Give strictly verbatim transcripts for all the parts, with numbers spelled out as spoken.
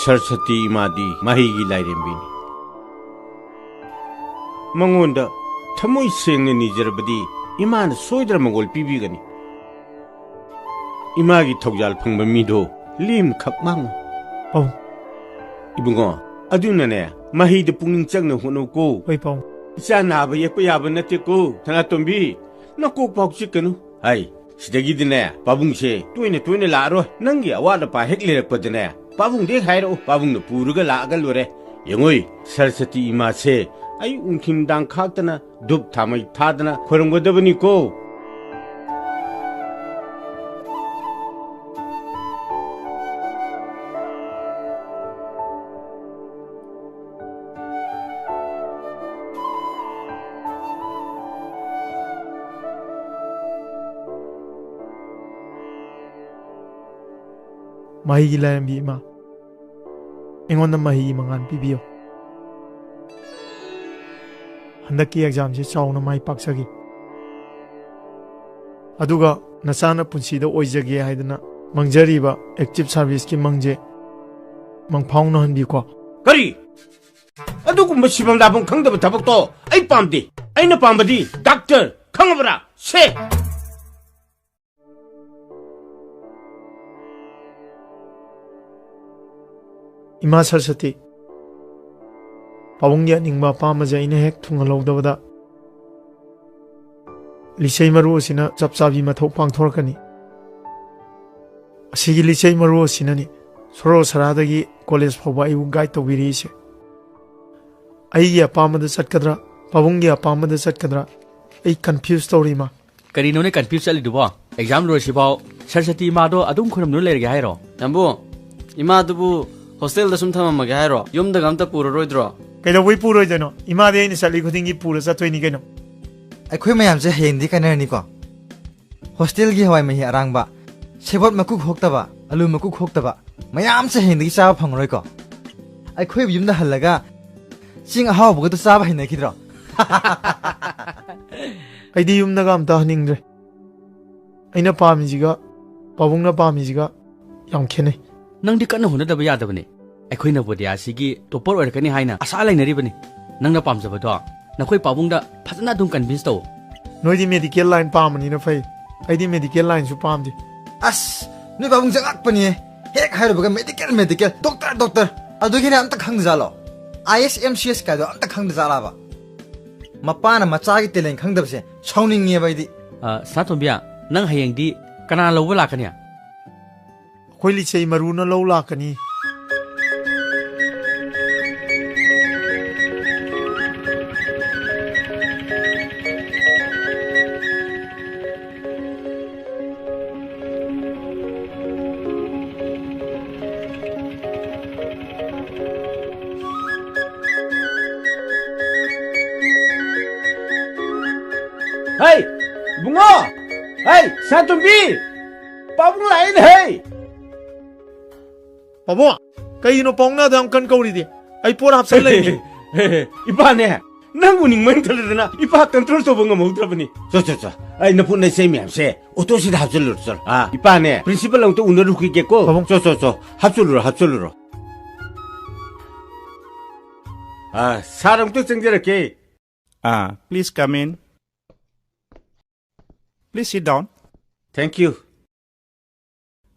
ꯁꯔꯁꯇꯤ ꯏꯃꯥꯗꯤ ꯃꯍꯩꯒꯤ ꯂꯥꯏꯔꯦꯝꯕꯤꯅꯤ꯫ ꯃꯉꯣꯟꯗ ꯊꯃꯣꯏ ꯁꯦꯡꯅ ꯅꯤꯖꯔꯕꯗꯤ ꯏꯃꯥꯅ ꯁꯣꯏꯗꯅ ꯃꯪꯒꯣꯜ ꯄꯤꯕꯤꯒꯅꯤ꯫ ꯏꯃꯥꯒꯤ ꯊꯧꯖꯥꯜ ꯐꯪꯕ ꯃꯤꯗꯣ ꯂꯦꯝꯈꯛ ꯃꯥꯡꯉꯨ꯫ ꯑꯧ꯫ ꯏꯕꯨꯡꯉꯣ, ꯑꯗꯨꯅꯅꯦ, ꯃꯍꯩꯗ ꯄꯨꯛꯅꯤꯡ ꯆꯪꯅ ꯍꯣꯠꯅꯧꯀꯣ꯫ ꯍꯣꯏ, ꯄꯥꯕꯨꯡ꯫ ꯏꯆꯥ ꯅꯥꯕ ꯌꯦꯛꯄ ꯌꯥꯕ ꯅꯠꯇꯦꯀꯣ, ꯁꯅꯥꯇꯣꯝꯕꯤ꯫ ꯅꯀꯣꯛ ꯐꯥꯎ ꯆꯤꯛꯀꯅꯨ꯫ ꯍꯥꯏ, ꯁꯤꯗꯒꯤꯗꯤꯅꯦ, ꯄꯥꯕꯨꯡꯁꯦ ꯇꯣꯏꯅ ꯇꯣꯏꯅ ꯂꯥꯛꯑꯔꯣꯏ꯫ ꯅꯪꯒꯤ ꯑꯋꯥꯠ ꯑꯄꯥ ꯍꯦꯛ ꯂꯩꯔꯛꯄꯗꯅꯦ, ꯄꯥꯕꯨꯡꯗ ꯍꯦꯛ ꯍꯥꯏꯔꯛꯑꯣ, ꯄꯥꯕꯨꯡꯅ ꯄꯨꯔꯒ ꯂꯥꯛꯑꯒ ꯂꯣꯏꯔꯦ꯫ ꯌꯦꯡꯉꯨꯏ, ꯁꯔꯁꯇꯤ ꯏꯃꯥꯁꯦ ꯑꯌꯨꯛ ꯅꯨꯡꯊꯤꯟ ꯅꯨꯡꯗꯥꯡ ꯈꯥꯛꯇꯅ ꯙꯨꯞ ꯊꯥꯃꯩ ꯊꯥꯗꯅ ꯈꯣꯏꯔꯝꯒꯗꯕꯅꯤꯀꯣ꯫ ꯃꯍꯩꯒꯤ ꯂꯥꯏꯔꯦꯝꯕꯤ ꯏꯃꯥ, ꯑꯩꯉꯣꯟꯗ ꯃꯍꯩꯒꯤ ꯃꯉꯥꯜ ꯄꯤꯕꯤꯌꯨ꯫ ꯍꯟꯗꯛꯀꯤ ꯑꯦꯛꯖꯥꯝꯁꯤ ꯆꯥꯎꯅ ꯃꯥꯏ ꯄꯥꯛꯆꯒꯦ꯫ ꯑꯗꯨꯒ ꯅꯆꯥꯅ ꯄꯨꯟꯁꯤꯗ ꯑꯣꯏꯖꯒꯦ ꯍꯥꯏꯗꯅ ꯃꯪꯖꯔꯤꯕ ꯑꯦꯛꯇꯤꯚ ꯁꯥꯔꯚꯤꯁꯀꯤ ꯃꯪꯁꯦ ꯃꯪꯐꯥꯎꯅꯍꯟꯕꯤꯌꯨꯀꯣ꯫ ꯀꯔꯤ? ꯑꯗꯨꯒꯨꯝꯕ ꯁꯤꯐꯝ ꯂꯥꯐꯝ ꯈꯪꯗꯕ ꯊꯕꯛꯇꯣ ꯑꯩ ꯄꯥꯝꯗꯦ꯫ ꯑꯩꯅ ꯄꯥꯝꯕꯗꯤ ꯗꯥꯛꯇꯔ, ꯈꯪꯉꯕ꯭ꯔꯥ? ꯁꯦ! ꯏꯃꯥ ꯁꯔꯁꯇꯤ, ꯄꯥꯕꯨꯡꯒꯤ ꯑꯅꯤꯡꯕ ꯑꯄꯥꯝꯕꯁꯦ ꯑꯩꯅ ꯍꯦꯛ ꯊꯨꯡꯍꯜꯍꯧꯗꯕꯗ, ꯂꯤꯆꯩ ꯃꯔꯨ ꯑꯁꯤꯅ ꯆꯞ ꯆꯥꯕꯤ ꯃꯊꯧ ꯄꯥꯡꯊꯣꯔꯛꯀꯅꯤ꯫ ꯑꯁꯤꯒꯤ ꯂꯤꯆꯩ ꯃꯔꯨ ꯑꯁꯤꯅꯅꯤ ꯁꯣꯔꯣ ꯁꯔꯥꯗꯒꯤ ꯀꯣꯂꯦꯖ ꯐꯥꯎꯕ ꯑꯩꯕꯨ ꯒꯥꯏꯗ ꯇꯧꯕꯤꯔꯛꯏꯁꯦ꯫ ꯑꯩꯒꯤ ꯑꯄꯥꯝꯕꯗ ꯆꯠꯀꯗ꯭ꯔꯥ, ꯄꯥꯕꯨꯡꯒꯤ ꯑꯄꯥꯝꯕꯗ ꯆꯠꯀꯗ꯭ꯔꯥ, ꯑꯩ ꯀꯟꯐ꯭ꯌꯨꯁ ꯇꯧꯔꯦ, ꯏꯃꯥ꯫ ꯀꯔꯤꯅꯣꯅꯦ ꯀꯟꯐ꯭ꯌꯨꯁ ꯆꯠꯂꯤꯗꯨꯕꯣ? ꯑꯦꯛꯖꯥꯝ ꯂꯣꯏꯔꯁꯤꯐꯥꯎ ꯁꯔꯁꯇꯤ ꯏꯃꯥꯗꯣ ꯑꯗꯨꯝ ꯈꯨꯔꯨꯝꯗꯨꯅ ꯂꯩꯔꯒꯦ ꯍꯥꯏꯔꯣ? ꯅꯝꯕꯨ, ꯏꯃꯥꯗꯨꯕꯨ ꯍꯣꯁꯇꯦꯜꯗ ꯁꯨꯝ ꯊꯝꯃꯝꯃꯒꯦ ꯍꯥꯏꯔꯣ? ꯌꯨꯝꯗꯒ ꯑꯝꯇ ꯄꯨꯔꯔꯣꯏꯗ꯭ꯔꯣ? ꯀꯩꯗꯧꯕꯩ ꯄꯨꯔꯣꯏꯗꯣꯏꯅꯣ? ꯏꯃꯥꯗꯤ ꯑꯩꯅ ꯆꯠꯂꯤ ꯈꯨꯗꯤꯡꯒꯤ ꯄꯨꯔ ꯆꯠꯇꯣꯏꯅꯤ ꯀꯩꯅꯣ꯫ ꯑꯩꯈꯣꯏ ꯃꯌꯥꯝꯁꯦ ꯍꯌꯦꯡꯗꯤ ꯀꯥꯏꯅꯔꯅꯤꯀꯣ꯫ ꯍꯣꯁꯇꯦꯜꯒꯤ ꯍꯋꯥꯏ ꯃꯍꯤ ꯑꯔꯥꯡꯕ, ꯁꯦꯕꯣꯠ ꯃꯀꯨ ꯈꯣꯛꯇꯕ, ꯑꯂꯨ ꯃꯀꯨ ꯈꯣꯛꯇꯕ ꯃꯌꯥꯝꯁꯦ ꯍꯌꯦꯡꯗꯒꯤ ꯆꯥꯕ ꯐꯪꯉꯔꯣꯏꯀꯣ꯫ ꯑꯩꯈꯣꯏ ꯌꯨꯝꯗ ꯍꯜꯂꯒ ꯆꯦꯡ ꯑꯍꯥꯎꯕꯒꯗꯣ ꯆꯥꯕ ꯍꯩꯅꯈꯤꯗ꯭ꯔꯣ? ꯑꯩꯗꯤ ꯌꯨꯝꯗꯒ ꯑꯝꯇ ꯍꯟꯅꯤꯡꯗ꯭ꯔꯦ꯫ ꯑꯩꯅ ꯄꯥꯝꯃꯤꯁꯤꯒ ꯄꯥꯕꯨꯡꯅ ꯄꯥꯝꯃꯤꯁꯤꯒ ꯌꯥꯝ ꯈꯦꯠꯅꯩ꯫ ꯅꯪꯗꯤ ꯀꯟꯅ ꯍꯣꯠꯅꯗꯕ ꯌꯥꯗꯕꯅꯦ꯫ ꯑꯩꯈꯣꯏ ꯅꯕꯣꯗꯤꯌꯥꯁꯤꯒꯤ ꯇꯣꯞꯄꯔ ꯑꯣꯏꯔꯛꯀꯅꯤ ꯍꯥꯏꯅ ꯑꯁꯥ ꯂꯩꯅꯔꯤꯕꯅꯤ꯫ ꯅꯪꯅ ꯄꯥꯝꯖꯕꯗꯣ ꯅꯈꯣꯏ ꯄꯥꯕꯨꯡꯗ ꯐꯖꯅ ꯑꯗꯨꯝ ꯀꯟꯚꯤꯟꯁ ꯇꯧ꯫ ꯅꯣꯏꯗꯤ ꯃꯦꯗꯤꯀꯦꯜ ꯂꯥꯏꯟ ꯄꯥꯝꯕꯅꯤꯅ ꯐꯩ, ꯑꯩꯗꯤ ꯃꯦꯗꯤꯀꯦꯜ ꯂꯥꯏꯟꯁꯨ ꯄꯥꯝꯗꯦ꯫ ꯑꯁ, ꯅꯣꯏ ꯄꯥꯕꯨꯡꯁꯦ ꯑꯉꯛꯄꯅꯤꯍꯦ꯫ ꯍꯦꯛ ꯍꯥꯏꯔꯨꯕꯒ ꯃꯦꯗꯤꯀꯦꯜ, ꯃꯦꯗꯤꯀꯦꯜ, ꯗꯣꯛꯇꯔ, ꯗꯣꯛꯇꯔ꯫ ꯑꯗꯨꯒꯤꯅꯦ ꯑꯝꯇ ꯈꯪꯗꯖꯥꯠꯂꯣ? ꯑꯥꯏ ꯑꯦꯁ, ꯑꯦꯝ ꯁꯤ ꯑꯦꯁ ꯀꯥꯏꯗꯣ ꯑꯝꯇ ꯈꯪꯗꯖꯥꯠꯂꯕ? ꯃꯄꯥꯅ ꯃꯆꯥꯒꯤ ꯇꯦꯂꯦꯟ ꯈꯪꯗꯕꯁꯦ ꯁꯥꯎꯅꯤꯡꯉꯦꯕ ꯑꯩꯗꯤ꯫ ꯑ, ꯁꯅꯥꯇꯣꯝꯕꯤ, ꯅꯪ ꯍꯌꯦꯡꯗꯤ ꯀꯅꯥ ꯂꯧꯕ ꯂꯥꯛꯀꯅꯤ? ꯑꯩꯈꯣꯏ ꯂꯤꯆꯩ ꯃꯔꯨꯅ ꯂꯧ ꯂꯥꯛꯀꯅꯤ꯫ ꯍꯩ, ꯏꯕꯨꯡꯉꯣ! ꯍꯩ, ꯁꯅꯥꯇꯣꯝꯕꯤ! ꯄꯥꯕꯨꯡ ꯂꯥꯛꯑꯦꯅꯦ, ꯍꯩ! ꯄꯥꯕꯨꯡ, ꯀꯩꯒꯤꯅꯣ ꯄꯥꯕꯨꯡꯅ ꯑꯗꯨ ꯌꯥꯝ ꯀꯟꯅ ꯀꯧꯔꯤꯗꯤ? ꯑꯩ ꯄꯣꯠ ꯍꯥꯞꯆꯜꯂꯛꯏꯅꯦ꯫ ꯏꯄꯥꯅꯦ, ꯅꯪꯕꯨ ꯅꯤꯡꯃꯟꯈꯠꯂꯗꯅ ꯏꯄꯥ ꯀꯟꯇ꯭ꯔꯣꯜ ꯇꯧꯕ ꯉꯝꯍꯧꯗ꯭ꯔꯕꯅꯤ꯫ ꯆꯣ, ꯆꯣ, ꯆꯣ꯫ ꯑꯩ ꯅꯄꯨꯠ ꯅꯩꯆꯩ ꯃꯌꯥꯝꯁꯦ ꯑꯣꯇꯣꯁꯤꯗ ꯍꯥꯞꯆꯜꯂꯨꯔꯣ, ꯆꯣ꯫ ꯑꯥ, ꯏꯄꯥꯅꯦ, ꯄ꯭ꯔꯤꯟꯁꯤꯄꯜ ꯑꯃꯨꯛꯇ ꯎꯅꯔꯨꯈꯤꯒꯦꯀꯣ꯫ ꯄꯥꯕꯨꯡ꯫ ꯆꯣ, ꯆꯣ, ꯆꯣ꯫ ꯍꯥꯞꯆꯜꯂꯨꯔꯣ, ꯍꯥꯞꯆꯜꯂꯨꯔꯣ꯫ ꯑꯥ, ꯁꯥꯔ ꯑꯃꯨꯛꯇ ꯆꯪꯖꯔꯛꯀꯦ꯫ ꯑꯥ, please come in. Please sit down. Thank you.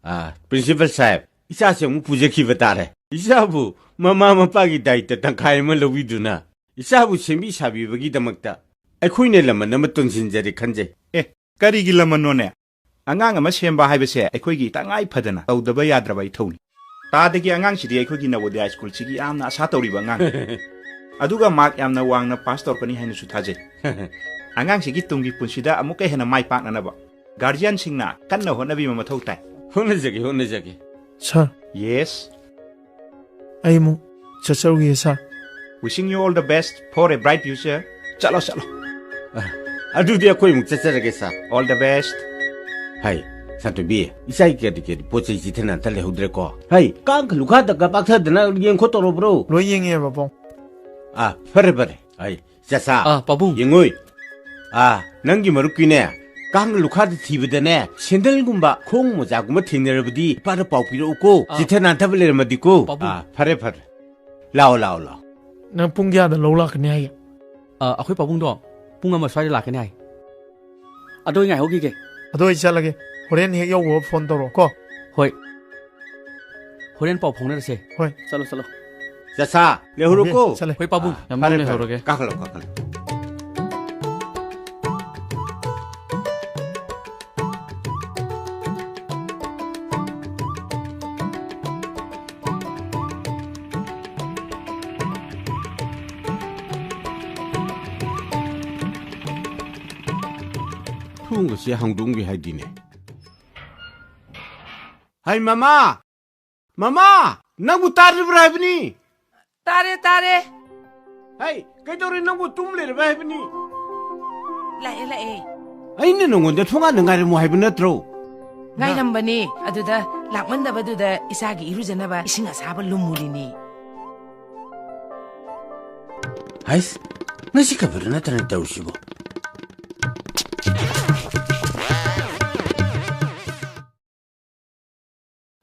ꯑꯥ, ꯄ꯭ꯔꯤꯟꯁꯤꯄꯜ ꯁꯥꯍꯦꯕ, ꯏꯆꯥꯁꯦ ꯑꯃꯨꯛ ꯄꯨꯖꯈꯤꯕ ꯇꯥꯔꯦ꯫ ꯏꯆꯥꯕꯨ ꯃꯃꯥ ꯃꯄꯥꯒꯤ ꯗꯥꯏꯇ ꯇꯪꯈꯥꯏ ꯑꯃ ꯂꯧꯕꯤꯗꯨꯅ ꯏꯆꯥꯕꯨ ꯁꯦꯝꯕꯤ ꯁꯥꯕꯤꯕꯒꯤꯗꯃꯛꯇ ꯑꯩꯈꯣꯏꯅ ꯂꯃꯟ ꯑꯃ ꯇꯣꯟꯁꯤꯟꯖꯔꯦ ꯈꯟꯖꯩ꯫ ꯑꯦ, ꯀꯔꯤꯒꯤ ꯂꯃꯟꯅꯣꯅꯦ? ꯑꯉꯥꯡ ꯑꯃ ꯁꯦꯝꯕ ꯍꯥꯏꯕꯁꯦ ꯑꯩꯈꯣꯏꯒꯤ ꯇꯉꯥꯏ ꯐꯗꯅ ꯇꯧꯗꯕ ꯌꯥꯗ꯭ꯔꯕ ꯏꯊꯧꯅꯤ꯫ ꯇꯥꯗꯒꯤ ꯑꯉꯥꯡꯁꯤꯗꯤ ꯑꯩꯈꯣꯏꯒꯤ ꯅꯕꯣꯗꯤꯌꯥ ꯁ꯭ꯀꯨꯜꯁꯤꯒꯤ ꯌꯥꯝꯅ ꯑꯁꯥ ꯇꯧꯔꯤꯕ ꯑꯉꯥꯡꯅꯤ꯫ ꯑꯗꯨꯒ ꯃꯥꯔꯛ ꯌꯥꯝꯅ ꯋꯥꯡꯅ ꯄꯥꯁ ꯇꯧꯔꯛꯀꯅꯤ ꯍꯥꯏꯅꯁꯨ ꯊꯥꯖꯩ꯫ ꯑꯉꯥꯡꯁꯤꯒꯤ ꯇꯨꯡꯒꯤ ꯄꯨꯟꯁꯤꯗ ꯑꯃꯨꯛꯀ ꯍꯦꯟꯅ ꯃꯥꯏ ꯄꯥꯛꯅꯅꯕ ꯒꯥꯔꯖꯤꯌꯥꯟꯁꯤꯡꯅ ꯀꯟꯅ ꯍꯣꯠꯅꯕꯤꯕ ꯃꯊꯧ ꯇꯥꯏ꯫ ꯍꯣꯠꯅꯖꯒꯦ, ꯍꯣꯠꯅꯖꯒꯦ꯫ ꯁꯥꯔ꯫ Yes꯫ ꯑꯩ ꯑꯃꯨꯛ ꯆꯠꯆꯔꯨꯒꯦ, ꯁꯥꯔ꯫ Wishing you all the best for a bright future. ꯆꯠꯂꯣ, ꯆꯠꯂꯣ꯫ ꯑ, ꯑꯗꯨꯗꯤ ꯑꯩꯈꯣꯏ ꯑꯃꯨꯛ ꯆꯠꯆꯔꯒꯦ, ꯁꯥꯔ꯫ All the best. ꯍꯥꯏ, ꯁꯥꯟꯇꯣꯝꯕꯤ, ꯏꯆꯥꯒꯤ ꯀꯔꯤ ꯀꯔꯤ ꯄꯣꯠ ꯆꯩ ꯆꯤꯊꯅ ꯑꯝꯇ ꯂꯩꯍꯧꯗ꯭ꯔꯦꯀꯣ? ꯍꯩ, ꯀꯥꯡ ꯈꯂꯨꯈꯥꯗꯒ ꯄꯥꯛꯊꯗꯅ ꯌꯦꯡ ꯈꯣꯠꯇꯧꯔꯕ꯭ꯔꯣ? ꯂꯣꯏ ꯌꯦꯡꯉꯦ, ꯄꯥꯕꯨꯡ꯫ ꯑꯥ, ꯐꯔꯦ, ꯐꯔꯦ꯫ ꯍꯩ, ꯆꯥꯆꯥ, ꯑꯥ, ꯄꯥꯕꯨꯡ꯫ ꯌꯦꯡꯉꯨꯏ꯫ ꯑꯥ, ꯅꯪꯒꯤ ꯃꯔꯨꯞꯀꯤꯅꯦ, ꯀꯥꯡ ꯂꯨꯈꯥꯗ ꯊꯤꯕꯗꯅꯦ, ꯁꯦꯟꯗꯜꯒꯨꯝꯕ, ꯈꯣꯡ ꯃꯣꯖꯥꯒꯨꯝꯕ ꯊꯦꯡꯅꯔꯕꯗꯤ ꯏꯄꯥꯗ ꯄꯥꯎ ꯄꯤꯔꯛꯎꯀꯣ꯫ ꯑꯥ꯫ ꯆꯤꯠꯊ ꯅꯥꯟꯊꯕ ꯂꯩꯔꯝꯃꯗꯤꯀꯣ꯫ ꯄꯥꯕꯨꯡ꯫ ꯑꯥ, ꯐꯔꯦ, ꯐꯔꯦ꯫ ꯂꯥꯛꯑꯣ, ꯂꯥꯛꯑꯣ, ꯂꯥꯛꯑꯣ꯫ ꯅꯪ ꯄꯨꯡ ꯀꯌꯥꯗ ꯂꯧ ꯂꯥꯛꯀꯅꯤ ꯍꯥꯏꯒꯦ? ꯑ, ꯑꯩꯈꯣꯏ ꯄꯥꯕꯨꯡꯗꯣ ꯄꯨꯡ ꯑꯃ ꯁ꯭ꯋꯥꯏꯗ ꯂꯥꯛꯀꯅꯤ ꯍꯥꯏ꯫ ꯑꯗꯣ ꯑꯩ ꯉꯥꯏꯍꯧꯈꯤꯒꯦ꯫ ꯑꯗꯣ ꯑꯩ ꯆꯠꯂꯒꯦ꯫ ꯍꯣꯔꯦꯟ ꯍꯦꯛ ꯌꯧꯕꯒ ꯐꯣꯟ ꯇꯧꯔꯛꯑꯣ ꯀꯣ꯫ ꯍꯣꯏ꯫ ꯍꯣꯔꯦꯟ ꯄꯥꯎ ꯐꯥꯎꯅꯔꯁꯦ꯫ ꯍꯣꯏ꯫ ꯆꯠꯂꯣ, ꯆꯠꯂꯣ꯫ ꯆꯠꯁꯥ, ꯂꯩꯍꯧꯔꯣꯀꯣ꯫ ꯆꯠꯂꯦ꯫ ꯍꯣꯏ, ꯄꯥꯕꯨꯡ꯫ ꯑꯥ, ꯌꯥꯝ ꯐꯔꯦ, ꯅꯨꯡꯉꯥꯏ ꯐꯔꯦ꯫ ꯂꯩꯍꯧꯔꯒꯦ꯫ ꯀꯥꯈꯠꯂꯣ, ꯀꯥꯈꯠꯂꯣ꯫ ꯊꯣꯡꯒꯁꯦ ꯍꯥꯡꯗꯣꯛꯑꯝꯒꯦ ꯍꯥꯏꯗꯤꯅꯦ꯫ ꯍꯩ, ꯃꯃꯥ! ꯃꯃꯥ! ꯅꯪꯕꯨ ꯇꯥꯔꯤꯕ꯭ꯔꯥ ꯍꯥꯏꯕꯅꯤ? ꯇꯥꯔꯦ, ꯇꯥꯔꯦ꯫ ꯍꯩ, ꯀꯩꯗꯧꯔꯦ? ꯅꯪꯕꯨ ꯇꯨꯝ ꯂꯩꯔꯕ ꯍꯥꯏꯕꯅꯤ? ꯂꯥꯛꯑꯦ, ꯂꯥꯛꯑꯦ꯫ ꯑꯩꯅ ꯅꯉꯣꯟꯗ ꯊꯣꯡꯒꯥꯟꯗ ꯉꯥꯏꯔꯝꯃꯨ ꯍꯥꯏꯕ ꯅꯠꯇ꯭ꯔꯣ? ꯉꯥꯏꯔꯝꯕꯅꯤ꯫ ꯑꯗꯨꯗ ꯂꯥꯛꯃꯟꯗꯕꯗꯨꯗ ꯏꯆꯥꯒꯤ ꯏꯔꯨꯖꯅꯕ ꯏꯁꯤꯡ ꯑꯁꯥꯕ ꯂꯨꯝꯃꯨꯔꯤꯅꯤ꯫ ꯍꯩꯁ, ꯉꯁꯤ ꯈꯕꯔ ꯅꯠꯇꯅ ꯇꯧꯔꯤꯁꯤꯕꯣ?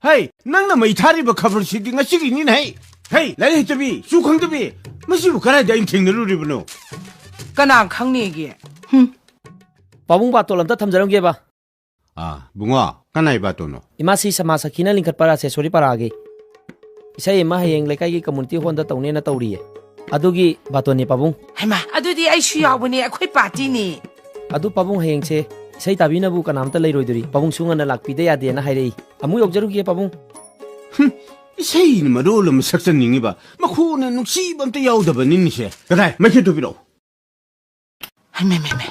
ꯍꯩ, ꯅꯪꯅ ꯃꯩ ꯊꯥꯔꯤꯕ ꯈꯕꯔꯁꯤꯗꯤ ꯉꯁꯤꯒꯤꯅꯤꯅꯦ, ꯍꯩ꯫ ꯍꯩ, ꯂꯥꯏꯔꯤꯛ ꯍꯩꯇꯕꯤ, ꯁꯨ ꯈꯪꯗꯕꯤ, ꯃꯁꯤꯕꯨ ꯀꯗꯥꯏꯗ ꯑꯩꯅ ꯊꯦꯡꯅꯔꯨꯔꯤꯕꯅꯣ? ꯀꯅꯥ ꯈꯪꯅꯤꯒꯦ? ꯍꯨꯝ꯫ ꯄꯥꯕꯨꯡ, ꯕꯥꯇꯣꯜ ꯑꯝꯇ ꯊꯝꯖꯔꯝꯒꯦꯕ꯫ ꯑꯥ, ꯕꯨꯡꯉꯣ, ꯀꯅꯥꯏ ꯕꯥꯇꯣꯟꯅꯣ? ꯏꯃꯥꯁꯤ ꯁꯃꯥꯖ ꯁꯈꯤꯅ ꯂꯤꯡꯈꯠꯄ ꯔꯥꯖꯦꯁꯣꯔꯤ ꯄꯔꯥꯒꯤ꯫ ꯏꯁꯩ ꯑꯃ ꯍꯌꯦꯡ ꯂꯩꯀꯥꯏꯒꯤ community hall ꯗ ꯇꯧꯅꯦꯅ ꯇꯧꯔꯤꯌꯦ꯫ ꯑꯗꯨꯒꯤ ꯕꯥꯇꯣꯟꯅꯦ, ꯄꯥꯕꯨꯡ꯫ ꯍꯩꯃꯥ, ꯑꯗꯨꯗꯤ ꯑꯩꯁꯨ ꯌꯥꯎꯕꯅꯦ, ꯑꯩꯈꯣꯏ party ꯅꯤ꯫ ꯑꯗꯨ, ꯄꯥꯕꯨꯡ, ꯍꯌꯦꯡꯁꯦ ꯏꯁꯩ ꯇꯥꯕꯤꯅꯕꯨ ꯀꯅꯥꯝꯇ ꯂꯩꯔꯣꯏꯗꯣꯔꯤ꯫ ꯄꯥꯕꯨꯡꯁꯨ ꯉꯟꯅ ꯂꯥꯛꯄꯤꯗ ꯌꯥꯗꯦꯅ ꯍꯥꯏꯔꯛꯏ꯫ ꯑꯃꯨꯛ ꯌꯧꯖꯔꯨꯒꯦ, ꯄꯥꯕꯨꯡ꯫ ꯍꯨꯝ, ꯏꯁꯩꯅ ꯃꯔꯣꯜ ꯑꯃ ꯁꯛꯆꯅꯤꯡꯉꯤꯕ, ꯃꯈꯣꯟꯅ ꯅꯨꯡꯁꯤꯕ ꯑꯝꯇ ꯌꯥꯎꯗꯕꯅꯤꯅꯦꯁꯦ꯫ ꯀꯗꯥꯏ? ꯃꯩꯈꯦꯠꯇꯨ ꯄꯤꯔꯛꯑꯣ꯫ ꯍꯩꯃꯥ, ꯃꯩ, ꯃꯩ꯫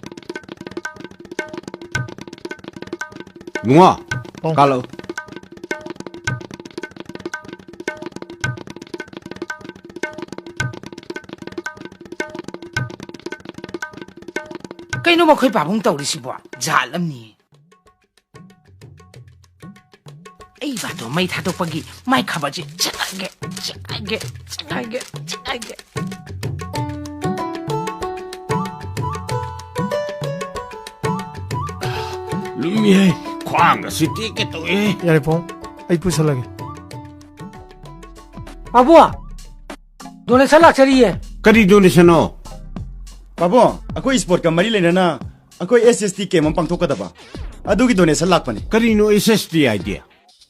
ꯏꯕꯨꯡꯉꯣ, ꯑꯣ꯫ ꯀꯥꯜꯂꯛꯎ꯫ ꯀꯩꯅꯣ ꯃꯈꯣꯏ ꯄꯥꯕꯨꯡ ꯇꯧꯔꯤꯁꯤꯕꯣ? ꯖꯥꯠ ꯑꯃꯅꯤ꯫ ꯑꯩ ꯕꯥꯇꯣꯟ ꯃꯩ ꯊꯥꯗꯣꯛꯄꯒꯤ ꯃꯥꯏ ꯈꯕꯔꯁꯦ ꯆꯦꯛꯍꯥꯏꯒꯦ, ꯆꯦꯛꯍꯥꯏꯒꯦ, ꯆꯦꯛꯍꯥꯏꯒꯦ, ꯆꯦꯛꯍꯥꯏꯒꯦ꯫ ꯂꯨꯝꯃꯤꯍꯦ, ꯈ꯭ꯋꯥꯡꯒꯁꯤ ꯇꯦꯛꯀꯦ ꯇꯧꯏꯍꯦ꯫ ꯌꯥꯔꯦ, ꯄꯥꯕꯨꯡ, ꯑꯩ ꯄꯨꯁꯜꯂꯒꯦ꯫ ꯄꯥꯕꯨꯡ, donation ꯂꯥꯛꯆꯔꯤꯌꯦ꯫ ꯀꯔꯤ donationꯅꯣ? ꯄꯥꯕꯨꯡ, ꯑꯩꯈꯣꯏ sportꯀ ꯃꯔꯤ ꯂꯩꯅꯅ ꯑꯩꯈꯣꯏ S S T camp ꯑꯃ ꯄꯥꯡꯊꯣꯛꯀꯗꯕ, ꯑꯗꯨꯒꯤ donation ꯂꯥꯛꯄꯅꯤ꯫ ꯀꯔꯤꯅꯣ S S T ꯍꯥꯏꯗꯤ?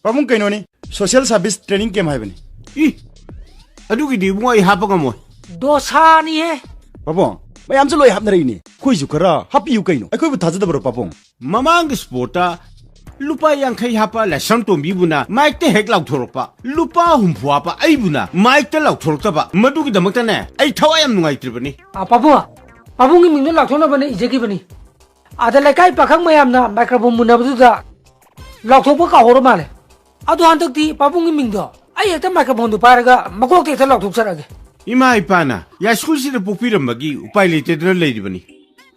ꯄꯥꯕꯨꯡ, ꯀꯩꯅꯣꯅꯤ, social service training camp ꯍꯥꯏꯕꯅꯤ꯫ ꯏ, ꯑꯗꯨꯒꯤꯗꯤ ꯏꯕꯨꯡꯉꯣ ꯑꯩ ꯍꯥꯞꯄ ꯉꯝꯃꯣꯏ꯫ ꯗꯣꯁꯥꯅꯤꯍꯦ꯫ ꯄꯥꯕꯨꯡ, ꯃꯌꯥꯝꯁꯨ ꯂꯣꯏ ꯍꯥꯞꯅꯔꯛꯏꯅꯦ, ꯑꯩꯈꯣꯏꯁꯨ ꯈꯔ ꯍꯥꯞꯄꯤꯌꯨ ꯀꯩꯅꯣ, ꯑꯩꯈꯣꯏꯕꯨ ꯊꯥꯖꯗꯕ꯭ꯔꯣ ꯄꯥꯕꯨꯡ? ꯃꯃꯥꯡꯒꯤ sportꯇ ꯂꯨꯄꯥ ꯌꯥꯡꯈꯩ ꯍꯥꯞꯄ ꯂꯥꯏꯁ꯭ꯔꯝ ꯇꯣꯝꯕꯤꯕꯨꯅ micꯇ ꯍꯦꯛ ꯂꯥꯎꯊꯣꯔꯛꯄ, ꯂꯨꯄꯥ ꯍꯨꯝꯐꯨ ꯍꯥꯞꯄ ꯑꯩꯕꯨꯅ micꯇ ꯂꯥꯎꯊꯣꯔꯛꯇꯕ, ꯃꯗꯨꯒꯤꯗꯃꯛꯇꯅꯦ ꯑꯩ ꯊꯋꯥꯏ ꯌꯥꯝ ꯅꯨꯡꯉꯥꯏꯇ꯭ꯔꯤꯕꯅꯤ꯫ ꯑ, ꯄꯥꯕꯨꯡ, ꯄꯥꯕꯨꯡꯒꯤ ꯃꯤꯡꯗꯣ ꯂꯥꯎꯊꯣꯛꯅꯕꯅ ꯏꯖꯈꯤꯕꯅꯤ꯫ ꯑꯗ ꯂꯩꯀꯥꯏ ꯄꯥꯈꯪ ꯃꯌꯥꯝꯅ microphone ꯃꯨꯟꯅꯕꯗꯨꯗ ꯂꯥꯎꯊꯣꯛꯄ ꯀꯥꯎꯍꯧꯔ ꯃꯥꯜꯂꯦ꯫ ꯑꯗꯣ ꯍꯟꯗꯛꯇꯤ ꯄꯥꯕꯨꯡꯒꯤ ꯃꯤꯡꯗꯣ ꯑꯩ ꯍꯦꯛꯇ microphoneꯗꯨ ꯄꯥꯏꯔꯒ ꯃꯀꯣꯛꯇ ꯍꯦꯛꯇ ꯂꯥꯎꯊꯣꯛꯆꯔꯛꯑꯒꯦ꯫ ꯏꯃꯥ ꯏꯄꯥꯅ ꯌꯥꯏꯁ꯭ꯀꯨꯜꯁꯤꯗ ꯄꯣꯛꯄꯤꯔꯝꯕꯒꯤ ꯎꯄꯥꯏ ꯂꯩꯇꯗꯅ ꯂꯩꯔꯤꯕꯅꯤ꯫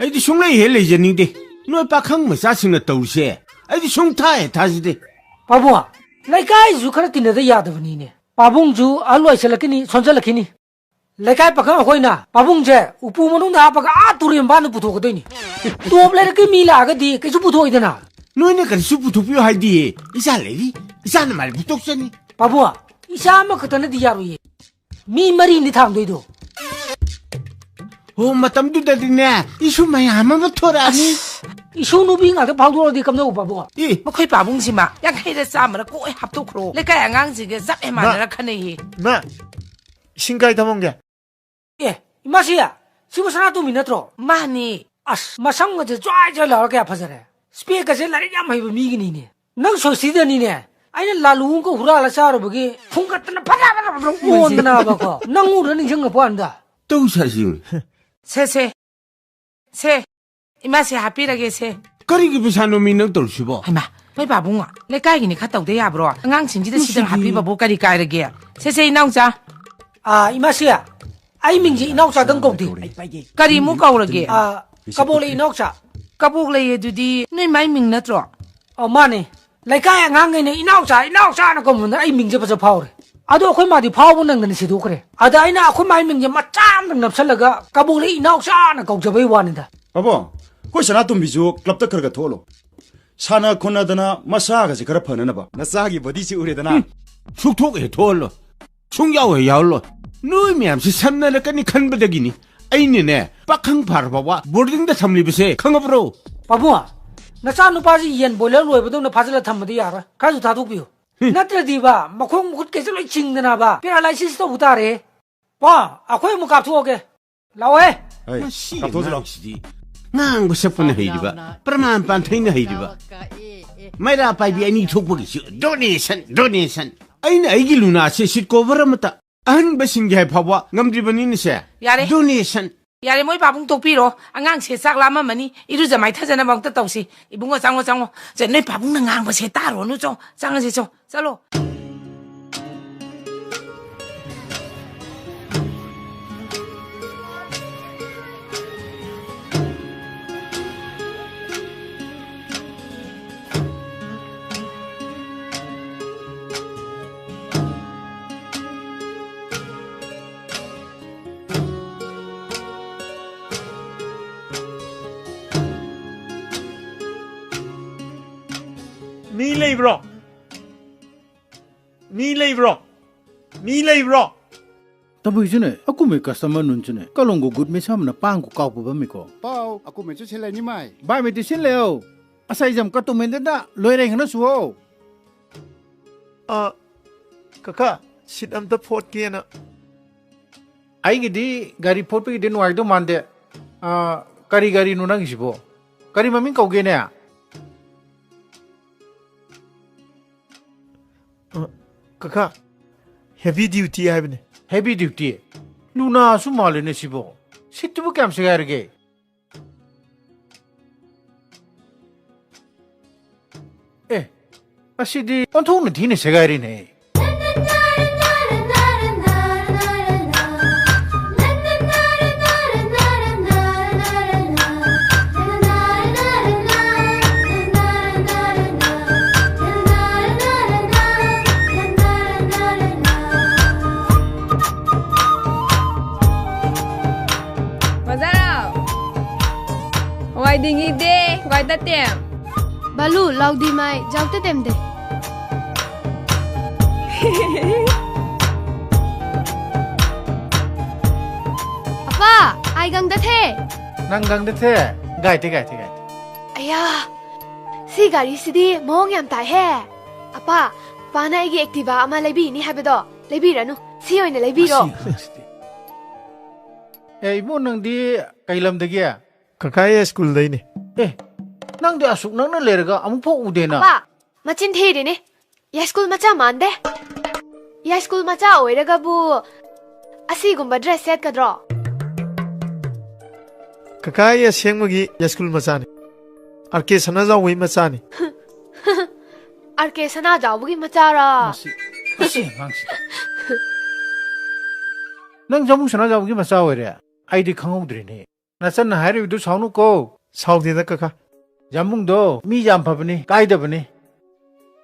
ꯑꯩꯗꯤ ꯁꯨꯡꯂꯩ ꯍꯦꯛ ꯂꯩꯖꯅꯤꯡꯗꯦ꯫ ꯅꯣꯏ ꯄꯥꯈꯪ ꯃꯆꯥꯁꯤꯡꯅ ꯇꯧꯔꯤꯁꯦ ꯑꯩꯗꯤ ꯁꯨꯡꯊꯥ ꯍꯦꯛ ꯊꯥꯖꯗꯦ꯫ ꯄꯥꯕꯨꯡ, ꯂꯩꯀꯥꯏꯁꯨ ꯈꯔ ꯇꯤꯟꯅꯗ ꯌꯥꯗꯕꯅꯤꯅꯦ꯫ ꯄꯥꯕꯨꯡꯁꯨ ꯑꯍꯜ ꯑꯣꯏꯁꯜꯂꯛꯈꯤꯅꯤ, ꯁꯣꯟꯖꯜꯂꯛꯈꯤꯅꯤ꯫ ꯂꯩꯀꯥꯏ ꯄꯥꯈꯪ ꯑꯩꯈꯣꯏꯅ ꯄꯥꯕꯨꯡꯁꯦ ꯎꯄꯨ ꯃꯅꯨꯡꯗ ꯍꯥꯞꯄꯒ ꯑꯥ ꯇꯨꯔꯦꯟ ꯃꯄꯥꯟꯗ ꯄꯨꯊꯣꯛꯀꯗꯣꯏꯅꯤ꯫ ꯇꯣꯞ ꯂꯩꯔꯛꯀꯤ ꯃꯤ ꯂꯥꯛꯑꯒꯗꯤ ꯀꯩꯁꯨ ꯄꯨꯊꯣꯛꯑꯣꯏꯗꯅ꯫ ꯅꯣꯏꯅ ꯀꯔꯤꯁꯨ ꯄꯨꯊꯣꯛꯄꯤꯌꯨ ꯍꯥꯏꯗꯤꯌꯦ꯫ ꯏꯆꯥ ꯂꯩꯔꯤ, ꯏꯆꯥꯅ ꯃꯥꯏ ꯄꯨꯊꯣꯛꯆꯅꯤ꯫ ꯄꯥꯕꯨꯡ, ꯏꯆꯥ ꯑꯃꯈꯛꯇꯅꯗꯤ ꯌꯥꯔꯣꯏꯌꯦ꯫ ꯃꯤ ꯃꯔꯤꯅꯤ ꯊꯥꯡꯗꯣꯏꯗꯣ꯫ ꯍꯣ, ꯃꯇꯝꯗꯨꯗꯗꯤꯅꯦ, ꯏꯁꯨ ꯃꯌꯥꯝ ꯑꯃ ꯊꯣꯔꯛꯑꯅꯤ꯫ ꯏꯁꯨ ꯅꯨꯄꯤ ꯉꯥꯛꯇ ꯐꯥꯎꯗꯣꯔꯛꯑꯗꯤ ꯀꯝꯗꯧꯕ, ꯄꯥꯕꯨꯡ? ꯏ꯫ ꯃꯈꯣꯏ ꯄꯥꯕꯨꯡꯁꯤꯃ ꯌꯥꯡꯈꯩꯔ ꯆꯥꯝꯃꯔ ꯀꯣꯛ ꯍꯦꯛ ꯍꯥꯞꯇꯣꯛꯈ꯭ꯔꯣ꯫ ꯂꯩꯀꯥꯏ ꯑꯉꯥꯡꯁꯤꯡꯒ ꯆꯞ ꯍꯦꯛ ꯃꯥꯟꯅꯔ ꯈꯟꯅꯩꯌꯦ꯫ ꯏꯃꯥ, ꯏꯁꯤꯡ ꯀꯥꯏ ꯊꯝꯃꯝꯒꯦ? ꯑꯦ, ꯏꯃꯥꯁꯤ, ꯁꯤꯕꯨ ꯁꯅꯥꯇꯣꯝꯕꯤ ꯅꯠꯇ꯭ꯔꯣ? ꯃꯥꯅꯤ꯫ ꯑꯁ, ꯃꯁꯝꯒꯁꯦ ꯖ꯭ꯋꯥꯏ ꯖ꯭ꯋꯥꯏ ꯂꯥꯎꯔ ꯀꯌꯥ ꯐꯖꯔꯦ꯫ Specꯀꯁꯦ ꯂꯥꯏꯔꯤꯛ ꯌꯥꯝ ꯍꯩꯕ ꯃꯤꯒꯤꯅꯤꯅꯦ꯫ ꯅꯪ ꯁꯣꯏꯁꯤꯗꯅꯤꯅꯦ, ꯑꯩꯅ ꯂꯥꯂꯨ ꯑꯃꯒ ꯍꯨꯔꯥꯜꯂ ꯆꯥꯔꯨꯕꯒꯤ ꯐꯨꯡꯒꯠꯇꯅ ꯐꯠ ꯐꯠ ꯐꯠ ꯐꯠ ꯐꯠ ꯑꯣꯟꯗꯅꯕꯀꯣ꯫ ꯅꯪ ꯎꯔ ꯅꯤꯡꯁꯤꯡꯉꯛꯄ ꯋꯥꯅꯤꯗ꯫ ꯇꯧ ꯁꯥꯁꯤ꯫ ꯁꯦ, ꯁꯦ꯫ ꯁꯦ, ꯏꯃꯥꯁꯦ ꯍꯥꯞꯄꯤꯔꯒꯦ ꯁꯦ꯫ ꯀꯔꯤꯒꯤ ꯄꯩꯁꯥꯅꯣꯃꯤ ꯅꯪ ꯇꯧꯔꯤꯁꯤꯕꯣ? ꯍꯩꯃꯥ, ꯅꯣꯏ ꯄꯥꯕꯨꯡ, ꯂꯩꯀꯥꯏꯒꯤꯅꯤ ꯈꯔ ꯇꯧꯗ ꯌꯥꯕ꯭ꯔꯣ? ꯑꯉꯥꯡꯁꯤꯡꯁꯤꯗ ꯁꯤꯗꯪ ꯅꯨꯡꯁꯤꯕꯤ꯫ ꯍꯥꯞꯄꯤꯕꯕꯨ ꯀꯔꯤ ꯀꯥꯏꯔꯒꯦ? ꯁꯦ, ꯁꯦ, ꯏꯅꯥꯎꯆꯥ꯫ ꯑꯥ, ꯏꯃꯥꯁꯦ, ꯑꯩ ꯃꯤꯡꯁꯦ ꯏꯅꯥꯎꯆꯥꯗꯪ ꯀꯧꯗꯦ꯫ ꯀꯔꯤꯃꯨꯛ ꯀꯧꯔꯒꯦ? ꯑꯥ, ꯀꯕꯣꯛꯂꯩ ꯏꯅꯥꯎꯆꯥ꯫ ꯀꯕꯣꯛꯂꯩ ꯑꯗꯨꯗꯤ ꯅꯣꯏ ꯃꯥꯏ ꯃꯤꯡ ꯅꯠꯇ꯭ꯔꯣ? ꯑ, ꯃꯥꯅꯦ꯫ ꯂꯩꯀꯥꯏ ꯑꯉꯥꯡꯈꯩꯅ "ꯏꯅꯥꯎꯆꯥ, ꯏꯅꯥꯎꯆꯥꯅ" ꯀꯧꯃꯟꯗꯅ ꯑꯩ ꯃꯤꯡꯁꯦ ꯐꯖ ꯐꯥꯎꯔꯦ꯫ ꯑꯗꯣ ꯑꯩꯈꯣꯏ ꯃꯥꯗꯤ ꯐꯥꯎꯕ ꯅꯪꯗꯅ ꯁꯤꯗꯣꯛꯈ꯭ꯔꯦ꯫ ꯑꯗ ꯑꯩꯅ ꯑꯩꯈꯣꯏ ꯃꯥꯏ ꯃꯤꯡꯁꯦ ꯃꯆꯥ ꯑꯃꯗꯪ ꯅꯞꯁꯜꯂꯒ "ꯀꯕꯣꯛꯂꯩ ꯏꯅꯥꯎꯆꯥꯅ" ꯀꯧꯖꯕꯩ ꯋꯥꯅꯤꯗ꯫ ꯄꯥꯕꯨꯡ, ꯑꯩꯈꯣꯏ ꯁꯅꯥꯇꯣꯝꯕꯤꯁꯨ clubꯇ ꯈꯔ ꯈꯔ ꯊꯣꯛꯍꯜꯂꯣ꯫ ꯁꯥꯟꯅ ꯈꯣꯠꯅꯗꯅ ꯃꯁꯥꯒꯁꯦ ꯈꯔ ꯐꯅꯅꯕ꯫ ꯅꯆꯥꯒꯤ ꯕꯣꯗꯤꯁꯤ ꯎꯔꯦꯗꯅ꯫ ꯁꯨꯛꯊꯣꯛ ꯍꯦꯛ ꯊꯣꯛꯍꯜꯂꯣꯏ꯫ ꯁꯨꯡꯌꯥꯎ ꯍꯦꯛ ꯌꯥꯎꯍꯜꯂꯣꯏ꯫ ꯅꯣꯏ ꯃꯌꯥꯝꯁꯤ ꯁꯝꯅꯔꯛꯀꯅꯤ ꯈꯟꯕꯗꯒꯤꯅꯤ꯫ ꯑꯩꯅꯅꯦ, ꯄꯥꯈꯪ ꯐꯥꯔ ꯐꯥꯎꯕ ꯕꯣꯔꯗꯤꯡꯗ ꯊꯝꯂꯤꯕꯁꯦ ꯈꯪꯉꯕ꯭ꯔꯣ? ꯄꯥꯕꯨꯡ, ꯅꯆꯥ ꯅꯨꯄꯥꯁꯤ ꯌꯦꯟ ꯕꯣꯏꯂꯔ ꯂꯣꯏꯕꯗꯧꯅ ꯐꯥꯖꯤꯜꯂ ꯊꯝꯕꯗꯤ ꯌꯥꯔꯣꯏ꯫ ꯈꯔꯁꯨ ꯊꯥꯗꯣꯛꯄꯤꯌꯨ꯫ ꯍꯝ꯫ ꯅꯠꯇ꯭ꯔꯗꯤꯕ, ꯃꯈꯣꯡ ꯃꯈꯨꯠ ꯀꯩꯁꯦ ꯂꯣꯏ ꯆꯤꯡꯗꯅꯕ paralysis ꯇꯧꯕ ꯇꯥꯔꯦ꯫ ꯄꯥ, ꯑꯩꯈꯣꯏ ꯑꯃꯨꯛ ꯀꯥꯞꯊꯣꯛꯑꯒꯦ꯫ ꯂꯥꯛꯑꯣꯍꯦ꯫ ꯍꯩ, ꯃꯁꯤ ꯀꯥꯞꯊꯣꯛꯑꯁꯤ ꯂꯥꯛꯑꯣ꯫ ꯑꯉꯥꯡꯁꯤꯗꯤ ꯉꯥꯡꯕ ꯁꯛꯄꯅ ꯍꯩꯔꯤꯕ, ꯄ꯭ꯔꯃꯥꯟ ꯄꯥꯟꯊꯩꯅ ꯍꯩꯔꯤꯕ꯫ ꯃꯩꯔꯥ ꯄꯥꯏꯕꯤ ꯑꯅꯤ ꯊꯣꯛꯄꯒꯤꯁꯨ donation, donation꯫ ꯑꯩꯅ ꯑꯩꯒꯤ ꯂꯨꯅꯥꯁꯦ seat cover ꯑꯃꯠꯇ ꯑꯍꯟꯕ ꯁꯤꯟꯒꯦ ꯍꯥꯏ ꯐꯥꯎꯕ ꯉꯝꯗ꯭ꯔꯤꯕꯅꯤꯅꯦ ꯁꯦ꯫ ꯌꯥꯔꯦ꯫ Donation꯫ ꯌꯥꯔꯦ, ꯃꯣꯏ ꯄꯥꯕꯨꯡ ꯇꯣꯛꯄꯤꯔꯣ꯫ ꯑꯉꯥꯡꯁꯦ ꯆꯥꯛ ꯂꯥꯝꯃꯝꯃꯅꯤ꯫ ꯏꯔꯨꯖ ꯃꯥꯏꯊꯖꯅꯕ ꯑꯝꯇ ꯇꯧꯁꯤ꯫ ꯏꯕꯨꯡꯉꯣ, ꯆꯪꯉꯣ, ꯆꯪꯉꯣ꯫ ꯁꯦ, ꯅꯣꯏ ꯄꯥꯕꯨꯡꯅ ꯉꯥꯡꯕꯁꯦ ꯇꯥꯔꯨꯔꯅꯨ, ꯆꯣ꯫ ꯆꯪꯉꯁꯤ, ꯆꯣ꯫ ꯆꯠꯂꯣ꯫ ꯃꯤ ꯂꯩꯕ꯭ꯔꯣ? ꯃꯤ ꯂꯩꯕ꯭ꯔꯣ? ꯃꯤ ꯂꯩꯕ꯭ꯔꯣ? ꯇꯕꯨꯏꯁꯨꯅꯦ, ꯑꯀꯨꯝꯃꯩ customer ꯅꯨꯟꯁꯨꯅꯦ, ꯀꯂꯣꯡꯒ good ꯃꯩꯁꯥꯝꯅ ꯄꯥꯡꯒ ꯀꯥꯎꯄꯕꯝꯃꯤꯀꯣ꯫ ꯄꯥꯎ, ꯑꯀꯨꯝꯃꯩꯁꯨ ꯁꯤꯜꯂꯅꯤ ꯃꯥꯏ꯫ ꯕꯥꯏ ꯃꯩꯇꯩ ꯁꯤꯜꯂꯦ ꯑꯧ꯫ ꯑꯁꯥꯏꯖꯝ ꯀꯇꯨꯃꯦꯟꯗꯗ ꯂꯣꯏꯔꯦ ꯍꯦꯟꯅ ꯁꯨꯍꯧ꯫ ꯑ, ꯀꯀꯥ, seat ꯑꯝꯇ ꯐꯣꯠꯀꯦꯅ꯫ ꯑꯩꯒꯤꯗꯤ ꯒꯥꯔꯤ ꯐꯣꯠꯄꯒꯤꯗꯤ ꯅꯨꯡꯉꯥꯏꯗꯧ ꯃꯥꯟꯗꯦ꯫ ꯑ, ꯀꯔꯤ ꯒꯥꯔꯤꯅꯣ ꯅꯪꯒꯤꯁꯤꯕꯣ? ꯀꯔꯤ ꯃꯃꯤꯡ ꯀꯧꯒꯦꯅꯦ? ꯑ, ꯀꯀꯥ, heavy duty ꯍꯥꯏꯕꯅꯦ꯫ Heavy duty? ꯂꯨꯅꯥꯁꯨ ꯃꯥꯜꯂꯦꯅꯦ ꯁꯤꯕꯣ꯫ Seatꯇꯨꯕꯨ ꯀꯌꯥꯝ ꯁꯦꯒꯥꯏꯔꯒꯦ? ꯑꯦ, ꯑꯁꯤꯗꯤ ꯑꯣꯟꯊꯣꯛꯅ ꯊꯤꯅ ꯁꯦꯒꯥꯏꯔꯦꯅꯦ꯫ ꯕꯖꯥꯔꯥꯎ! ꯍꯋꯥꯏ ꯗꯤꯡꯉꯤꯗꯦ, ꯍꯋꯥꯏ ꯇꯠꯇꯦ꯫ Balu, ꯂꯥꯎꯗꯤ ꯃꯥꯏ ꯖꯥꯎꯇ ꯇꯦꯝꯗꯦ꯫ ꯑꯄꯥ, ꯑꯩ ꯒꯪꯗ ꯊꯦ꯫ ꯅꯪ ꯒꯪꯗ ꯊꯦ? ꯒꯥꯏꯇꯦ, ꯒꯥꯏꯇꯦ, ꯒꯥꯏꯇꯦ꯫ ꯑꯌꯥ, ꯁꯤ ꯒꯥꯔꯤꯁꯤꯗꯤ ꯃꯑꯣꯡ ꯌꯥꯝ ꯇꯥꯏꯍꯦ꯫ ꯑꯄꯥ, ꯄꯥꯅ ꯑꯩꯒꯤ Activa ꯑꯃ ꯂꯩꯕꯤꯅꯤ ꯍꯥꯏꯕꯗꯣ ꯂꯩꯕꯤꯔꯅꯨ꯫ ꯁꯤ ꯑꯣꯏꯅ ꯂꯩꯕꯤꯔꯣ꯫ ꯃꯁꯤ ꯑꯉꯥꯡꯁꯤꯗꯤ꯫ ꯑꯦ, ꯏꯕꯨꯡ, ꯅꯪꯗꯤ ꯀꯩ ꯂꯝꯗꯒꯤ? ꯀꯀꯥ, ꯑꯩ ꯁ꯭ꯀꯨꯜꯗꯩꯅꯦ꯫ ꯑꯦ, ꯅꯪꯗꯤ ꯑꯁꯨꯛ ꯅꯛꯅ ꯂꯩꯔꯒ ꯑꯃꯨꯛꯐꯥꯎ ꯎꯗꯦꯅ꯫ ꯑꯄꯥ, ꯃꯆꯤꯟ ꯊꯤꯔꯤꯅꯦ꯫ ꯌꯥꯏꯁ꯭ꯀꯨꯜ ꯃꯆꯥ ꯃꯥꯟꯗꯦ꯫ ꯌꯥꯏꯁ꯭ꯀꯨꯜ ꯃꯆꯥ ꯑꯣꯏꯔꯒꯕꯨ ꯑꯁꯤꯒꯨꯝꯕ dress ꯁꯦꯠꯀꯗ꯭ꯔꯣ? ꯀꯀꯥ, ꯑꯩ ꯑꯁꯦꯡꯕꯒꯤ ꯌꯥꯏꯁ꯭ꯀꯨꯜ ꯃꯆꯥꯅꯤ꯫ ꯑꯥꯔ ꯀꯦ ꯁꯅꯥꯖꯥꯎꯕꯒꯤ ꯃꯆꯥꯅꯤ꯫ ꯑꯥꯔ ꯀꯦ ꯁꯅꯥꯖꯥꯎꯕꯒꯤ ꯃꯆꯥꯔꯥ? ꯃꯁꯤ, ꯃꯁꯤ ꯑꯉꯥꯡꯁꯤꯗ꯫ ꯅꯪ ꯖꯥꯃꯨ ꯁꯅꯥꯖꯥꯎꯕꯒꯤ ꯃꯆꯥ ꯑꯣꯏꯔꯦ? ꯑꯩꯗꯤ ꯈꯪꯍꯧꯗ꯭ꯔꯦꯅꯦ꯫ ꯅꯆꯟꯅ ꯍꯥꯏꯔꯤꯕꯗꯨ ꯁꯥꯎꯅꯨꯀꯣ꯫ ꯁꯥꯎꯗꯦꯗ ꯀꯀꯥ꯫ ꯖꯥꯃꯨꯡꯗꯣ ꯃꯤ ꯌꯥꯝ ꯐꯕꯅꯤ, ꯀꯥꯏꯗꯕꯅꯤ꯫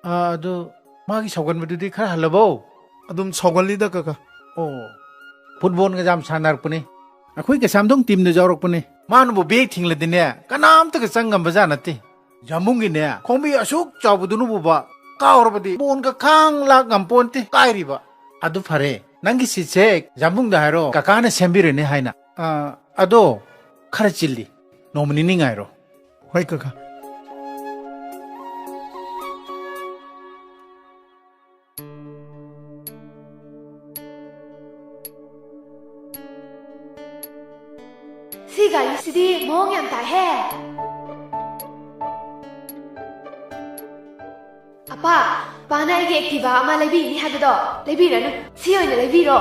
ꯑꯥ, ꯑꯗꯨ ꯃꯥꯒꯤ ꯁꯥꯎꯒꯟꯕꯗꯨꯗꯤ ꯈꯔ ꯍꯜꯂꯕꯣ? ꯑꯗꯨꯝ ꯁꯥꯎꯒꯜꯂꯤꯗ ꯀꯀꯥ꯫ ꯑꯣ, ꯐꯨꯠꯕꯣꯜꯒ ꯌꯥꯝ ꯁꯥꯟꯅꯔꯛꯄꯅꯤ꯫ ꯑꯩꯈꯣꯏ ꯀꯩꯁꯥꯝꯊꯣꯡ ꯇꯤꯝꯗ ꯌꯥꯎꯔꯛꯄꯅꯤ꯫ ꯃꯥꯅꯕꯨ ꯕꯦꯛ ꯊꯤꯡꯂꯗꯤꯅꯦ, ꯀꯅꯥꯝꯇꯒ ꯆꯪ ꯉꯝꯕꯖꯥꯠ ꯅꯠꯇꯦ꯫ ꯖꯥꯃꯨꯡꯒꯤꯅꯦ, ꯈꯣꯡꯕꯤ ꯑꯁꯨꯛ ꯆꯥꯎꯕꯗꯨꯅꯕꯨꯕ ꯀꯥꯎꯔꯕꯗꯤ ꯕꯣꯟꯒ ꯈꯥꯡ ꯂꯥꯛ ꯉꯝꯄꯣꯟꯇꯦ, ꯀꯥꯏꯔꯤꯕ꯫ ꯑꯗꯨ ꯐꯔꯦ, ꯅꯪꯒꯤ ꯁꯤꯠꯁꯦ ꯖꯥꯃꯨꯡꯗ ꯍꯥꯏꯔꯣ, ꯀꯀꯥꯅ ꯁꯦꯝꯕꯤꯔꯅꯤ ꯍꯥꯏꯅ꯫ ꯑꯥ, ꯑꯗꯣ ꯈꯔ ꯆꯤꯜꯂꯤ, ꯅꯣꯡꯃ ꯅꯤꯅꯤ ꯉꯥꯏꯔꯣ꯫ ꯍꯣꯏ ꯀꯀꯥ꯫ ꯁꯤ ꯒꯥꯔꯤꯁꯤꯗꯤ ꯃꯑꯣꯡ ꯌꯥꯝ ꯇꯥꯏꯍꯦ꯫ ꯑꯄꯥ, ꯄꯥꯅ ꯑꯩꯒꯤ Activa ꯑꯃ ꯂꯩꯕꯤꯅꯤ ꯍꯥꯏꯕꯗꯣ ꯂꯩꯕꯤꯔꯅꯨ, ꯁꯤ ꯑꯣꯏꯅ ꯂꯩꯕꯤꯔꯣ꯫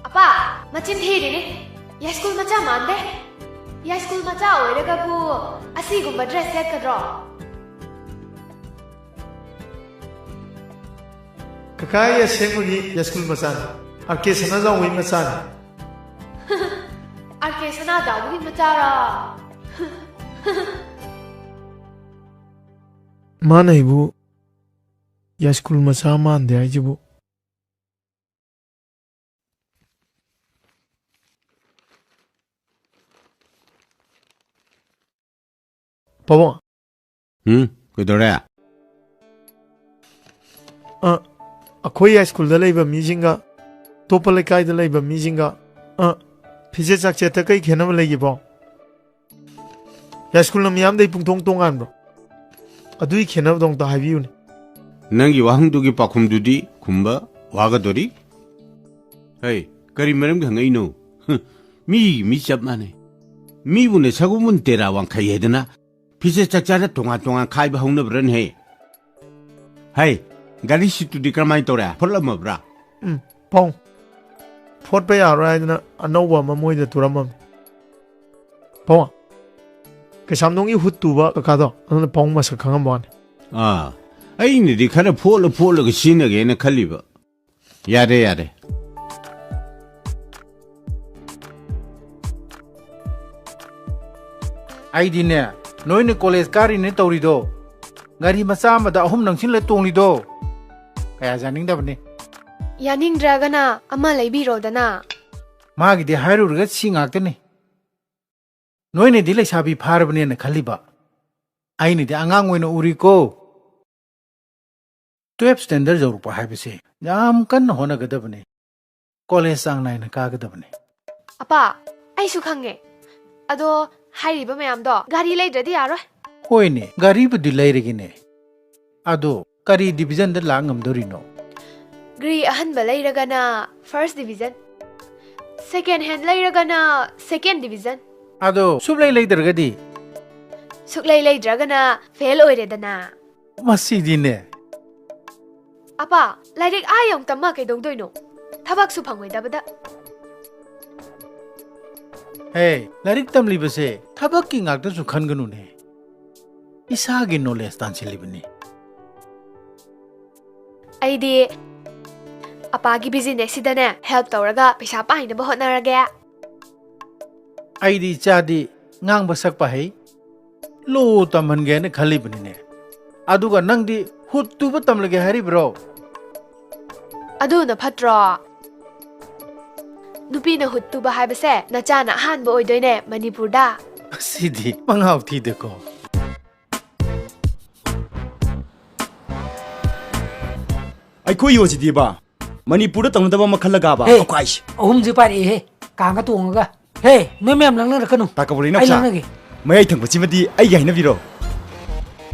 ꯑꯄꯥ, ꯃꯆꯤꯟ ꯊꯤꯔꯤꯅꯤ꯫ ꯌꯥꯏꯁ꯭ꯀꯨꯜ ꯃꯆꯥ ꯃꯥꯟꯗꯦ꯫ ꯌꯥꯏꯁ꯭ꯀꯨꯜ ꯃꯆꯥ ꯑꯣꯏꯔꯒꯕꯨ ꯑꯁꯤꯒꯨꯝꯕ dress ꯁꯦꯠꯀꯗ꯭ꯔꯣ? ꯀꯀꯥ, ꯑꯩ ꯑꯁꯦꯡꯕꯒꯤ ꯌꯥꯏꯁ꯭ꯀꯨꯜ ꯃꯆꯥꯅꯤ꯫ ꯑꯥꯔ ꯀꯦ ꯁꯅꯥꯖꯥꯎꯕꯒꯤ ꯃꯆꯥꯅꯤ꯫ ꯑꯥꯔ ꯀꯦ ꯁꯅꯥꯖꯥꯎꯕꯒꯤ ꯃꯆꯥꯔꯥ? ꯃꯥꯅ ꯑꯩꯕꯨ ꯌꯥꯏꯁ꯭ꯀꯨꯜ ꯃꯆꯥ ꯃꯥꯟꯗꯦ ꯍꯥꯏꯁꯤꯕꯨ꯫ ꯄꯥꯕꯨꯡ꯫ ꯎꯝ, ꯀꯩꯗꯧꯔꯦ? ꯑ, ꯑꯩꯈꯣꯏ ꯍꯥꯏ ꯁ꯭ꯀꯨꯜꯗ ꯂꯩꯕ ꯃꯤꯁꯤꯡꯒ ꯑꯇꯣꯞꯄ ꯂꯩꯀꯥꯏꯗ ꯂꯩꯕ ꯃꯤꯁꯤꯡꯒ, ꯑ, ꯐꯤꯖꯦꯠ ꯆꯥꯛꯆꯦꯠꯇ ꯀꯩ ꯈꯦꯠꯅꯕ ꯂꯩꯒꯦ ꯄꯥꯕꯨꯡ? ꯌꯥꯏꯁ꯭ꯀꯨꯜꯅ ꯃꯤꯌꯥꯝꯗꯩ ꯄꯨꯡꯇꯣꯡ ꯇꯣꯉꯥꯟꯕ꯭ꯔꯣ? ꯑꯗꯨꯒꯤ ꯈꯦꯠꯅꯕꯗꯣ ꯑꯝꯇ ꯍꯥꯏꯕꯤꯌꯨꯅꯦ꯫ ꯅꯪꯒꯤ ꯋꯥꯍꯪꯗꯨꯒꯤ ꯄꯥꯎꯈꯨꯝꯗꯨꯗꯤ ꯈꯨꯝꯕ ꯋꯥꯒꯗꯣꯔꯤ꯫ ꯍꯩ, ꯀꯔꯤ ꯃꯔꯝꯒꯤ ꯍꯪꯉꯛꯏꯅꯣ? ꯍꯨꯝ, ꯃꯤ, ꯃꯤ ꯆꯞ ꯃꯥꯟꯅꯩ꯫ ꯃꯤꯕꯨꯅꯦ ꯁꯒꯣꯜꯕꯟ ꯇꯦꯔꯥ ꯋꯥꯡꯈꯩ ꯍꯥꯏꯗꯅ ꯐꯤꯖꯦꯠ ꯆꯥꯛꯆꯥꯗ ꯇꯣꯉꯥꯟ ꯇꯣꯉꯥꯟ ꯈꯥꯏꯕ ꯍꯧꯅꯕ꯭ꯔꯅꯦꯍꯦ? ꯍꯩ, ꯒꯥꯔꯤ ꯁꯤꯠꯇꯨꯗꯤ ꯀꯔꯝꯍꯥꯏꯅ ꯇꯧꯔꯦ? ꯐꯨꯠꯂꯝꯃꯕ꯭ꯔꯥ? ꯎꯝ, ꯄꯥꯕꯨꯡ꯫ ꯐꯣꯠꯄ ꯌꯥꯔꯣꯏ ꯍꯥꯏꯗꯅ ꯑꯅꯧꯕ ꯑꯃ ꯃꯣꯏꯗ ꯇꯨꯔꯝꯃꯝꯅꯤ꯫ ꯄꯥꯕꯨꯡ, ꯀꯩꯁꯥꯝꯊꯣꯡꯒꯤ ꯍꯨꯠ ꯇꯨꯕ ꯀꯀꯥꯗꯣ, ꯑꯗꯨꯅ ꯄꯥꯕꯨꯡ ꯃꯁꯛ ꯈꯪꯉꯝꯕ ꯋꯥꯅꯤ꯫ ꯑꯥ, ꯑꯩꯅꯗꯤ ꯈꯔ ꯐꯣꯠꯂ ꯐꯣꯠꯂꯒ ꯁꯤꯖꯤꯟꯅꯒꯦꯅ ꯈꯜꯂꯤꯕ꯫ ꯌꯥꯔꯦ, ꯌꯥꯔꯦ꯫ ꯑꯩꯗꯤꯅꯦ, ꯅꯣꯏꯅ ꯀꯣꯂꯦꯖ ꯀꯥꯔꯤꯅꯦ ꯇꯧꯔꯤꯗꯣ, ꯒꯥꯔꯤ ꯃꯆꯥ ꯑꯃꯗ ꯑꯍꯨꯝ ꯅꯪꯁꯤꯜꯂ ꯇꯣꯡꯂꯤꯗꯣ, ꯀꯌꯥ ꯌꯥꯅꯤꯡꯗꯕꯅꯤ꯫ ꯌꯥꯅꯤꯡꯗ꯭ꯔꯒꯅ ꯑꯃ ꯂꯩꯕꯤꯔꯣꯗꯅ꯫ ꯃꯥꯒꯤꯗꯤ ꯍꯥꯏꯔꯨꯔꯒ ꯁꯤ ꯉꯥꯛꯇꯅꯤ꯫ ꯅꯣꯏꯅꯗꯤ ꯂꯩꯁꯥꯕꯤ ꯐꯥꯔꯕꯅꯦꯅ ꯈꯜꯂꯤꯕ, ꯑꯩꯅꯗꯤ ꯑꯉꯥꯡ ꯑꯣꯏꯅ ꯎꯔꯤꯀꯣ꯫ ꯇꯨꯌꯦꯜꯐ ꯁ꯭ꯇꯦꯟꯗꯔꯗ ꯌꯧꯔꯛꯄ ꯍꯥꯏꯕꯁꯦ ꯌꯥꯝ ꯀꯟꯅ ꯍꯣꯠꯅꯒꯗꯕꯅꯤ꯫ ꯀꯣꯂꯦꯖ ꯆꯥꯡ ꯅꯥꯏꯅ ꯀꯥꯒꯗꯕꯅꯤ꯫ ꯑꯄꯥ, ꯑꯩꯁꯨ ꯈꯪꯉꯦ꯫ ꯑꯗꯣ ꯍꯥꯏꯔꯤꯕ ꯃꯌꯥꯝꯗꯣ ꯒꯥꯔꯤ ꯂꯩꯗ꯭ꯔꯗꯤ ꯌꯥꯔꯣꯏ꯫ ꯍꯣꯏꯅꯦ, ꯒꯥꯔꯤꯕꯨꯗꯤ ꯂꯩꯔꯒꯦꯅꯦ꯫ ꯑꯗꯣ ꯀꯔꯤ ꯗꯤꯕꯤꯖꯟꯗ ꯂꯥꯛ ꯉꯝꯗꯣꯔꯤꯅꯣ? ꯘꯔꯤ ꯑꯍꯟꯕ ꯂꯩꯔꯒꯅ ꯐꯥꯔꯁ ꯗꯤꯕꯤꯖꯟ, ꯁꯦꯀꯦꯟ ꯍꯦꯟ ꯂꯩꯔꯒꯅ ꯁꯦꯀꯦꯟ ꯗꯤꯕꯤꯖꯟ꯫ ꯑꯗꯣ ꯁꯨꯛꯂꯩ ꯂꯩꯗ꯭ꯔꯒꯗꯤ? ꯁꯨꯛꯂꯩ ꯂꯩꯗ꯭ꯔꯒꯅ ꯐꯦꯜ ꯑꯣꯏꯔꯦꯗꯅ꯫ ꯃꯁꯤꯗꯤꯅꯦ꯫ ꯑꯄꯥ, ꯂꯥꯏꯔꯤꯛ ꯑꯥ ꯌꯧ ꯇꯝꯃ ꯀꯩꯗꯧꯗꯣꯏꯅꯣ? ꯊꯕꯛꯁꯨ ꯐꯪꯉꯣꯏꯗꯕꯗ꯫ ꯍꯦ, ꯂꯥꯏꯔꯤꯛ ꯇꯝꯂꯤꯕꯁꯦ ꯊꯕꯛꯀꯤ ꯉꯥꯛꯇꯁꯨ ꯈꯟꯒꯅꯨꯅꯦ꯫ ꯏꯁꯥꯒꯤ ꯅꯣꯂꯦꯖ ꯇꯥꯟꯁꯤꯜꯂꯤꯕꯅꯤ꯫ ꯑꯩꯗꯤ ꯑꯄꯥꯒꯤ ꯕꯤꯖꯤꯅꯦꯁꯁꯤꯗꯅꯦ ꯍꯦꯜꯞ ꯇꯧꯔꯒ ꯄꯩꯁꯥ ꯄꯥꯏꯅꯕ ꯍꯣꯠꯅꯔꯒꯦ꯫ ꯑꯩꯗꯤ ꯏꯆꯥꯗꯤ ꯉꯥꯡꯕ ꯁꯛꯄ ꯍꯩ, ꯂꯣ ꯇꯝꯍꯟꯒꯦꯅ ꯈꯜꯂꯤꯕꯅꯤꯅꯦ꯫ ꯑꯗꯨꯒ ꯅꯪꯗꯤ ꯍꯨꯠ ꯇꯨꯕ ꯇꯝꯂꯒꯦ ꯍꯥꯏꯔꯤꯕ꯭ꯔꯣ? ꯑꯗꯨꯅ ꯐꯠꯇ꯭ꯔꯣ? ꯅꯨꯄꯤꯅ ꯍꯨꯠ ꯇꯨꯕ ꯍꯥꯏꯕꯁꯦ ꯅꯆꯥꯅ ꯑꯍꯥꯟꯕ ꯑꯣꯏꯗꯣꯏꯅꯦ ꯃꯅꯤꯄꯨꯔꯗ꯫ ꯑꯁꯤꯗꯤ ꯃꯉꯥꯎ ꯊꯤꯗꯦꯀꯣ꯫ ꯑꯩꯈꯣꯏ ꯌꯣꯁꯤꯗꯤꯕ ꯃꯅꯤꯄꯨꯔꯗ ꯇꯧꯅꯗꯕ ꯑꯃ ꯈꯜꯂꯒꯕ꯫ ꯍꯦ, ꯑꯩꯈꯣꯏꯁꯦ ꯑꯍꯨꯝꯁꯦ ꯄꯥꯏꯔꯛꯑꯦꯍꯦ, ꯀꯥꯡꯒ ꯇꯣꯡꯉꯒ꯫ ꯍꯦ, ꯅꯣꯏ ꯃꯌꯥꯝ ꯂꯪꯅꯔꯛꯀꯅꯨ꯫ ꯇꯥ ꯀꯕꯣꯂꯩ ꯑꯩ ꯏꯅꯥꯎꯆꯥ, ꯂꯪꯅꯒꯦ꯫ ꯃꯌꯥꯏ ꯊꯪꯕꯁꯤꯃꯗꯤ ꯑꯩꯒꯤ ꯍꯥꯏꯅꯕꯤꯔꯣ꯫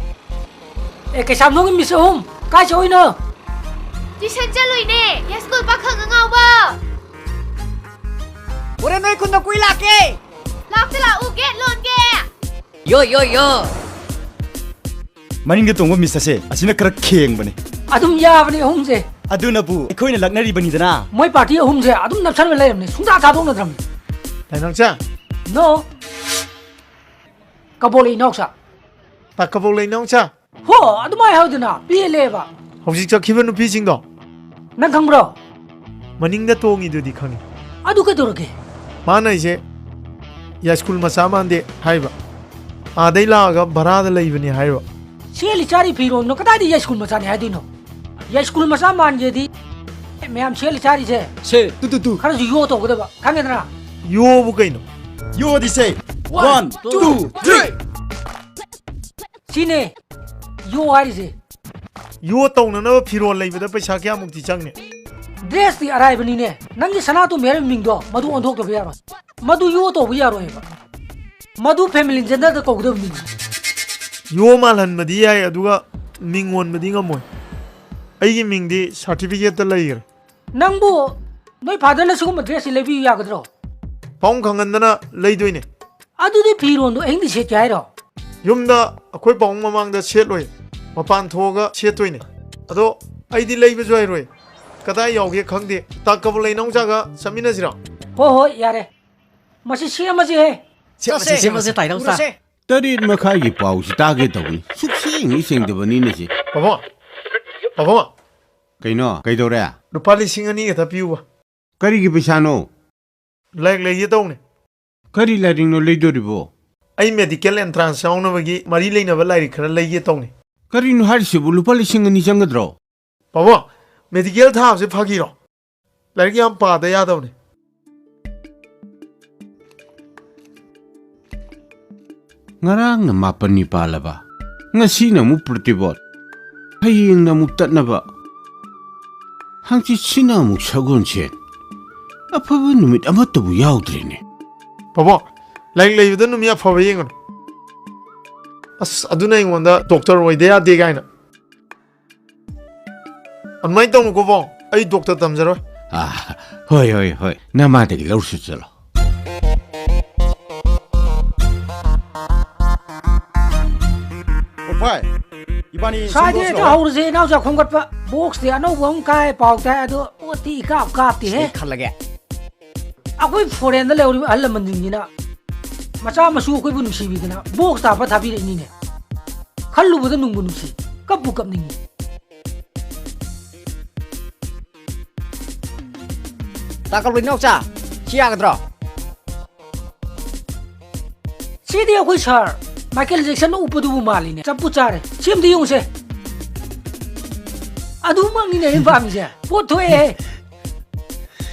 ꯑꯦ, ꯀꯩꯁꯥꯝꯊꯣꯡꯒꯤ ꯃꯤꯁ ꯑꯍꯨꯝ, ꯀꯥꯏ ꯆꯠꯂꯨꯏꯅꯣ? ꯇ꯭ꯌꯨꯁꯟ ꯆꯠꯂꯨꯏꯅꯦ, ꯌꯥꯏꯁ꯭ꯀꯨꯜ ꯄꯥꯈꯪ ꯑꯉꯥꯎꯕ꯫ ꯍꯣꯔꯦꯟ ꯅꯣꯏ ꯈꯨꯟꯗ ꯀꯨꯏ ꯂꯥꯛꯀꯦ꯫ ꯂꯥꯛꯇ ꯂꯥꯛꯎ, ꯒꯦꯠ ꯂꯣꯟꯒꯦ꯫ ꯌꯣ, ꯌꯣ, ꯌꯣ꯫ ꯃꯅꯤꯡꯗ ꯇꯣꯡꯕ ꯃꯤꯁ ꯑꯁꯦ, ꯑꯁꯤꯅ ꯈꯔ ꯈꯦꯡꯕꯅꯦ꯫ ꯑꯗꯨꯝ ꯌꯥꯕꯅꯦ ꯑꯍꯨꯝꯁꯦ꯫ ꯑꯗꯨꯅꯕꯨ ꯑꯩꯈꯣꯏꯅ ꯂꯛꯅꯔꯤꯕꯅꯤꯗꯅ꯫ ꯃꯣꯏ ꯄꯥꯔꯇꯤ ꯑꯍꯨꯝꯁꯦ ꯑꯗꯨꯝ ꯅꯞꯁꯟꯅ ꯂꯩꯔꯕꯅꯦ, ꯁꯨꯡꯊꯥ ꯊꯥꯗꯣꯛꯅꯗ꯭ꯔꯕꯅꯦ꯫ ꯇꯥꯏꯅꯥꯎꯆꯥ꯫ ꯅꯣ꯫ ꯀꯕꯣꯂꯩ ꯏꯅꯥꯎꯆꯥ꯫ ꯇꯥ ꯀꯕꯣꯂꯩ ꯏꯅꯥꯎꯆꯥ꯫ ꯍꯣ, ꯑꯗꯨꯃꯥꯏ ꯍꯥꯏꯗꯅ ꯄꯦꯜꯂꯦꯕ꯫ ꯍꯧꯖꯤꯛ ꯆꯠꯈꯤꯕ ꯅꯨꯄꯤꯁꯤꯡꯗꯣ꯫ ꯅꯪ ꯈꯪꯕ꯭ꯔꯣ? ꯃꯅꯤꯡꯗ ꯇꯣꯡꯉꯤꯗꯨꯗꯤ ꯈꯪꯉꯤ꯫ ꯑꯗꯨ ꯀꯩꯗꯧꯔꯒꯦ? ꯃꯥꯅ ꯑꯩꯁꯦ ꯌꯥꯏꯁ꯭ꯀꯨꯜ ꯃꯆꯥ ꯃꯥꯟꯗꯦ ꯍꯥꯏꯕ꯫ ꯑꯥꯗꯩ ꯂꯥꯛꯑꯒ ꯚꯔꯥꯗ ꯂꯩꯕꯅꯤ ꯍꯥꯏꯕ꯫ ꯁꯦꯠꯂꯤ ꯆꯥꯔꯤ ꯐꯤꯔꯣꯜꯗꯣ ꯀꯗꯥꯏꯗ ꯌꯥꯏꯁ꯭ꯀꯨꯜ ꯃꯆꯥꯅꯤ ꯍꯥꯏꯗꯣꯏꯅꯣ? ꯌꯥꯏꯁ꯭ꯀꯨꯜ ꯃꯆꯥ ꯃꯥꯟꯒꯦꯗꯤ ꯃꯌꯥꯝ ꯁꯦꯠꯂꯤ ꯆꯥꯔꯤꯁꯦ ꯁꯦ, ꯇꯨ, ꯇꯨ, ꯇꯨ꯫ ꯈꯔꯁꯨ ꯌꯣ ꯇꯧꯒꯗꯕ, ꯈꯪꯉꯦꯗꯅ? ꯌꯣꯕꯨ ꯀꯩꯅꯣ? ꯌꯣꯗꯤ ꯁꯦ, one, two, three꯫ ꯁꯤꯅꯦ ꯌꯣ ꯍꯥꯏꯔꯤꯁꯦ꯫ ꯌꯣ ꯇꯧꯅꯅꯕ ꯐꯤꯔꯣꯜ ꯂꯩꯕꯗ ꯄꯩꯁꯥ ꯀꯌꯥꯃꯨꯛꯇꯤ ꯆꯪꯅꯤ? ꯗ꯭ꯔꯦꯁꯇꯤ ꯑꯔꯥꯏꯕꯅꯤꯅꯦ꯫ ꯅꯪꯒꯤ ꯁꯅꯥꯇꯣꯝꯕꯤ ꯍꯥꯏꯔꯤꯕ ꯃꯤꯡꯗꯣ ꯃꯗꯨ ꯑꯣꯟꯊꯣꯛꯇꯕ ꯌꯥꯔꯣꯏ꯫ ꯃꯗꯨ ꯌꯣ ꯇꯧꯕ ꯌꯥꯔꯣꯏꯕ꯫ ꯃꯗꯨ ꯐꯦꯃꯤꯂꯤ ꯖꯦꯟꯗꯔꯗ ꯀꯧꯒꯗꯕ ꯃꯤꯡꯅꯤ꯫ ꯌꯣ ꯃꯥꯜꯍꯟꯕꯗꯤ ꯌꯥꯏ, ꯑꯗꯨꯒ ꯃꯤꯡ ꯑꯣꯟꯕꯗꯤ ꯉꯝꯃꯣꯏ꯫ ꯑꯩꯒꯤ ꯃꯤꯡꯗꯤ ꯁꯥꯔꯇꯤꯐꯤꯀꯦꯠꯇ ꯂꯩꯈ꯭ꯔꯦ꯫ ꯅꯪꯕꯨ ꯅꯣꯏ ꯐꯥꯗꯔꯅ ꯁꯤꯒꯨꯝꯕ ꯗ꯭ꯔꯦꯁꯁꯤ ꯂꯩꯕꯤꯌꯨ ꯌꯥꯒꯗ꯭ꯔꯣ? ꯄꯥꯕꯨꯡ ꯈꯪꯍꯟꯗꯅ ꯂꯩꯗꯣꯏꯅꯦ꯫ ꯑꯗꯨꯗꯤ ꯐꯤꯔꯣꯟꯗꯣ ꯑꯍꯤꯡꯗ ꯁꯦꯠꯀꯦ ꯍꯥꯏꯔꯣ? ꯌꯨꯝꯗ ꯑꯩꯈꯣꯏ ꯄꯥꯕꯨꯡ ꯃꯃꯥꯡꯗ ꯁꯦꯠꯂꯣꯏ, ꯃꯄꯥꯟ ꯊꯣꯛꯑꯒ ꯁꯦꯠꯇꯣꯏꯅꯦ꯫ ꯑꯗꯣ ꯑꯩꯗꯤ ꯂꯩꯕꯁꯨ ꯍꯩꯔꯣꯏ, ꯀꯗꯥꯏ ꯌꯥꯎꯒꯦ ꯈꯪꯗꯦ꯫ ꯇꯥ ꯀꯕꯣꯂꯩ ꯏꯅꯥꯎꯆꯥꯒ ꯆꯠꯃꯤꯟꯅꯁꯤꯔꯣ? ꯍꯣꯏ, ꯍꯣꯏ, ꯌꯥꯔꯦ꯫ ꯃꯁꯤ ꯁꯦꯝꯃꯁꯤꯍꯦ꯫ ꯁꯦꯝꯃꯁꯦ, ꯆꯠꯁꯦ, ꯁꯦꯝꯃꯁꯦ, ꯁꯦꯝꯃꯁꯦ꯫ ꯇꯥꯏꯅꯥꯎꯆꯥ꯫ ꯎꯔꯁꯦ꯫ ꯇꯔꯦꯠ ꯃꯈꯥꯏꯒꯤ ꯄꯥꯎꯁꯤ ꯇꯥꯒꯦ ꯇꯧꯏ꯫ ꯁꯨꯛꯁꯦꯡ ꯍꯦꯛ ꯁꯦꯡꯗꯕꯅꯤꯅ ꯁꯤ꯫ ꯄꯥꯕꯨꯡ, ꯄꯥꯕꯨꯡ꯫ ꯀꯩꯅꯣ? ꯀꯩꯗꯧꯔꯦ? ꯂꯨꯄꯥ ꯂꯤꯁꯤꯡ ꯑꯅꯤ ꯈꯛꯇ ꯄꯤꯌꯨꯕ꯫ ꯀꯔꯤꯒꯤ ꯄꯩꯁꯥꯅꯣ? ꯂꯥꯏꯔꯤꯛ ꯂꯩꯒꯦ ꯇꯧꯅꯦ꯫ ꯀꯔꯤ ꯂꯥꯏꯔꯤꯛꯅꯣ ꯂꯩꯗꯣꯔꯤꯕꯣ? ꯑꯩ ꯃꯦꯗꯤꯀꯦꯜ ꯑꯦꯟꯇ꯭ꯔꯥꯟꯁ ꯌꯥꯎꯅꯕꯒꯤ ꯃꯔꯤ ꯂꯩꯅꯕ ꯂꯥꯏꯔꯤꯛ ꯈꯔ ꯂꯩꯒꯦ ꯇꯧꯅꯦ꯫ ꯀꯔꯤꯅꯣ ꯍꯥꯏꯔꯤꯁꯤꯕꯨ? ꯂꯨꯄꯥ ꯂꯤꯁꯤꯡ ꯑꯅꯤ ꯆꯪꯒꯗ꯭ꯔꯣ? ꯄꯥꯕꯨꯡ, ꯃꯦꯗꯤꯀꯦꯜ ꯊꯥꯕꯁꯦ ꯐꯥꯒꯤꯔꯣ? ꯂꯥꯏꯔꯤꯛ ꯌꯥꯝ ꯄꯥꯗ ꯌꯥꯗꯕꯅꯦ꯫ ꯉꯔꯥꯡꯅ ꯃꯥꯄꯟꯅꯤ ꯄꯥꯜꯂꯕ, ꯉꯁꯤꯅ ꯑꯃꯨꯛ ꯄ꯭ꯔꯣꯇꯤꯕꯣꯠ, ꯍꯌꯦꯡꯅ ꯑꯃꯨꯛ ꯇꯠꯅꯕ꯫ ꯍꯪꯆꯤꯠꯁꯤꯅ ꯑꯃꯨꯛ ꯁꯒꯣꯜꯁꯦꯟ꯫ ꯑꯐꯕ ꯅꯨꯃꯤꯠ ꯑꯃꯠꯇꯕꯨ ꯌꯥꯎꯗ꯭ꯔꯦꯅꯦ꯫ ꯄꯥꯕꯨꯡ, ꯂꯥꯏꯔꯤꯛ ꯂꯩꯕꯗ ꯅꯨꯃꯤꯠ ꯑꯐꯕ ꯌꯦꯡꯒꯅꯨ꯫ ꯑꯁ, ꯑꯗꯨꯅ ꯑꯩꯉꯣꯟꯗ ꯗꯣꯛꯇꯔ ꯑꯣꯏꯗ ꯌꯥꯗꯦ ꯀꯥꯏꯅ꯫ ꯑꯗꯨꯃꯥꯏꯅ ꯇꯧꯅꯨꯀꯣ, ꯄꯥꯕꯨꯡ꯫ ꯑꯩ ꯗꯣꯛꯇꯔ ꯇꯝꯖꯔꯣꯏ꯫ ꯑꯥ, ꯍꯣꯏ, ꯍꯣꯏ, ꯍꯣꯏ꯫ ꯅꯃꯥꯗꯒꯤ ꯂꯧꯔꯁꯨ ꯆꯠꯂꯣ꯫ ꯑꯣ ꯚꯥꯏ, ꯏꯕꯥꯅꯤ ꯁ꯭ꯋꯥꯏꯗ ꯁꯦꯝꯗꯣꯛꯑꯁꯤ ꯍꯦꯛꯇ ꯂꯥꯛꯑꯣ꯫ ꯍꯧꯔꯁꯦ, ꯏꯅꯥꯎꯆꯥ ꯈꯣꯝꯒꯠꯄ꯫ ꯕꯣꯛꯁꯇꯤ ꯑꯅꯧꯕ ꯑꯃ ꯀꯥꯏ ꯄꯥꯎ ꯇꯥꯏ, ꯑꯗꯣ ꯄꯣꯠꯇꯤ ꯏꯀꯥꯞ ꯀꯥꯞꯇꯦꯍꯦ꯫ ꯁꯤ ꯈꯜꯂꯒꯦ꯫ ꯑꯩꯈꯣꯏ ꯐꯣꯔꯦꯟꯗ ꯂꯩꯍꯧꯔꯤꯕ ꯑꯍꯜ ꯂꯃꯟꯁꯤꯡꯁꯤꯅ ꯃꯆꯥ ꯃꯁꯨ ꯑꯩꯈꯣꯏꯕꯨ ꯅꯨꯡꯁꯤꯕꯤꯗꯅ ꯕꯣꯛꯁꯇ ꯍꯥꯞꯄ ꯊꯥꯕꯤꯔꯛꯏꯅꯤꯅꯦ꯫ ꯈꯜꯂꯨꯕꯗ ꯅꯨꯡꯕꯨ ꯅꯨꯡꯁꯤ, ꯀꯞꯄꯨ ꯀꯞꯅꯤꯡꯉꯤ꯫ ꯇꯥ ꯀꯕꯨꯏ ꯏꯅꯥꯎꯆꯥ, ꯁꯤ ꯌꯥꯒꯗ꯭ꯔꯣ? ꯁꯤꯗꯤ ꯑꯩꯈꯣꯏ ꯁꯥꯔ ꯃꯥꯏꯀꯦꯜ ꯖꯦꯛꯁꯟꯅ ꯎꯞꯄꯗꯨꯕꯨ ꯃꯥꯜꯂꯤꯅꯦ꯫ ꯆꯞꯄꯨ ꯆꯥꯔꯦ꯫ ꯁꯤ ꯑꯝꯇ ꯌꯦꯡꯉꯨꯁꯦ꯫ ꯑꯗꯨꯃꯛꯅꯤꯅꯦ ꯑꯩꯅ ꯄꯥꯝꯃꯤꯁꯦ꯫ ꯄꯣꯠ ꯊꯣꯛꯑꯦꯍꯦ꯫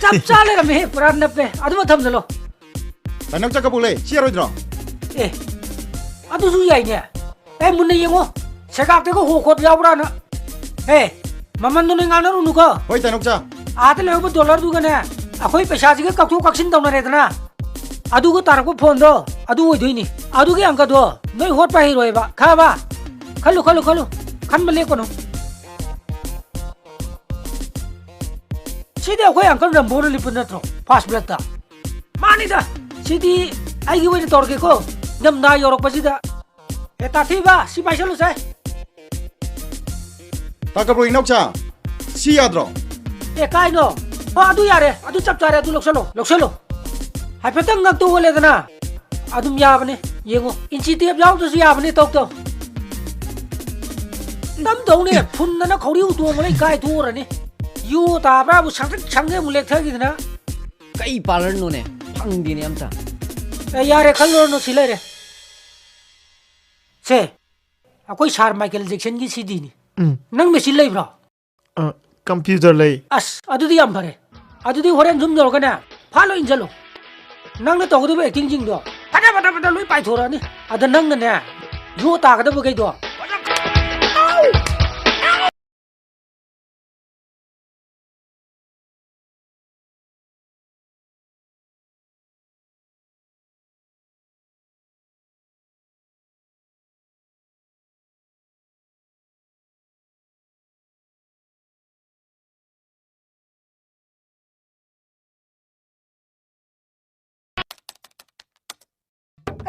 ꯆꯞ ꯆꯥ ꯂꯩꯔꯝꯃꯦꯍꯦ, ꯄꯨꯔꯥ ꯅꯞꯄꯦ꯫ ꯑꯗꯨꯃ ꯊꯝꯖꯜꯂꯣ꯫ ꯇꯥꯏꯅꯧ ꯆꯥ ꯀꯕꯣꯛ ꯂꯩ, ꯁꯤ ꯌꯥꯔꯣꯏꯗ꯭ꯔꯣ? ꯑꯦ, ꯑꯗꯨꯁꯨ ꯌꯥꯏꯅꯦ꯫ ꯑꯦ, ꯃꯨꯟꯅ ꯌꯦꯡꯉꯣ꯫ ꯁꯦꯒꯥꯛꯇꯒ ꯍꯣ ꯈꯣꯠꯄ ꯌꯥꯎꯕ꯭ꯔꯥꯅ꯫ ꯑꯦ, ꯃꯃꯟꯗꯣ ꯅꯣꯏ ꯉꯥꯡꯅꯔꯨꯅꯨꯀꯣ꯫ ꯍꯣꯏ, ꯇꯥꯏꯅꯧꯆꯥ꯫ ꯑꯥꯗ ꯂꯩꯍꯧꯕ ꯗꯣꯂꯔꯗꯨꯒꯅꯦ, ꯑꯩꯈꯣꯏ ꯄꯩꯁꯥꯁꯤꯒ ꯀꯛꯊꯣꯛ ꯀꯛꯁꯤꯟ ꯇꯧꯅꯔꯦꯗꯅ꯫ ꯑꯗꯨꯒ ꯇꯥꯔꯛꯄ ꯐꯣꯟꯗꯣ, ꯑꯗꯨ ꯑꯣꯏꯗꯣꯏꯅꯤ꯫ ꯑꯗꯨꯒꯤ ꯑꯪꯀꯗꯣ ꯅꯣꯏ ꯍꯣꯠꯄ ꯍꯩꯔꯣꯏꯕ꯫ ꯈꯪꯉꯕ? ꯈꯜꯂꯨ, ꯈꯜꯂꯨ, ꯈꯜꯂꯨ꯫ ꯈꯟꯕ ꯂꯦꯞꯀꯅꯨ꯫ ꯁꯤꯗꯤ ꯑꯩꯈꯣꯏ ꯑꯪꯀꯜ ꯔꯝꯕꯣꯅ ꯂꯤꯠꯄ ꯅꯠꯇ꯭ꯔꯣ? ꯐꯥꯔꯁ ꯕ꯭ꯂꯠꯇ꯫ ꯃꯥꯅꯤꯗ, ꯁꯤꯗꯤ ꯑꯩꯒꯤ ꯑꯣꯏꯅ ꯇꯧꯔꯒꯦꯀꯣ, ꯏꯪꯊꯝꯊꯥ ꯌꯧꯔꯛꯄꯁꯤꯗ꯫ ꯑꯦ, ꯇꯥꯊꯤꯕ, ꯁꯤ ꯄꯥꯏꯁꯜꯂꯨꯁꯦ꯫ ꯇꯥ ꯀꯕꯣꯛ ꯏꯅꯥꯎꯆꯥ, ꯁꯤ ꯌꯥꯗ꯭ꯔꯣ? ꯑꯦ, ꯀꯥꯏꯅꯣ? ꯑꯣ, ꯑꯗꯨ ꯌꯥꯔꯦ, ꯑꯗꯨ ꯆꯞ ꯆꯥꯔꯦ, ꯑꯗꯨ ꯂꯧꯁꯜꯂꯣ, ꯂꯧꯁꯜꯂꯣ꯫ ꯍꯥꯏꯐꯦꯠꯇꯪ ꯉꯛꯇ ꯑꯣꯜꯂꯦꯗꯅ, ꯑꯗꯨꯝ ꯌꯥꯕꯅꯦ꯫ ꯌꯦꯡꯉꯣ, ꯏꯟꯆꯤ ꯇꯦꯞ ꯌꯥꯎꯗ꯭ꯔꯁꯨ ꯌꯥꯕꯅꯦ, ꯇꯧ ꯇꯧ꯫ ꯅꯝꯗꯧꯅꯦ, ꯐꯨꯟꯗꯅ ꯈꯧꯔꯤ ꯎꯇꯣꯡꯕ ꯂꯣꯏ ꯀꯥꯏꯊꯣꯛꯎꯔꯅꯤ꯫ ꯌꯨ ꯇꯥꯕ꯭ꯔꯥꯕꯨ ꯁꯪꯇ꯭ꯔꯤꯛ ꯁꯪꯒꯩ ꯑꯃꯨꯛ ꯂꯦꯛꯊꯈꯤꯗꯅ꯫ ꯀꯩ ꯄꯥꯔꯂꯔꯅꯣꯅꯦ? ꯐꯪꯗꯦꯅꯦ ꯑꯝꯇ꯫ ꯑꯦ, ꯌꯥꯔꯦ, ꯈꯜꯂꯨꯔꯅꯨ, ꯁꯤ ꯂꯩꯔꯦ꯫ ꯁꯦ, ꯑꯩꯈꯣꯏ ꯁꯥꯔ ꯃꯥꯏꯀꯦꯜ ꯖꯦꯛꯁꯟꯒꯤ ꯁꯤꯗꯤꯅꯤ꯫ ꯎꯝ꯫ ꯅꯪ ꯃꯦꯆꯤꯟ ꯂꯩꯕ꯭ꯔꯣ? ꯑ, ꯀꯝꯄ꯭ꯌꯨꯇꯔ ꯂꯩ꯫ ꯑꯁ, ꯑꯗꯨꯗꯤ ꯌꯥꯝ ꯐꯔꯦ꯫ ꯑꯗꯨꯗꯤ ꯍꯣꯔꯦꯟ ꯌꯨꯝ ꯌꯧꯔꯒꯅꯦ, ꯐꯥ ꯂꯣꯏ ꯏꯟꯁꯤꯜꯂꯨ꯫ ꯅꯪꯅ ꯇꯧꯒꯗꯕ ꯑꯦꯛꯇꯤꯡꯁꯤꯡꯗꯣ ꯐꯖ ꯐꯖ ꯐꯖ ꯂꯣꯏ ꯄꯥꯏꯊꯣꯔꯛꯑꯅꯤ꯫ ꯑꯗ ꯅꯪꯅꯅꯦ, ꯌꯨ ꯇꯥꯒꯗꯕꯈꯩꯗꯣ ꯐꯖ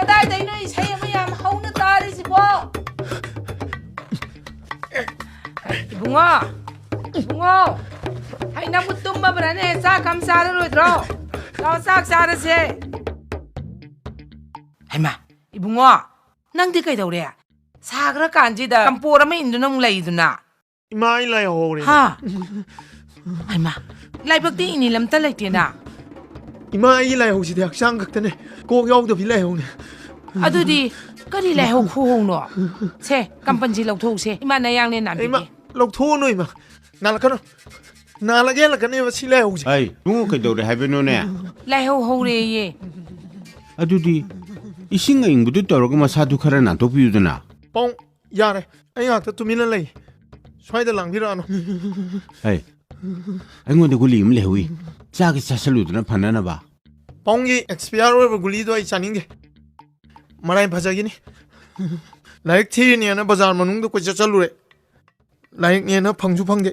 ꯀꯗꯥꯏꯗꯩꯅꯣ ꯏꯁꯩ ꯑꯃ ꯌꯥꯝ ꯍꯧꯅ ꯇꯥꯔꯤꯁꯤꯕꯣ? ꯏꯕꯨꯡꯉꯣ, ꯏꯕꯨꯡꯉꯣ, ꯍꯩ, ꯅꯪꯕꯨ ꯇꯨꯝꯃꯕ꯭ꯔꯥꯅꯦ? ꯆꯥꯛ ꯑꯃ ꯆꯥꯔꯔꯣꯏꯗ꯭ꯔꯣ? ꯂꯥꯛꯑꯣ, ꯆꯥꯛ ꯆꯥꯔꯁꯦ꯫ ꯍꯩꯃꯥ, ꯏꯕꯨꯡꯉꯣ, ꯅꯪꯗꯤ ꯀꯩꯗꯧꯔꯦ? ꯁꯥꯈ꯭ꯔ ꯀꯥꯟꯁꯤꯗ ꯀꯝꯄꯣꯔ ꯑꯃ ꯏꯟꯗꯨꯅ ꯑꯃꯨꯛ ꯂꯩꯗꯨꯅ꯫ ꯏꯃꯥ, ꯑꯩ ꯂꯥꯏꯍꯧꯔꯦ꯫ ꯍꯥ? ꯍꯩꯃꯥ, ꯂꯥꯏꯕꯛꯇꯤ ꯏꯅꯤꯜ ꯑꯝꯇ ꯂꯩꯇꯦꯅ꯫ ꯏꯃꯥ, ꯑꯩꯒꯤ ꯂꯥꯏꯍꯧꯁꯤꯗꯤ ꯍꯛꯆꯥꯡ ꯈꯛꯇꯅꯦ, ꯀꯣꯛ ꯌꯥꯎꯗꯕꯤ ꯂꯥꯏꯍꯧꯅꯦ꯫ ꯑꯗꯨꯗꯤ ꯀꯔꯤ ꯂꯥꯏꯍꯧ ꯈꯨꯍꯧꯅꯣ? ꯁꯦ, ꯀꯝꯄꯟꯁꯤ ꯂꯧꯊꯣꯛꯎꯁꯦ, ꯏꯃꯥ ꯅꯌꯥꯡꯅꯦ ꯏꯃꯥ, ꯅꯥꯟꯕꯤꯒꯦ꯫ ꯂꯧꯊꯣꯛꯎꯅꯨ ꯏꯃꯥ, ꯅꯥꯜꯂꯛꯀꯅꯨ꯫ ꯅꯥꯜꯂꯒ ꯍꯦꯜꯂꯛꯀꯅꯦꯕ ꯁꯤ ꯂꯥꯏꯍꯧꯁꯦ꯫ ꯑꯩ ꯏꯕꯨꯡꯉꯣ, ꯀꯩꯗꯧꯔꯦ ꯍꯥꯏꯕꯅꯣꯅꯦ? ꯂꯥꯏꯍꯧ ꯍꯧꯔꯦꯌꯦ꯫ ꯑꯗꯨꯗꯤ ꯏꯁꯤꯡ ꯑꯏꯪꯕꯗꯨ ꯇꯧꯔꯒ ꯃꯁꯥꯗꯨ ꯈꯔ ꯅꯥꯟꯊꯣꯛꯄꯤꯌꯨꯗꯅ꯫ ꯄꯥꯎ ꯌꯥꯔꯦ, ꯑꯩ ꯉꯥꯛꯇ ꯇꯨꯃꯤꯟꯅ ꯂꯩ꯫ ꯁ꯭ꯋꯥꯏꯗ ꯂꯥꯡꯕꯤꯔꯛꯑꯅꯨ꯫ ꯍꯩ, ꯑꯩꯉꯣꯟꯗ ꯒꯨꯂꯤ ꯑꯃ ꯂꯩꯍꯧꯏ, ꯆꯥꯒꯦ ꯆꯥꯁꯜꯂꯨꯗꯅ ꯐꯅꯅꯕ꯫ ꯄꯥꯎꯡꯒꯤ ꯑꯦꯛꯁꯄꯤꯌꯥꯔ ꯑꯣꯏꯕ ꯒꯨꯂꯤꯗꯣ ꯑꯩ ꯆꯥꯅꯤꯡꯗꯦ꯫ ꯃꯔꯥꯏ ꯐꯖꯒꯤꯅꯤ꯫ ꯂꯥꯏꯔꯤꯛ ꯊꯤꯔꯤꯅꯦꯅ ꯕꯖꯥꯔ ꯃꯅꯨꯡꯗ ꯀꯣꯏꯆꯠ ꯆꯠꯂꯨꯔꯦ꯫ ꯂꯥꯏꯔꯤꯛꯅꯦꯅ ꯐꯪꯁꯨ ꯐꯪꯗꯦ꯫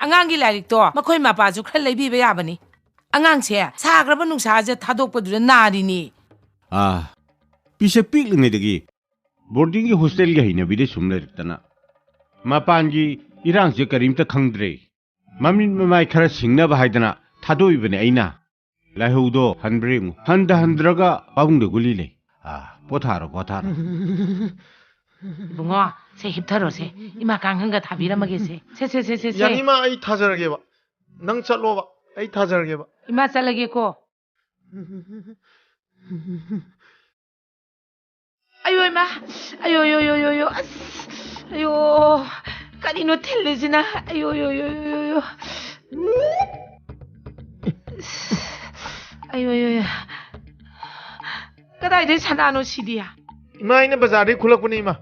ꯑꯉꯥꯡꯒꯤ ꯂꯥꯏꯔꯤꯛꯇꯣ ꯃꯈꯣꯏ ꯃꯄꯥꯁꯨ ꯈꯔ ꯂꯩꯕꯤꯕ ꯌꯥꯕꯅꯤ꯫ ꯑꯉꯥꯡꯁꯦ ꯁꯥꯈ꯭ꯔꯕ ꯅꯨꯡꯁꯥꯁꯦ ꯊꯥꯗꯣꯛꯄꯗꯨꯗ ꯅꯥꯔꯤꯅꯤ꯫ ꯑꯥ, ꯄꯤꯁꯛ ꯄꯤꯛꯂꯤꯉꯩꯗꯒꯤ ꯕꯣꯔꯗꯤꯡꯒꯤ ꯍꯣꯁꯇꯦꯜꯒꯤ ꯍꯩꯅꯕꯤꯗ ꯁꯨꯝ ꯂꯩꯔꯛꯇꯅ ꯃꯄꯥꯟꯒꯤ ꯏꯔꯥꯡꯁꯦ ꯀꯔꯤꯝꯇ ꯈꯪꯗ꯭ꯔꯦ꯫ ꯃꯃꯤꯠ ꯃꯃꯥꯏ ꯈꯔ ꯁꯤꯡꯅꯕ ꯍꯥꯏꯗꯅ ꯊꯥꯗꯣꯛꯏꯕꯅꯦ ꯑꯩꯅ꯫ ꯂꯥꯏꯍꯧꯗꯣ ꯍꯟꯕ꯭ꯔꯥ ꯌꯦꯡꯉꯨ꯫ ꯍꯟꯗ ꯍꯟꯗ꯭ꯔꯒ ꯄꯥꯕꯨꯡꯗ ꯒꯨꯂꯤ ꯂꯩ꯫ ꯑꯥ, ꯄꯣꯊꯥꯔꯣ, ꯄꯣꯊꯥꯔꯣ꯫ ꯏꯕꯨꯡꯉꯣ, ꯁꯦ ꯍꯤꯞꯊꯔꯣꯁꯦ꯫ ꯏꯃꯥ ꯀꯥꯡꯈꯟꯒ ꯊꯥꯕꯤꯔꯝꯃꯒꯦꯁꯦ꯫ ꯁꯦ, ꯁꯦ, ꯁꯦ, ꯁꯦ, ꯁꯦ꯫ ꯌꯥꯅꯤꯃ, ꯑꯩ ꯊꯥꯖꯔꯒꯦꯕ꯫ ꯅꯪ ꯆꯠꯂꯣꯕ, ꯑꯩ ꯊꯥꯖꯔꯒꯦꯕ꯫ ꯏꯃꯥ ꯆꯠꯂꯒꯦꯀꯣ꯫ ꯑꯌꯣ ꯏꯃꯥ, ꯑꯌꯣ, ꯑꯌꯣ, ꯑꯌꯣ, ꯑꯌꯣ, ꯑꯌꯣ, ꯑꯁ, ꯑꯌꯣ, ꯀꯔꯤꯅꯣ ꯊꯤꯜꯂꯤꯁꯤꯅ? ꯑꯌꯣ, ꯑꯌꯣ, ꯑꯌꯣ, ꯑꯌꯣ, ꯑꯌꯣ, ꯑꯁ, ꯑꯌꯣ, ꯑꯌꯣ, ꯑꯌꯣ, ꯀꯗꯥꯏꯗꯩ ꯁꯅꯥꯅꯣ ꯁꯤꯗꯤ? ꯏꯃꯥ, ꯑꯩꯅ ꯕꯖꯥꯔꯗꯩ ꯈꯨꯜꯂꯛꯄꯅꯦ ꯏꯃꯥ,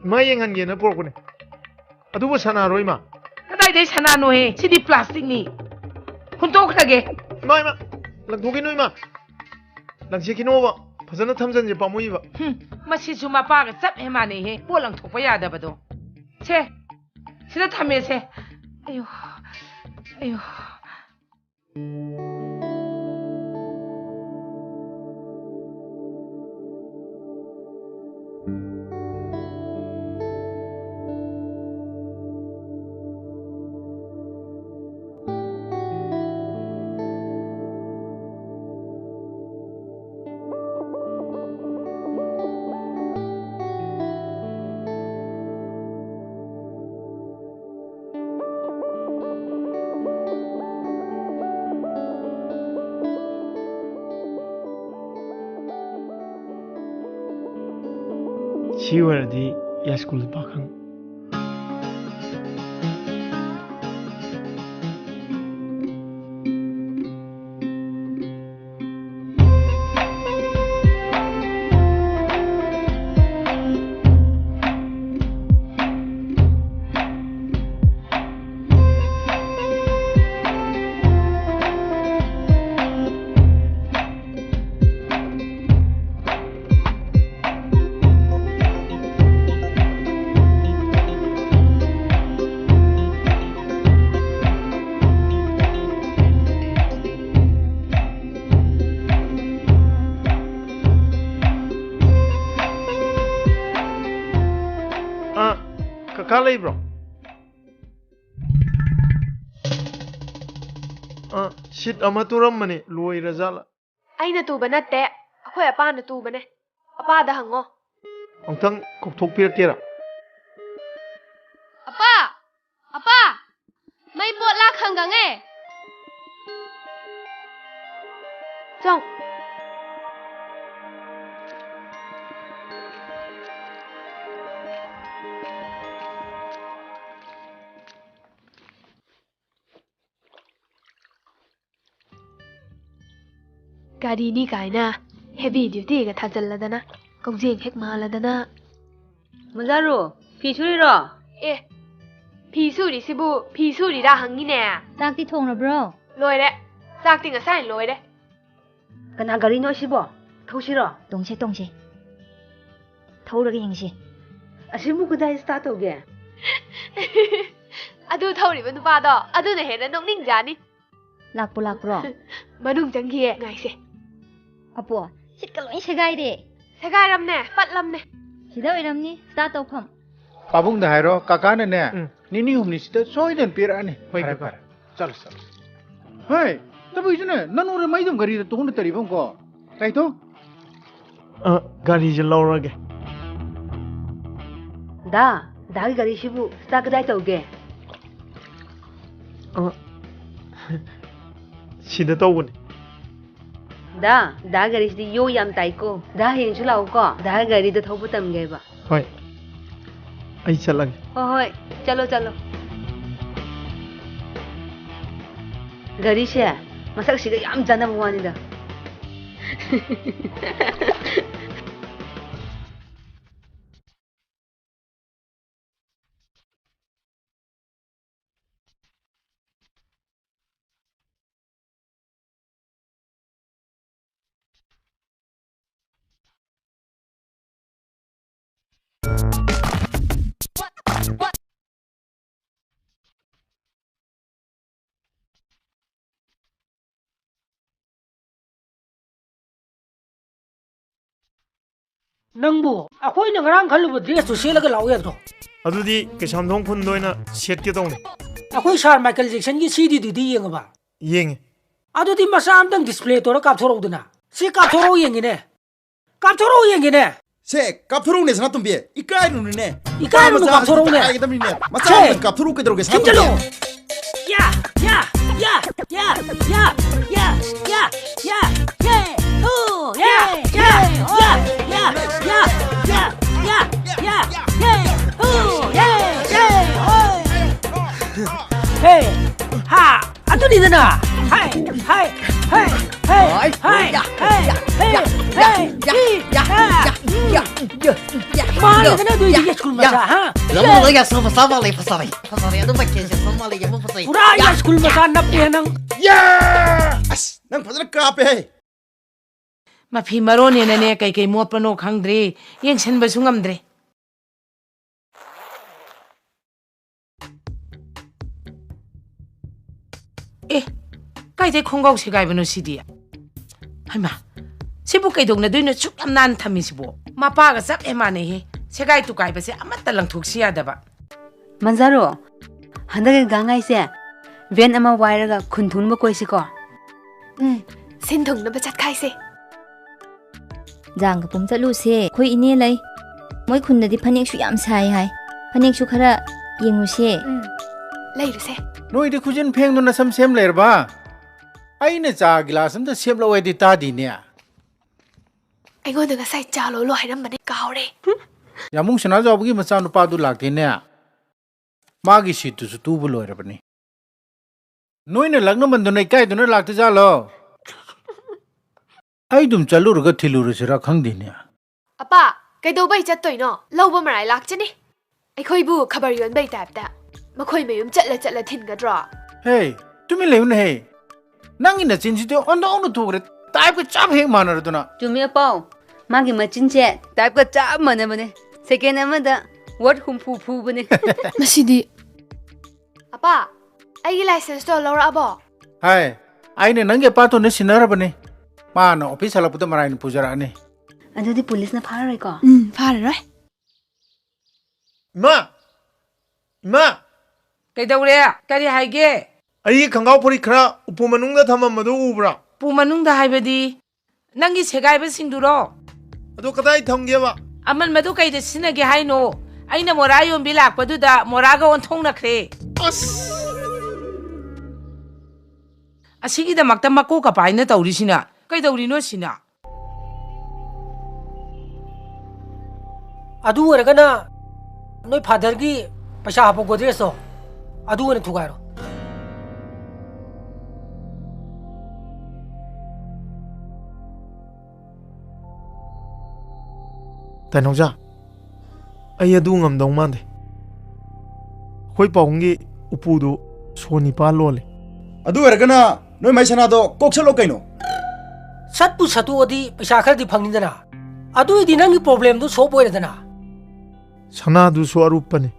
ꯏꯃꯥ ꯌꯦꯡꯍꯟꯒꯦꯅ ꯄꯨꯔꯛꯄꯅꯦ꯫ ꯑꯗꯨꯕꯨ ꯁꯅꯥꯔꯣ ꯏꯃꯥ? ꯀꯗꯥꯏꯗꯩ ꯁꯅꯥꯅꯣꯍꯦ? ꯁꯤꯗꯤ ꯄ꯭ꯂꯥꯁꯇꯤꯛꯅꯤ꯫ ꯍꯨꯟꯇꯣꯛꯈ꯭ꯔꯒꯦ꯫ ꯏꯃꯥ, ꯏꯃꯥ, ꯂꯪꯊꯣꯛꯈꯤꯅꯨ ꯏꯃꯥ꯫ ꯂꯪꯁꯤꯈꯤꯅꯣꯕ꯫ ꯐꯖꯅ ꯊꯝꯖꯟꯁꯦ, ꯄꯥꯝꯃꯨꯏꯕ꯫ ꯍꯨꯝ, ꯃꯁꯤꯁꯨ ꯃꯄꯥꯒ ꯆꯞ ꯍꯦꯛ ꯃꯥꯟꯅꯩꯍꯦ꯫ ꯄꯣꯠ ꯂꯪꯊꯣꯛꯄ ꯌꯥꯗꯕꯗꯣ꯫ ꯁꯦ, ꯁꯤꯗ ꯊꯝꯃꯦꯁꯦ꯫ ꯑꯌꯣ, ꯑꯌꯣ꯫ ꯁꯤ ꯑꯣꯏꯔꯗꯤ ꯌꯥꯏꯁ꯭ꯀꯨꯜ ꯄꯥꯈꯪ꯫ ꯑ, ꯀꯀꯥ ꯂꯩꯕ꯭ꯔꯣ? ꯑ, ꯁꯤꯠ ꯑꯃ ꯇꯨꯔꯝꯕꯅꯤ, ꯂꯣꯏꯔꯖꯥꯠꯂ? ꯑꯩꯅ ꯇꯨꯕ ꯅꯠꯇꯦ, ꯑꯩꯈꯣꯏ ꯑꯄꯥꯅ ꯇꯨꯕꯅꯦ꯫ ꯑꯄꯥꯗ ꯍꯪꯉꯣ꯫ ꯑꯃꯨꯛꯇꯪ ꯀꯧꯊꯣꯛꯄꯤꯔꯛꯀꯦꯔꯥ? ꯑꯄꯥ! ꯑꯄꯥ! ꯃꯩ ꯄꯣꯠꯂꯥ ꯈꯪꯒꯪꯉꯦ꯫ ꯆꯪ꯫ ꯒꯥꯔꯤꯅꯤ ꯀꯥꯏꯅ heavy dutyꯒ ꯊꯥꯖꯜꯂꯗꯅ, ꯀꯧꯖꯦꯡ ꯍꯦꯛ ꯃꯥꯜꯂꯗꯅ꯫ ꯃꯖꯥꯔꯨ, ꯐꯤ ꯁꯨꯔꯤꯔꯣ? ꯑꯦ, ꯐꯤ ꯁꯨꯔꯤꯁꯤꯕꯨ ꯐꯤ ꯁꯨꯔꯤꯔꯥ ꯍꯪꯉꯤꯅꯦ꯫ ꯆꯥꯛꯇꯤ ꯊꯣꯡꯂꯕ꯭ꯔꯣ? ꯂꯣꯏꯔꯦ꯫ ꯆꯥꯛꯇꯤ ꯉꯁꯥꯏ ꯂꯣꯏꯔꯦ꯫ ꯀꯅꯥ ꯒꯥꯔꯤꯅꯣ ꯑꯁꯤꯕꯣ? ꯊꯧꯁꯤꯔꯣ? ꯇꯣꯡꯁꯦ, ꯇꯣꯡꯁꯦ꯫ ꯊꯧꯔꯒ ꯌꯦꯡꯁꯤ꯫ ꯑꯁꯤꯕꯨ ꯀꯗꯥꯏ start ꯇꯧꯒꯦ? ꯑꯗꯨ ꯊꯧꯔꯤꯕ ꯅꯨꯄꯥꯗꯣ, ꯑꯗꯨꯅ ꯍꯦꯟꯅ ꯅꯣꯛꯅꯤꯡꯖꯥꯅꯤ꯫ ꯂꯥꯛꯄꯨ ꯂꯥꯛꯄ꯭ꯔꯣ? ꯃꯅꯨꯡ ꯆꯪꯈꯤꯌꯦ, ꯉꯥꯏꯁꯦ꯫ ꯑꯄꯣ, ꯁꯤꯠꯀ ꯂꯣꯏ ꯁꯦꯒꯥꯏꯔꯦ꯫ ꯁꯦꯒꯥꯏꯔꯝꯅꯦ, ꯄꯠꯂꯝꯅꯦ꯫ ꯁꯤꯗ ꯑꯣꯏꯔꯝꯅꯤ, start ꯇꯧꯐꯝ꯫ ꯄꯥꯕꯨꯡꯗ ꯍꯥꯏꯔꯣ, ꯀꯀꯥꯅꯅꯦ, ꯎꯝ꯫ ꯅꯤꯅꯤ ꯍꯨꯝꯅꯤꯁꯤꯗ ꯁꯣꯏꯗꯅ ꯄꯤꯔꯛꯑꯅꯤ꯫ ꯍꯣꯏ, ꯐꯔꯦ, ꯀꯀꯥ꯫ ꯐꯔꯦ꯫ ꯆꯠꯂꯣ, ꯆꯠꯂꯣ꯫ ꯍꯣꯏ, ꯇꯕꯨꯏꯁꯨꯅꯦ, ꯅꯪ ꯎꯔꯦ ꯃꯩꯗꯨꯝ ꯒꯥꯔꯤꯗ ꯇꯣꯡꯅ ꯇꯔꯤꯕ ꯑꯃꯨꯛꯀꯣ꯫ ꯀꯥꯏꯊꯣ? ꯑ, ꯒꯥꯔꯤꯁꯦ ꯂꯧꯔꯒꯦ꯫ ꯗꯥ, ꯗꯥꯒꯤ ꯒꯥꯔꯤꯁꯤꯕꯨ start ꯀꯗꯥꯏ ꯇꯧꯒꯦ? ꯑ, ꯁꯤꯗ ꯇꯧꯕꯅꯦ꯫ ꯗꯥ, ꯗꯥ ꯒꯥꯔꯤꯁꯤꯗꯤ ꯌꯣ ꯌꯥꯝ ꯇꯥꯏꯀꯣ꯫ ꯗꯥ ꯍꯌꯦꯡꯁꯨ ꯂꯥꯛꯎꯀꯣ꯫ ꯗꯥ ꯒꯥꯔꯤꯗ ꯊꯧꯕ ꯇꯝꯒꯦꯕ꯫ ꯍꯣꯏ꯫ ꯑꯩ ꯆꯠꯂꯒꯦ꯫ ꯍꯣꯏ, ꯍꯣꯏ꯫ ꯆꯠꯂꯣ, ꯆꯠꯂꯣ꯫ ꯒꯥꯔꯤꯁꯦ ꯃꯁꯛꯁꯤꯒ ꯌꯥꯝ ꯆꯥꯟꯅꯕ ꯋꯥꯅꯤꯗ꯫ ꯅꯪꯕꯨ ꯑꯩꯈꯣꯏꯅ ꯉꯔꯥꯡ ꯈꯜꯂꯨꯕ dress ꯇꯨ ꯁꯦꯠꯂꯒ ꯂꯥꯛꯎ ꯌꯥꯗ꯭ꯔꯣ? ꯑꯗꯨꯗꯤ ꯀꯩꯁꯥꯝꯊꯣꯡ ꯈꯨꯟꯗ ꯑꯣꯏꯅ ꯁꯦꯠꯀꯦ ꯇꯧꯅꯦ꯫ ꯑꯩꯈꯣꯏ sir Michael Jackson ꯒꯤ CD ꯗꯨꯗꯤ ꯌꯦꯡꯉꯕ? ꯌꯦꯡꯉꯦ꯫ ꯑꯗꯨꯗꯤ ꯃꯆꯥ ꯑꯝꯇꯪ display ꯇꯧꯔ ꯀꯥꯞꯊꯣꯔꯛꯎꯗꯅ꯫ ꯁꯤ ꯀꯥꯞꯊꯣꯔꯛꯎ ꯌꯦꯡꯒꯦꯅꯦ꯫ ꯀꯥꯞꯊꯣꯔꯛꯎ ꯌꯦꯡꯒꯦꯅꯦ꯫ ꯁꯦ, ꯀꯥꯞꯊꯣꯔꯛꯎꯅꯦ, ꯁꯅꯥꯇꯣꯝꯕꯤ꯫ ꯏꯀꯥꯏꯔꯨꯅꯨꯅꯦ꯫ ꯏꯀꯥꯏꯔꯨꯅꯨ, ꯅꯨꯄꯥ ꯃꯆꯥꯁꯤꯗꯤ ꯀꯥꯞꯊꯣꯔꯛꯎꯅꯦ꯫ ꯍꯥꯏꯒꯗꯕꯅꯤꯅꯦ꯫ ꯃꯆꯥ ꯁꯦ, ꯑꯃ ꯀꯥꯞꯊꯣꯔꯛꯎ ꯀꯩꯗꯧꯔꯒꯦ, ꯁꯅꯥꯇꯣꯝꯕꯤ? ꯊꯤꯡꯖꯤꯜꯂꯨ꯫ ꯌꯥ, ꯌꯥ, ꯌꯥ, ꯌꯥ, ꯌꯥ, ꯌꯥ, ꯌꯥ, ꯌꯥ, ꯌꯦ, ꯍꯨ, ꯌꯦ, ꯌꯦ, ꯍꯣ, ꯌꯥ, ꯌꯥ, ꯌꯥ, ꯌꯥ, ꯌꯦ, ꯍꯨ, ꯌꯦ, ꯌꯦ, ꯍꯣ꯫ ꯍꯦ, ꯍꯥ꯫ ꯑꯗꯨꯅꯤꯗꯅ꯫ ꯍꯥꯏ, ꯍꯥꯏ, ꯍꯥꯏ, ꯍꯥꯏ, ꯍꯥꯏ, ꯍꯥꯏ, ꯍꯥꯏ, ꯍꯥꯏ, ꯍꯥꯏ, ꯍꯥꯏ, ꯍꯥꯏ, ꯍꯥꯏ, ꯍꯥꯏ, ꯍꯥꯏ, ꯍꯥꯏ, ꯍꯥꯏ, ꯍꯥꯏ, ꯃꯥꯜꯂꯦꯗꯅ ꯑꯗꯨꯏꯗꯤ ꯌꯥ, ꯌꯥꯏꯁ꯭ꯀꯨꯜ ꯌꯥ꯫ ꯃꯆꯥ, ꯍꯥ? ꯂꯝ ꯂꯣꯏ ꯌꯥꯁ ꯃꯆꯥ ꯃꯥꯜꯂꯦ, ꯐꯖꯔꯦ꯫ ꯐꯖꯔꯦ, ꯑꯗꯨ ꯃꯥꯏꯀꯩꯁꯦ ꯁꯨꯝ ꯃꯥꯜꯂꯦ, ꯌꯦꯡꯕ ꯐꯖꯩ꯫ ꯄꯨꯔꯥ ꯌꯥ, ꯌꯥꯏꯁ꯭ꯀꯨꯜ ꯌꯥ꯫ ꯃꯆꯥ ꯅꯞꯄꯦ ꯅꯪ꯫ ꯌꯥ! ꯑꯁ, ꯅꯪ ꯐꯖꯅ ꯀꯥꯞꯄꯦꯍꯦ꯫ ꯃꯐꯤ ꯃꯔꯣꯟꯅꯦꯅꯅꯦ ꯀꯩꯀꯩ ꯃꯣꯠꯄꯅꯣ ꯈꯪꯗ꯭ꯔꯦ, ꯌꯦꯡꯁꯟꯕꯁꯨ ꯉꯝꯗ꯭ꯔꯦ꯫ ꯑꯦ, ꯀꯥꯏꯗꯩ ꯈꯣꯡꯒ꯭ꯔꯥꯎ ꯁꯦꯒꯥꯏꯕꯅꯣ ꯁꯤꯗꯤ? ꯍꯩꯃꯥ, ꯁꯤꯕꯨ ꯀꯩꯗꯧꯅꯗꯣꯏꯅꯣ ꯁꯨꯛ ꯌꯥꯝ ꯅꯥꯟꯅ ꯊꯝꯃꯤꯁꯤꯕꯣ? ꯃꯄꯥꯒ ꯆꯞ ꯍꯦꯛ ꯃꯥꯟꯅꯩꯍꯦ꯫ ꯁꯦꯒꯥꯏ ꯇꯨꯀꯥꯏꯕꯁꯦ ꯑꯃꯠꯇ ꯂꯪꯊꯣꯛꯁꯤ ꯌꯥꯗꯕ꯫ ꯃꯟꯖꯥꯔꯣ, ꯍꯟꯗꯛꯀꯤ ꯒꯥꯡꯉꯥꯏꯁꯦ ꯚꯦꯟ ꯑꯃ ꯋꯥꯏꯔꯒ ꯈꯨꯟ ꯊꯨꯡꯅꯕ ꯀꯣꯏꯁꯤꯀꯣ꯫ ꯎꯝ, ꯁꯤꯟ ꯊꯨꯡꯅꯕ ꯆꯠꯈꯥꯏꯁꯦ꯫ ꯖꯥꯡꯒ ꯄꯨꯝ ꯆꯠꯂꯨꯁꯦ꯫ ꯑꯩꯈꯣꯏ ꯏꯅꯦ ꯂꯩ꯫ ꯃꯣꯏ ꯈꯨꯟꯗꯗꯤ ꯐꯅꯦꯛꯁꯨ ꯌꯥꯝ ꯁꯥꯏ ꯍꯥꯏ꯫ ꯐꯅꯦꯛꯁꯨ ꯈꯔ ꯌꯦꯡꯉꯨꯁꯦ꯫ ꯎꯝ, ꯂꯩꯔꯨꯁꯦ꯫ ꯅꯣꯏꯗꯤ ꯈꯨꯖꯤꯟ ꯐꯦꯡꯗꯨꯅ ꯁꯝ ꯁꯦꯝ ꯂꯩꯔꯕ? ꯑꯩꯅ ꯆꯥ ꯒꯤꯂꯥꯁ ꯑꯝꯇ ꯁꯦꯝꯂꯛꯑꯣ ꯍꯥꯏꯗꯤ ꯇꯥꯗꯤꯅꯦ꯫ ꯑꯩꯉꯣꯟꯗ ꯉꯁꯥꯏ ꯆꯥ ꯂꯣꯜꯂꯣ ꯍꯥꯏꯔꯝꯕꯅꯦ, ꯀꯥꯎꯔꯦ꯫ ꯌꯥꯃꯨꯡ ꯁꯅꯥꯖꯥꯎꯕꯒꯤ ꯃꯆꯥꯅꯨꯄꯥꯗꯨ ꯂꯥꯛꯇꯦꯅꯦ꯫ ꯃꯥꯒꯤ ꯁꯤꯠꯇꯨꯁꯨ ꯇꯨꯕ ꯂꯣꯏꯔꯕꯅꯤ꯫ ꯅꯣꯏꯅ ꯂꯛꯅꯃꯟꯗꯨꯅ ꯏꯀꯥꯏꯗꯨꯅ ꯂꯥꯛꯇꯖꯥꯠꯂꯣ? ꯑꯩ ꯑꯗꯨꯝ ꯆꯠꯂꯨꯔꯒ ꯊꯤꯜꯂꯨꯔꯁꯤꯔꯥ ꯈꯪꯗꯦꯅꯦ꯫ ꯑꯄꯥ, ꯀꯩꯗꯧꯕꯩ ꯆꯠꯇꯣꯏꯅꯣ? ꯂꯧꯕ ꯃꯔꯥꯏ ꯂꯥꯛꯆꯅꯤ꯫ ꯑꯩꯈꯣꯏꯕꯨ ꯈꯕꯔ ꯌꯣꯟꯕꯩ ꯇꯥꯏꯞꯇ ꯃꯈꯣꯏ ꯃꯌꯨꯝ ꯆꯠꯂ ꯆꯠꯂ ꯊꯤꯟꯒꯗ꯭ꯔꯣ? ꯍꯦ, ꯇꯨꯃꯤꯟ ꯂꯩꯌꯨꯅꯦꯍꯦ꯫ ꯅꯪꯒꯤ ꯅꯆꯤꯟꯁꯤꯗꯤ ꯑꯣꯟꯊꯣꯛꯅ ꯊꯨꯈ꯭ꯔꯦ꯫ ꯇꯥꯏꯞꯀ ꯆꯞ ꯍꯦꯛ ꯃꯥꯟꯅꯔꯗꯅ꯫ ꯆꯨꯝꯃꯤ ꯑꯄꯥꯎ, ꯃꯥꯒꯤ ꯃꯆꯤꯟꯁꯦ ꯇꯥꯏꯞꯀ ꯆꯞ ꯃꯥꯟꯅꯕꯅꯦ꯫ ꯁꯦꯀꯦꯟ ꯑꯃꯗ ꯋꯥꯔꯗ ꯍꯨꯝꯐꯨ ꯐꯨꯕꯅꯦ꯫ ꯃꯁꯤꯗꯤ꯫ ꯑꯄꯥ, ꯑꯩꯒꯤ ꯂꯥꯏꯁꯦꯟꯁꯇꯣ ꯂꯧꯔꯛꯑꯕꯣ? ꯍꯥꯏ, ꯑꯩꯅ ꯅꯪꯒꯤ ꯑꯄꯥꯇꯣꯟꯗ ꯁꯤꯟꯅꯔꯕꯅꯤ꯫ ꯃꯥꯅ ꯑꯣꯐꯤꯁ ꯍꯜꯂꯛꯄꯗ ꯃꯔꯥꯏꯅ ꯄꯨꯖꯔꯛꯑꯅꯤ꯫ ꯑꯗꯨꯗꯤ ꯄꯨꯂꯤꯁꯅ ꯐꯥꯔꯔꯣꯏꯀꯣ? ꯎꯝ, ꯐꯥꯔꯔꯣꯏ꯫ ꯏꯃꯥ! ꯏꯃꯥ! ꯀꯩꯗꯧꯔꯦ? ꯀꯔꯤ ꯍꯥꯏꯒꯦ? ꯑꯩꯒꯤ ꯈꯪꯒꯥꯎ ꯐꯨꯔꯤꯠ ꯈꯔ ꯎꯄꯨ ꯃꯅꯨꯡꯗ ꯊꯝꯃꯝꯕꯗꯨ ꯎꯕ꯭ꯔꯥ? ꯎꯄꯨ ꯃꯅꯨꯡꯗ ꯍꯥꯏꯕꯗꯤ? ꯅꯪꯒꯤ ꯁꯦꯒꯥꯏꯕꯁꯤꯡꯗꯨꯔꯣ? ꯑꯗꯣ ꯀꯗꯥꯏ ꯊꯝꯒꯦꯕ? ꯑꯃꯟꯕꯗꯨ ꯀꯩꯗ ꯁꯤꯖꯤꯟꯅꯒꯦ ꯍꯥꯏꯅꯣ? ꯑꯩꯅ ꯃꯣꯔꯥ ꯌꯣꯟꯕꯤ ꯂꯥꯛꯄꯗꯨꯗ ꯃꯣꯔꯥꯒ ꯑꯣꯟꯊꯣꯛꯅꯈ꯭ꯔꯦ꯫ ꯑꯁ! ꯑꯁꯤꯒꯤꯗꯃꯛꯇ ꯃꯀꯣꯛꯀ ꯄꯥꯏꯅ ꯇꯧꯔꯤꯁꯤꯅ ꯀꯩꯗꯧꯔꯤꯅꯣ ꯁꯤꯅ? ꯑꯗꯨ ꯑꯣꯏꯔꯒꯅ ꯅꯣꯏ ꯐꯥꯗꯔꯒꯤ ꯄꯩꯁꯥ ꯍꯥꯞꯄ ꯒꯣꯗ꯭ꯔꯦꯖꯇꯣ ꯑꯗꯨ ꯑꯣꯏꯅ ꯊꯨꯒꯥꯏꯔꯣ꯫ ꯇꯥꯏꯅꯧꯖꯥ, ꯑꯩ ꯑꯗꯨ ꯉꯝꯗꯧ ꯃꯥꯟꯗꯦ꯫ ꯑꯩꯈꯣꯏ ꯄꯥꯕꯨꯡꯒꯤ ꯎꯄꯨꯗꯨ ꯁꯣ ꯅꯤꯄꯥꯜ ꯂꯣꯜꯂꯦ꯫ ꯑꯗꯨ ꯑꯣꯏꯔꯒꯅ ꯅꯣꯏ ꯃꯥꯏ ꯁꯅꯥꯗꯣ ꯀꯣꯛ ꯁꯠꯂꯣ ꯀꯩꯅꯣ꯫ ꯁꯠꯄꯨ ꯁꯠꯇꯣꯛꯑꯗꯤ ꯄꯩꯁꯥ ꯈꯔꯗꯤ ꯐꯪꯅꯤꯗꯅ꯫ ꯑꯗꯨꯏꯗꯤ ꯅꯪꯒꯤ ꯄ꯭ꯔꯣꯕ꯭ꯂꯦꯝꯗꯨ ꯁꯣꯜꯕ ꯑꯣꯏꯔꯦꯗꯅ꯫ ꯁꯅꯥꯗꯨꯁꯨ ꯑꯔꯨꯞꯄꯅꯤ꯫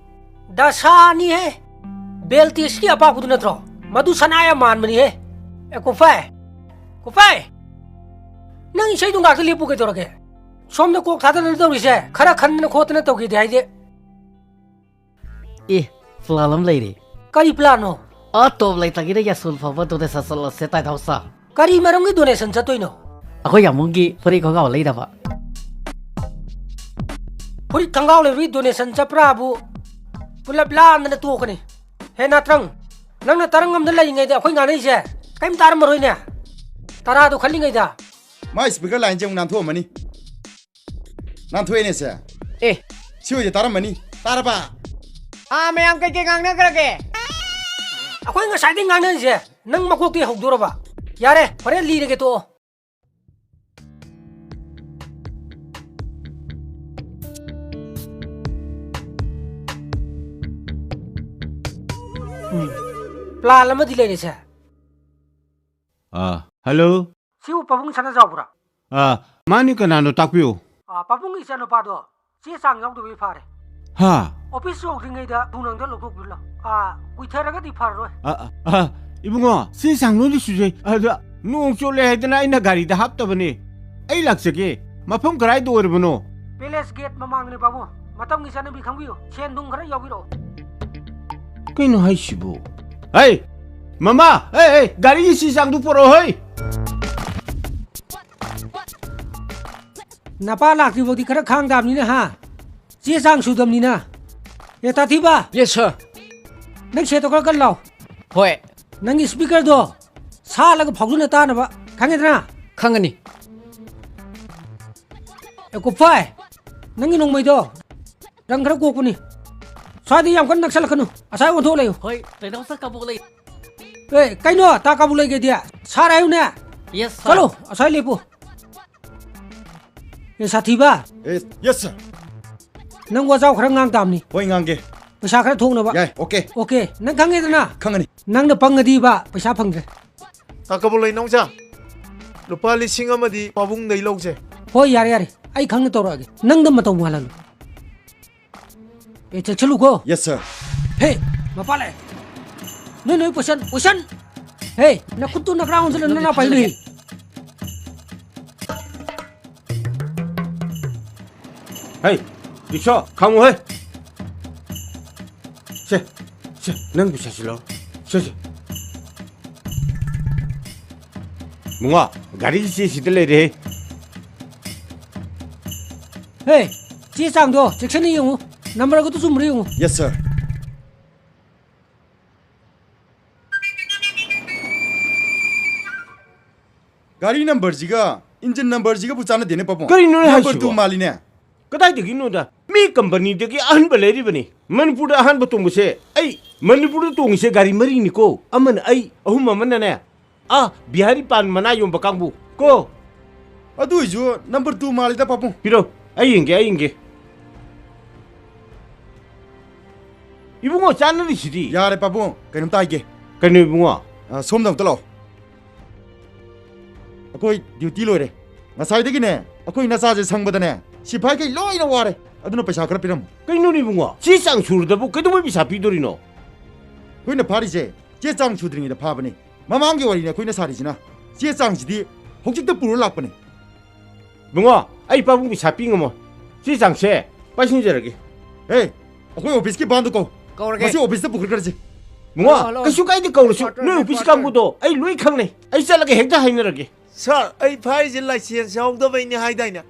ꯗꯁꯥꯅꯤꯍꯦ꯫ ꯕꯦꯜꯇꯦꯁꯀꯤ ꯑꯄꯥꯛꯄꯗꯨ ꯅꯠꯇ꯭ꯔꯣ? ꯃꯗꯨ ꯁꯅꯥ ꯌꯥꯝ ꯃꯥꯟꯕꯅꯤꯍꯦ꯫ ꯑꯦ, ꯀꯨꯐꯥꯏ! ꯀꯨꯐꯥꯏ! ꯅꯪ ꯏꯁꯩꯗꯣ ꯉꯥꯛꯇ ꯂꯦꯞꯄꯨ ꯀꯩꯗꯧꯔꯒꯦ? ꯁꯣꯝꯗ ꯀꯣꯛ ꯊꯥꯗꯅ ꯇꯧꯔꯤꯁꯦ, ꯈꯔ ꯈꯟꯗꯅ ꯈꯣꯠꯇꯅ ꯇꯧꯒꯦꯗꯤ ꯍꯥꯏꯗꯦ꯫ ꯑꯦ, plan ꯑꯃ ꯂꯩꯔꯦ꯫ ꯀꯔꯤ planꯅꯣ? ꯑꯥ, top ꯂꯩꯇꯒꯤꯅ ꯌꯥꯁꯣꯜ ꯐꯥꯎꯕ donation ꯆꯠꯂꯁꯦ, ꯇꯥꯏ ꯊꯥꯎꯁꯥ꯫ ꯀꯔꯤ ꯃꯔꯝꯒꯤ donation ꯆꯠꯇꯣꯏꯅꯣ? ꯑꯩꯈꯣꯏ ꯌꯥꯝꯕꯨꯡꯒꯤ ꯐꯨꯔꯤꯠ ꯈꯣꯡꯒ꯭ꯔꯥꯎ ꯂꯩꯅꯕ꯫ ꯐꯨꯔꯤꯠ ꯈꯣꯡꯒ꯭ꯔꯥꯎ ꯂꯩꯕꯒꯤ donation ꯆꯠꯄ꯭ꯔꯥꯕꯨ? ꯄꯨꯂꯞ ꯂꯥꯟꯗꯅ ꯇꯣꯛꯀꯅꯤ꯫ ꯍꯦ ꯅꯥꯇ꯭ꯔꯪ, ꯅꯪꯅ ꯇꯔꯪ ꯑꯃꯗ ꯂꯩꯔꯤꯉꯩꯗ ꯑꯩꯈꯣꯏ ꯉꯥꯡꯅꯩꯁꯦ ꯀꯔꯤꯝ ꯇꯥꯔꯝꯃꯔꯣꯏꯅꯦ꯫ ꯇꯔꯥꯗꯣ ꯈꯜꯂꯤꯉꯩꯗ꯫ ꯃꯥꯏ speaker lineꯁꯦ ꯑꯃꯨꯛ ꯅꯥꯟꯊꯣꯛꯑꯝꯃꯅꯤ꯫ ꯅꯥꯟꯊꯣꯛꯑꯦꯅꯦ ꯁꯦ꯫ ꯑꯦ꯫ ꯁꯤ ꯑꯣꯏꯗꯤ ꯇꯥꯔꯝꯃꯅꯤ꯫ ꯇꯥꯔꯕ? ꯑꯥ, ꯃꯌꯥꯝ ꯀꯩꯀꯩ ꯉꯥꯡꯅꯈ꯭ꯔꯒꯦ? ꯑꯩꯈꯣꯏ ꯉꯁꯥꯏꯗꯩ ꯉꯥꯡꯅꯔꯤꯁꯦ ꯅꯪ ꯃꯀꯣꯛꯇꯩ ꯍꯧꯗꯣꯔꯕ? ꯌꯥꯔꯦ, ꯍꯣꯔꯦꯟ ꯂꯤꯔꯒꯦ, ꯇꯣꯛꯑꯣ꯫ ꯎꯝ꯫ Plan ꯑꯃꯗꯤ ꯂꯩꯔꯦꯁꯦ꯫ ꯑꯥ, hello? ꯁꯤꯕꯨ ꯄꯥꯕꯨꯡ ꯁꯅꯥꯖꯥꯎꯕ꯭ꯔꯥ? ꯑꯥ, ꯃꯥꯅꯤ, ꯀꯅꯥꯅꯣ ꯇꯥꯛꯄꯤꯌꯨ꯫ ꯑꯥ, ꯄꯥꯕꯨꯡꯒꯤ ꯏꯆꯥꯅꯨꯄꯥꯗꯣ ꯆꯦ ꯆꯥꯡ ꯌꯥꯎꯗꯕꯤ ꯐꯥꯔꯦ꯫ ꯍꯥ? Office ꯌꯧꯗ꯭ꯔꯤꯉꯩꯗ ꯊꯨꯅ ꯑꯝꯇ ꯂꯧꯊꯣꯛꯄꯤꯔꯨ ꯂꯥꯎ꯫ ꯑꯥ, ꯀꯨꯏꯊꯔꯒꯗꯤ ꯐꯔꯔꯣꯏ꯫ ꯑ, ꯑ, ꯑ, ꯏꯕꯨꯡꯉꯣ, ꯆꯦ ꯆꯥꯡ ꯂꯣꯏꯅ ꯁꯨꯖꯩ꯫ ꯑꯗ ꯅꯣꯡ ꯆꯣꯠꯂꯦ ꯍꯥꯏꯗꯅ ꯑꯩꯅ ꯒꯥꯔꯤꯗ ꯍꯥꯞꯇꯕꯅꯦ꯫ ꯑꯩ ꯂꯥꯛꯆꯒꯦ꯫ ꯃꯐꯝ ꯀꯔꯥꯏꯗ ꯑꯣꯏꯔꯕꯅꯣ? Palace gate ꯃꯃꯥꯡꯗꯅꯦ ꯄꯥꯕꯨꯡ꯫ ꯃꯇꯝꯒꯤ ꯆꯠꯅꯕꯤ ꯈꯪꯕꯤꯌꯨ꯫ ꯁꯦꯟ ꯊꯨꯝ ꯈꯔ ꯌꯥꯎꯕꯤꯔꯛꯑꯣ꯫ ꯀꯩꯅꯣ ꯍꯥꯏꯁꯤꯕꯨ? ꯍꯩ! ꯃꯃꯥ! ꯍꯩ, ꯍꯩ! ꯒꯥꯔꯤꯒꯤ ꯆꯦ ꯆꯥꯡꯗꯨ ꯄꯨꯔꯛꯑꯣ, ꯍꯩ! ꯅꯄꯥ ꯂꯥꯛꯇ꯭ꯔꯤꯐꯥꯎꯗꯤ ꯈꯔ ꯈꯥꯡ ꯇꯥꯕꯅꯤꯅ, ꯍꯥ? ꯆꯦ ꯆꯥꯡ ꯁꯨꯗꯕꯅꯤꯅ꯫ ꯑꯦ, ꯇꯥꯊꯤꯕ! Yes, sir. ꯅꯪ ꯁꯦꯠꯇꯣ ꯈꯔ ꯀꯟ ꯂꯥꯎ꯫ ꯍꯣꯏ꯫ ꯅꯪꯒꯤ speakerꯗꯣ ꯁꯥꯠꯂꯒ ꯐꯥꯎꯗꯨꯅ ꯇꯥꯅꯕ, ꯈꯪꯉꯦꯗꯅ? ꯈꯪꯒꯅꯤ꯫ ꯑꯦ, ꯀꯨꯞꯐꯥꯏ, ꯅꯪꯒꯤ ꯅꯣꯡꯃꯩꯗꯣ ꯔꯪ ꯈꯔ ꯀꯣꯛꯄꯅꯤ꯫ ꯁ꯭ꯋꯥꯏꯗ ꯌꯥꯝ ꯀꯟꯅ ꯅꯛꯁꯜꯂꯛꯀꯅꯨ, ꯑꯁ꯭ꯋꯥꯏ ꯑꯣꯟꯊꯣꯛ ꯂꯩꯌꯨ꯫ ꯍꯣꯏ, ꯇꯥꯏꯅꯥꯎ ꯁꯥ ꯀꯕꯣꯛ ꯂꯩ꯫ ꯑꯦ, ꯀꯩꯅꯣ, ꯇꯥ ꯀꯕꯣꯛ ꯂꯩꯒꯦꯗꯤ? ꯁꯥꯔ ꯍꯥꯏꯌꯨꯅꯦ꯫ Yes, sir. ꯆꯠꯂꯣ, ꯑꯁ꯭ꯋꯥꯏ ꯂꯦꯞꯄꯨ꯫ ꯑꯦ, ꯁꯥꯊꯤꯕ꯫ ꯑꯦ, yes, sir. ꯅꯪ ꯋꯥꯖꯥꯎ ꯈꯔ ꯉꯥꯡ ꯇꯥꯕꯅꯤ꯫ ꯍꯣꯏ, ꯉꯥꯡꯒꯦ꯫ ꯄꯩꯁꯥ ꯈꯔ ꯊꯣꯛꯅꯕ꯫ ꯌꯥꯏ, okay. Okay, ꯅꯪ ꯈꯪꯉꯦꯗꯅ? ꯈꯪꯉꯅꯤ꯫ ꯅꯪꯅ ꯄꯪꯉꯗꯤꯕ, ꯄꯩꯁꯥ ꯐꯪꯗ꯭ꯔꯦ꯫ ꯇꯥ ꯀꯕꯣꯛ ꯂꯩ ꯅꯥꯎꯆꯥ, ꯂꯨꯄꯥ ꯂꯤꯁꯤꯡ ꯑꯃꯗꯤ ꯄꯥꯕꯨꯡꯗꯩ ꯂꯧꯁꯦ꯫ ꯍꯣꯏ, ꯌꯥꯔꯦ, ꯌꯥꯔꯦ, ꯑꯩ ꯈꯪꯅ ꯇꯧꯔꯛꯑꯒꯦ, ꯅꯪꯗ ꯃꯇꯧ ꯃꯥꯜꯍꯜꯂꯨ꯫ ꯑꯦ, ꯆꯦꯛꯁꯤꯜꯂꯨꯀꯣ꯫ Yes, sir. ꯍꯦ, ꯃꯄꯥ ꯂꯥꯛꯑꯦ꯫ ꯅꯣꯏ, ꯅꯣꯏ, ꯄꯣꯏꯁꯟ, ꯄꯣꯏꯁꯟ! ꯍꯦ, ꯅꯈꯨꯠꯇꯨ ꯅꯈ꯭ꯔꯥ ꯑꯣꯟꯁꯤꯜꯂ ꯅꯅꯥꯎ ꯄꯥꯏꯍꯜꯂꯨ꯫ ꯍꯩ, ꯔꯤꯛꯁꯣ, ꯈꯥꯝꯃꯨ ꯍꯩ꯫ ꯁꯦ, ꯁꯦ, ꯅꯪ ꯄꯩꯁꯥꯁꯤ ꯂꯧ꯫ ꯁꯦ, ꯁꯦ꯫ ꯕꯨꯡꯉꯣ, ꯒꯥꯔꯤꯒꯤ ꯆꯦ ꯁꯤꯗ ꯂꯩꯔꯦ꯫ ꯍꯦ, ꯆꯦ ꯆꯥꯡꯗꯣ ꯆꯦꯛꯁꯤꯟꯅ ꯌꯦꯡꯉꯨ꯫ ꯅꯝꯕꯔꯒꯗꯣ ꯆꯨꯝꯕ꯭ꯔꯥ ꯌꯦꯡꯉꯨ꯫ Yes, sir. ꯒꯥꯔꯤ ꯅꯝꯕꯔꯁꯤꯒ ꯏꯟꯖꯤꯟ ꯅꯝꯕꯔꯁꯤꯒꯕꯨ ꯆꯥꯟꯅꯗꯦꯅꯦ, ꯄꯥꯕꯨꯡ꯫ ꯀꯔꯤꯅꯣꯅꯦ ꯅꯝꯕꯔ ꯍꯥꯏꯁꯤꯕꯣ? ꯇꯨ ꯃꯥꯜꯂꯤꯅꯦ꯫ ꯀꯗꯥꯏꯗꯒꯤꯅꯣꯗ? ꯃꯤ ꯀꯝꯄꯅꯤꯗꯒꯤ ꯑꯍꯟꯕ ꯂꯩꯔꯤꯕꯅꯤ꯫ ꯃꯅꯤꯄꯨꯔꯗ ꯑꯍꯥꯟꯕ ꯇꯣꯡꯕꯁꯦ ꯑꯩ꯫ ꯃꯅꯤꯄꯨꯔꯗ ꯇꯣꯡꯉꯤꯁꯦ ꯒꯥꯔꯤ ꯃꯔꯤꯅꯤꯀꯣ꯫ ꯑꯃꯅ ꯑꯩ, ꯑꯍꯨꯝ ꯑꯃꯅꯅꯦ, ꯑꯥ, ꯕꯤꯍꯥꯔꯤ ꯄꯥꯟ ꯃꯅꯥ ꯌꯣꯟꯕ ꯀꯥꯡꯕꯨ ꯀꯣ꯫ ꯑꯗꯨ ꯑꯣꯏꯁꯨ ꯅꯝꯕꯔ ꯇꯨ ꯃꯥꯜꯂꯤꯗ, ꯄꯥꯕꯨꯡ꯫ ꯄꯤꯔꯣ, ꯑꯩ ꯌꯦꯡꯒꯦ, ꯑꯩ ꯌꯦꯡꯒꯦ꯫ ꯏꯕꯨꯡꯉꯣ, ꯆꯥꯟꯅꯔꯤꯁꯤꯗꯤ꯫ ꯌꯥꯔꯦ, ꯄꯥꯕꯨꯡ, ꯀꯩꯅꯣꯝꯇ ꯍꯥꯏꯒꯦ꯫ ꯀꯩꯅꯣ, ꯏꯕꯨꯡꯉꯣ? ꯑ, ꯁꯣꯝꯗ ꯑꯝꯇ ꯂꯥꯛꯑꯣ꯫ ꯑꯩꯈꯣꯏ ꯗ꯭ꯌꯨꯇꯤ ꯂꯣꯏꯔꯦ꯫ ꯉꯁꯥꯏꯗꯒꯤꯅꯦ, ꯑꯩꯈꯣꯏ ꯅꯆꯥꯁꯦ ꯁꯪꯕꯗꯅꯦ, ꯁꯤꯐꯥꯏꯈꯩ ꯂꯣꯏꯅ ꯋꯥꯔꯦ꯫ ꯑꯗꯨꯅ ꯄꯩꯁꯥ ꯈꯔ ꯄꯤꯔꯝꯃꯨ꯫ ꯀꯩꯅꯣꯅꯦ ꯏꯕꯨꯡꯉꯣ? ꯆꯦ ꯆꯥꯡ ꯁꯨꯔꯗꯕꯨ ꯀꯩꯗꯧꯕꯩ ꯄꯩꯁꯥ ꯄꯤꯗꯣꯔꯤꯅꯣ? ꯑꯩꯈꯣꯏꯅ ꯐꯥꯔꯤꯁꯦ ꯆꯦ ꯆꯥꯡ ꯁꯨꯗ꯭ꯔꯤꯉꯩꯗ ꯐꯥꯕꯅꯤ꯫ ꯃꯃꯥꯡꯒꯤ ꯋꯥꯔꯤꯅꯤ ꯑꯩꯈꯣꯏꯅ ꯁꯥꯔꯤꯁꯤꯅ꯫ ꯆꯦ ꯆꯥꯡꯁꯤꯗꯤ ꯍꯧꯖꯤꯛꯇ ꯄꯨꯔ ꯂꯥꯛꯄꯅꯤ꯫ ꯏꯕꯨꯡꯉꯣ, ꯑꯩ ꯄꯥꯕꯨꯡ ꯄꯩꯁꯥ ꯄꯤ ꯉꯝꯃꯣꯏ꯫ ꯆꯦ ꯆꯥꯡꯁꯦ ꯄꯥꯏꯁꯤꯟꯖꯔꯒꯦ꯫ ꯍꯦ, ꯑꯩꯈꯣꯏ ꯑꯣꯐꯤꯁꯀꯤ ꯚꯥꯟꯗꯣ ꯀꯧ꯫ ꯀꯧꯔꯒꯦ꯫ ꯃꯁꯤ ꯑꯣꯐꯤꯁꯇ ꯄꯨꯈꯠꯈ꯭ꯔꯁꯤ꯫ ꯏꯕꯨꯡꯉꯣ, ꯍꯜꯂꯣ, ꯍꯜꯂꯣ꯫ ꯀꯩꯁꯨ ꯀꯥꯏꯗꯦ, ꯀꯧꯔꯁꯨ꯫ ꯀ꯭ꯋꯥꯇꯔꯅꯦ, ꯅꯣꯏ ꯑꯣꯐꯤꯁ ꯀ꯭ꯋꯥꯇꯔ꯫ ꯀꯥꯡꯕꯨꯗꯣ ꯑꯩ ꯂꯣꯏ ꯈꯪꯅꯩ꯫ ꯑꯩ ꯆꯠꯂꯒ ꯍꯦꯛꯇ ꯍꯥꯏꯅꯔꯒꯦ꯫ ꯁꯥꯔ, ꯑꯩ ꯐꯥꯏꯔꯤꯁꯦ ꯂꯥꯏꯁꯦꯟꯁ ꯌꯥꯎꯗꯕꯩꯅꯦ ꯍꯥꯏꯗꯥꯏꯅꯦ?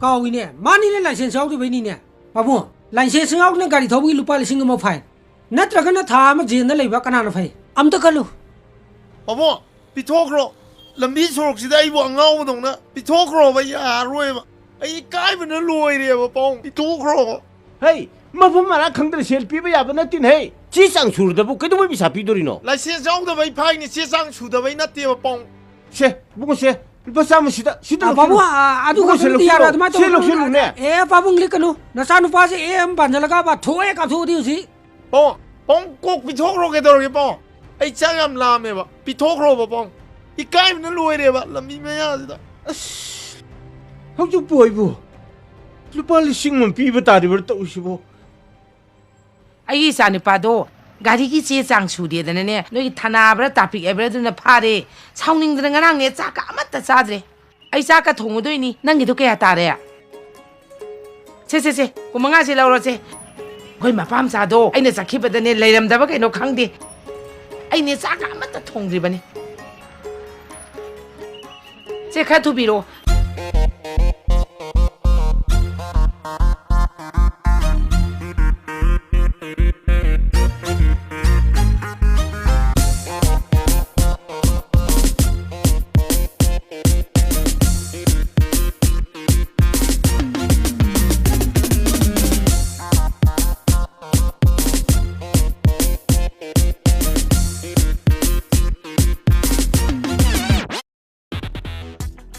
ꯀꯥꯎꯏꯅꯦ, ꯃꯥꯅꯤꯅꯦ, ꯂꯥꯏꯁꯦꯟꯁ ꯌꯥꯎꯗꯕꯩꯅꯤꯅꯦ꯫ ꯄꯥꯕꯨꯡ, ꯂꯥꯏꯁꯦꯟꯁ ꯌꯥꯎꯗꯅ ꯒꯥꯔꯤ ꯊꯧꯕꯒꯤ ꯂꯨꯄꯥ ꯂꯤꯁꯤꯡ ꯑꯃ ꯐꯥꯏꯟ꯫ ꯅꯠꯇ꯭ꯔꯒꯅ ꯊꯥ ꯑꯃ ꯖꯦꯜꯗ ꯂꯩꯕ ꯀꯅꯥꯅ ꯐꯩ? ꯑꯝꯇ ꯈꯜꯂꯨ꯫ ꯄꯥꯕꯨꯡ, ꯄꯤꯊꯣꯛꯈ꯭ꯔꯣ꯫ ꯂꯝꯕꯤ ꯁꯣꯔꯣꯛꯁꯤꯗ ꯑꯩꯕꯨ ꯑꯉꯥꯎꯕꯗꯧꯅ ꯄꯤꯊꯣꯛꯈ꯭ꯔꯣꯕ, ꯌꯥꯔꯔꯣꯏꯕ꯫ ꯑꯩ ꯏꯀꯥꯏꯕꯅ ꯂꯣꯏꯔꯦꯕ, ꯄꯥꯕꯨꯡ, ꯄꯤꯊꯣꯛꯈ꯭ꯔꯣꯕ꯫ ꯍꯩ, ꯃꯐꯝ ꯃꯔꯥꯡ ꯈꯪꯗꯅ ꯁꯦꯜ ꯄꯤꯕ ꯌꯥꯕ ꯅꯠꯇꯦꯅꯦꯍꯦ꯫ ꯆꯦ ꯆꯥꯡ ꯁꯨꯔꯗꯕꯨ ꯀꯩꯗꯧꯕꯩ ꯄꯩꯁꯥ ꯄꯤꯗꯣꯔꯤꯅꯣ? ꯂꯥꯏꯁꯦꯟꯁ ꯌꯥꯎꯗꯕꯩ ꯐꯥꯏꯅꯤ, ꯆꯦ ꯆꯥꯡ ꯁꯨꯗꯕꯩ ꯅꯠꯇꯦꯕ, ꯄꯥꯕꯨꯡ꯫ ꯁꯦ, ꯏꯕꯨꯡꯉꯣ, ꯁꯦ, ꯂꯨꯄꯥ ꯆꯥꯝꯃ ꯁꯤꯗ, ꯁꯤꯗ ꯑ, ꯂꯧꯁꯤꯜꯂꯨ꯫ ꯄꯥꯕꯨꯡ, ꯑ, ꯑꯗꯨ ꯏꯕꯨꯡꯉꯣ, ꯁꯦ, ꯈꯛꯇꯗꯤ ꯂꯧꯁꯤꯜꯂꯨ꯫ ꯌꯥꯔꯣꯏ, ꯑꯗꯨꯃꯥꯏꯅ ꯁꯦ, ꯇꯧꯒꯅꯨ꯫ ꯂꯧꯁꯤꯜꯂꯨꯅꯦ꯫ ꯑꯦ, ꯄꯥꯕꯨꯡ, ꯂꯤꯛꯀꯅꯨ꯫ ꯅꯆꯥꯅꯨꯄꯥꯁꯦ ꯑꯦ ꯑꯃ ꯄꯥꯟꯁꯤꯜꯂꯒ ꯃꯥ ꯊꯣꯛꯑꯦ ꯀꯥꯞꯊꯣꯛꯑꯗꯤ ꯍꯧꯖꯤꯛ꯫ ꯄꯥꯕꯨꯡ, ꯄꯥꯕꯨꯡ, ꯀꯣꯛ ꯄꯤꯊꯣꯛꯈ꯭ꯔꯣ, ꯀꯩꯗꯧꯔꯒꯦ, ꯄꯥꯕꯨꯡ? ꯑꯩ ꯆꯥꯛ ꯌꯥꯝ ꯂꯥꯝꯃꯦꯕ, ꯄꯤꯊꯣꯛꯈ꯭ꯔꯣꯕ, ꯄꯥꯕꯨꯡ꯫ ꯏꯀꯥꯏꯕꯅ ꯂꯣꯏꯔꯦꯕ ꯂꯝꯕꯤ ꯃꯌꯥꯁꯤꯗ꯫ ꯑꯁ, ꯍꯧꯖꯤꯛꯄꯨ ꯑꯩꯕꯨ ꯂꯨꯄꯥ ꯂꯤꯁꯤꯡ ꯑꯃ ꯄꯤꯕ ꯇꯥꯔꯤꯕ꯭ꯔꯥ ꯇꯧꯔꯤꯁꯤꯕꯣ? ꯑꯩꯒꯤ ꯏꯆꯥꯅꯨꯄꯥꯗꯣ ꯒꯥꯔꯤꯒꯤ ꯆꯦ ꯆꯥꯡ ꯁꯨꯗꯦꯗꯅꯅꯦ, ꯅꯣꯏꯒꯤ ꯊꯅꯥꯕ꯭ꯔꯥ ꯇ꯭ꯔꯥꯐꯤꯛ ꯍꯥꯏꯕ꯭ꯔꯥ ꯑꯗꯨꯅ ꯐꯥꯔꯦ꯫ ꯁꯥꯎꯅꯤꯡꯗꯅ ꯉꯔꯥꯡꯅꯦ ꯆꯥꯛꯀ ꯑꯃꯠꯇ ꯆꯥꯗ꯭ꯔꯦ꯫ ꯑꯩ ꯆꯥꯛꯀ ꯊꯣꯡꯉꯨꯗꯣꯏꯅꯤ꯫ ꯅꯪꯒꯤꯗꯣ ꯀꯌꯥ ꯇꯥꯔꯦ? ꯁꯦ, ꯁꯦ, ꯁꯦ, ꯀꯨꯟꯃꯉꯥꯁꯦ ꯂꯧꯔꯣꯁꯦ꯫ ꯑꯩꯈꯣꯏ ꯃꯄꯥ ꯃꯆꯥꯗꯣ ꯑꯩꯅ ꯆꯠꯈꯤꯕꯗꯅꯦ ꯂꯩꯔꯝꯗꯕ ꯀꯩꯅꯣ ꯈꯪꯗꯦ꯫ ꯑꯩꯅꯦ ꯆꯥꯛꯀ ꯑꯃꯠꯇ ꯊꯣꯡꯗ꯭ꯔꯤꯕꯅꯤ꯫ ꯁꯦ, ꯈꯔ ꯊꯨꯕꯤꯔꯛꯑꯣ꯫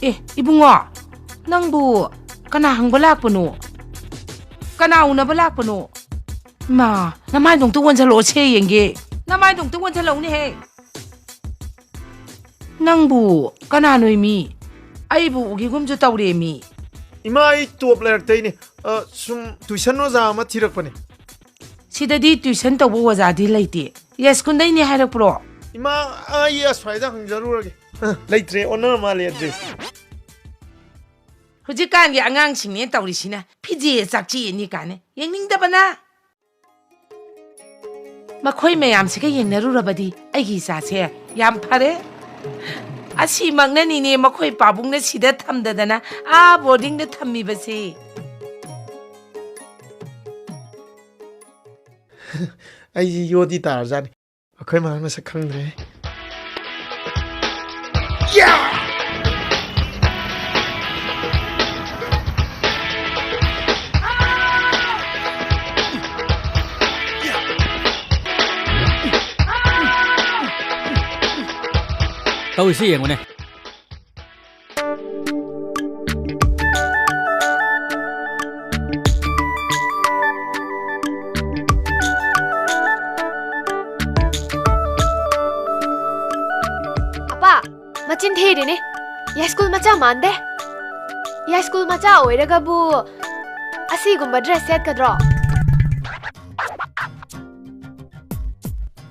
ꯑꯦ, ꯏꯕꯨꯡꯉꯣ, ꯅꯪꯕꯨ ꯀꯅꯥ ꯍꯪꯕ ꯂꯥꯛꯄꯅꯣ? ꯀꯅꯥ ꯎꯅꯕ ꯂꯥꯛꯄꯅꯣ? ꯏꯃꯥ, ꯅꯃꯥꯏꯗꯣ ꯑꯝꯇ ꯑꯣꯟꯁꯤꯜꯂꯛꯑꯣ, ꯁꯦ ꯌꯦꯡꯒꯦ꯫ ꯅꯃꯥꯏꯗꯣ ꯑꯝꯇ ꯑꯣꯟꯁꯤꯜꯂꯛꯎꯅꯦꯍꯦ꯫ ꯅꯪꯕꯨ ꯀꯅꯥꯅꯣ ꯃꯤ? ꯑꯩꯕꯨ ꯎꯈꯤꯒꯨꯝꯁꯨ ꯇꯧꯔꯦ ꯃꯤ꯫ ꯏꯃꯥ, ꯑꯩ ꯇꯣꯞ ꯂꯩꯔꯛꯇꯩꯅꯦ꯫ ꯑ, ꯁꯨꯝ ꯇꯨꯏꯁꯟ ꯑꯣꯖꯥ ꯑꯃ ꯊꯤꯔꯛꯄꯅꯦ꯫ ꯁꯤꯗꯗꯤ ꯇꯨꯏꯁꯟ ꯇꯧꯕ ꯑꯣꯖꯥꯗꯤ ꯂꯩꯇꯦ꯫ ꯌꯥꯏꯁ꯭ꯀꯨꯜꯗꯩꯅꯦ ꯍꯥꯏꯔꯛꯄ꯭ꯔꯣ? ꯏꯃꯥ, ꯑꯩ ꯑꯁ꯭ꯋꯥꯏꯗ ꯍꯪꯖꯔꯨꯔꯒꯦ꯫ ꯑ, ꯂꯩꯇ꯭ꯔꯦ, ꯑꯣꯟꯅꯔ ꯃꯥꯜꯂꯦ ꯑꯦꯗ꯭ꯔꯦꯁ꯫ ꯍꯧꯖꯤꯛꯀꯥꯟꯒꯤ ꯑꯉꯥꯡꯁꯤꯡꯅꯦ ꯇꯧꯔꯤꯁꯤꯅ ꯐꯤꯖꯦ ꯆꯥꯛꯆꯦꯅꯤ ꯀꯥꯏꯅ ꯌꯦꯡꯅꯤꯡꯗꯕꯅ꯫ ꯃꯈꯣꯏ ꯃꯌꯥꯝꯁꯤꯒ ꯌꯦꯡꯅꯔꯨꯔꯕꯗꯤ ꯑꯩꯒꯤ ꯏꯆꯥꯁꯦ ꯌꯥꯝ ꯐꯔꯦ꯫ ꯑꯁꯤꯃꯛꯅꯅꯤꯅꯦ ꯃꯈꯣꯏ ꯄꯥꯕꯨꯡꯅ ꯁꯤꯗ ꯊꯝꯗꯗꯅ ꯑꯥ ꯕꯣꯔꯗꯤꯡꯗ ꯊꯝꯃꯤꯕꯁꯦ꯫ ꯑꯩꯁꯤ ꯌꯣꯗꯤ ꯇꯥꯔꯖꯥꯠꯅꯤ꯫ ꯑꯩꯈꯣꯏ ꯃꯥ ꯃꯁꯛ ꯈꯪꯗ꯭ꯔꯦ꯫ ꯇꯧꯔꯤꯁꯤ ꯌꯦꯡꯉꯨꯅꯦ꯫ ꯑꯄꯥ, ꯃꯆꯤꯟ ꯊꯤꯔꯤꯅꯦ꯫ ꯌꯥꯏꯁ꯭ꯀꯨꯜ ꯃꯆꯥ ꯃꯥꯟꯗꯦ꯫ ꯌꯥꯏꯁ꯭ꯀꯨꯜ ꯃꯆꯥ ꯑꯣꯏꯔꯒꯕꯨ ꯑꯁꯤꯒꯨꯝꯕ ꯗ꯭ꯔꯦꯁ ꯁꯦꯠꯀꯗ꯭ꯔꯣ?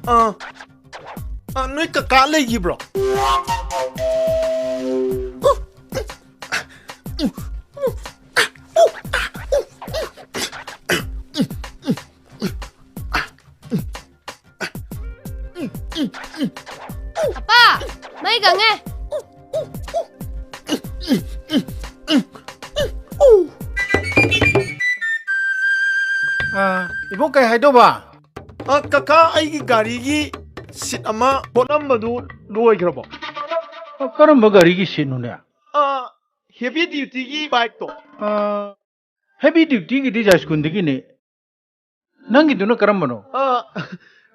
ꯑꯥ, ꯑꯥ, ꯅꯣꯏ ꯀꯀꯥ ꯂꯩꯈꯤꯕ꯭ꯔꯣ? ꯈꯪꯉꯦ꯫ ꯑꯥ, ꯏꯕꯣꯛ, ꯀꯩ ꯍꯥꯏꯗꯧꯕ? ꯑ, ꯀꯀꯥ, ꯑꯩꯒꯤ ꯒꯥꯔꯤꯒꯤ ꯁꯤꯠ ꯑꯃ ꯍꯣꯠꯂꯝꯕꯗꯨ ꯂꯣꯏꯈ꯭ꯔꯕꯣ? ꯑ, ꯀꯔꯝꯕ ꯒꯥꯔꯤꯒꯤ ꯁꯤꯠꯅꯣꯅꯦ? ꯑ, heavy duty ꯒꯤ bike ꯇꯣ꯫ ꯑ, heavy duty ꯒꯤꯗꯤ ꯌꯥꯏꯁ꯭ꯀꯨꯜꯗꯒꯤꯅꯦ꯫ ꯅꯪꯒꯤꯗꯨꯅ ꯀꯔꯝꯕꯅꯣ? ꯑ,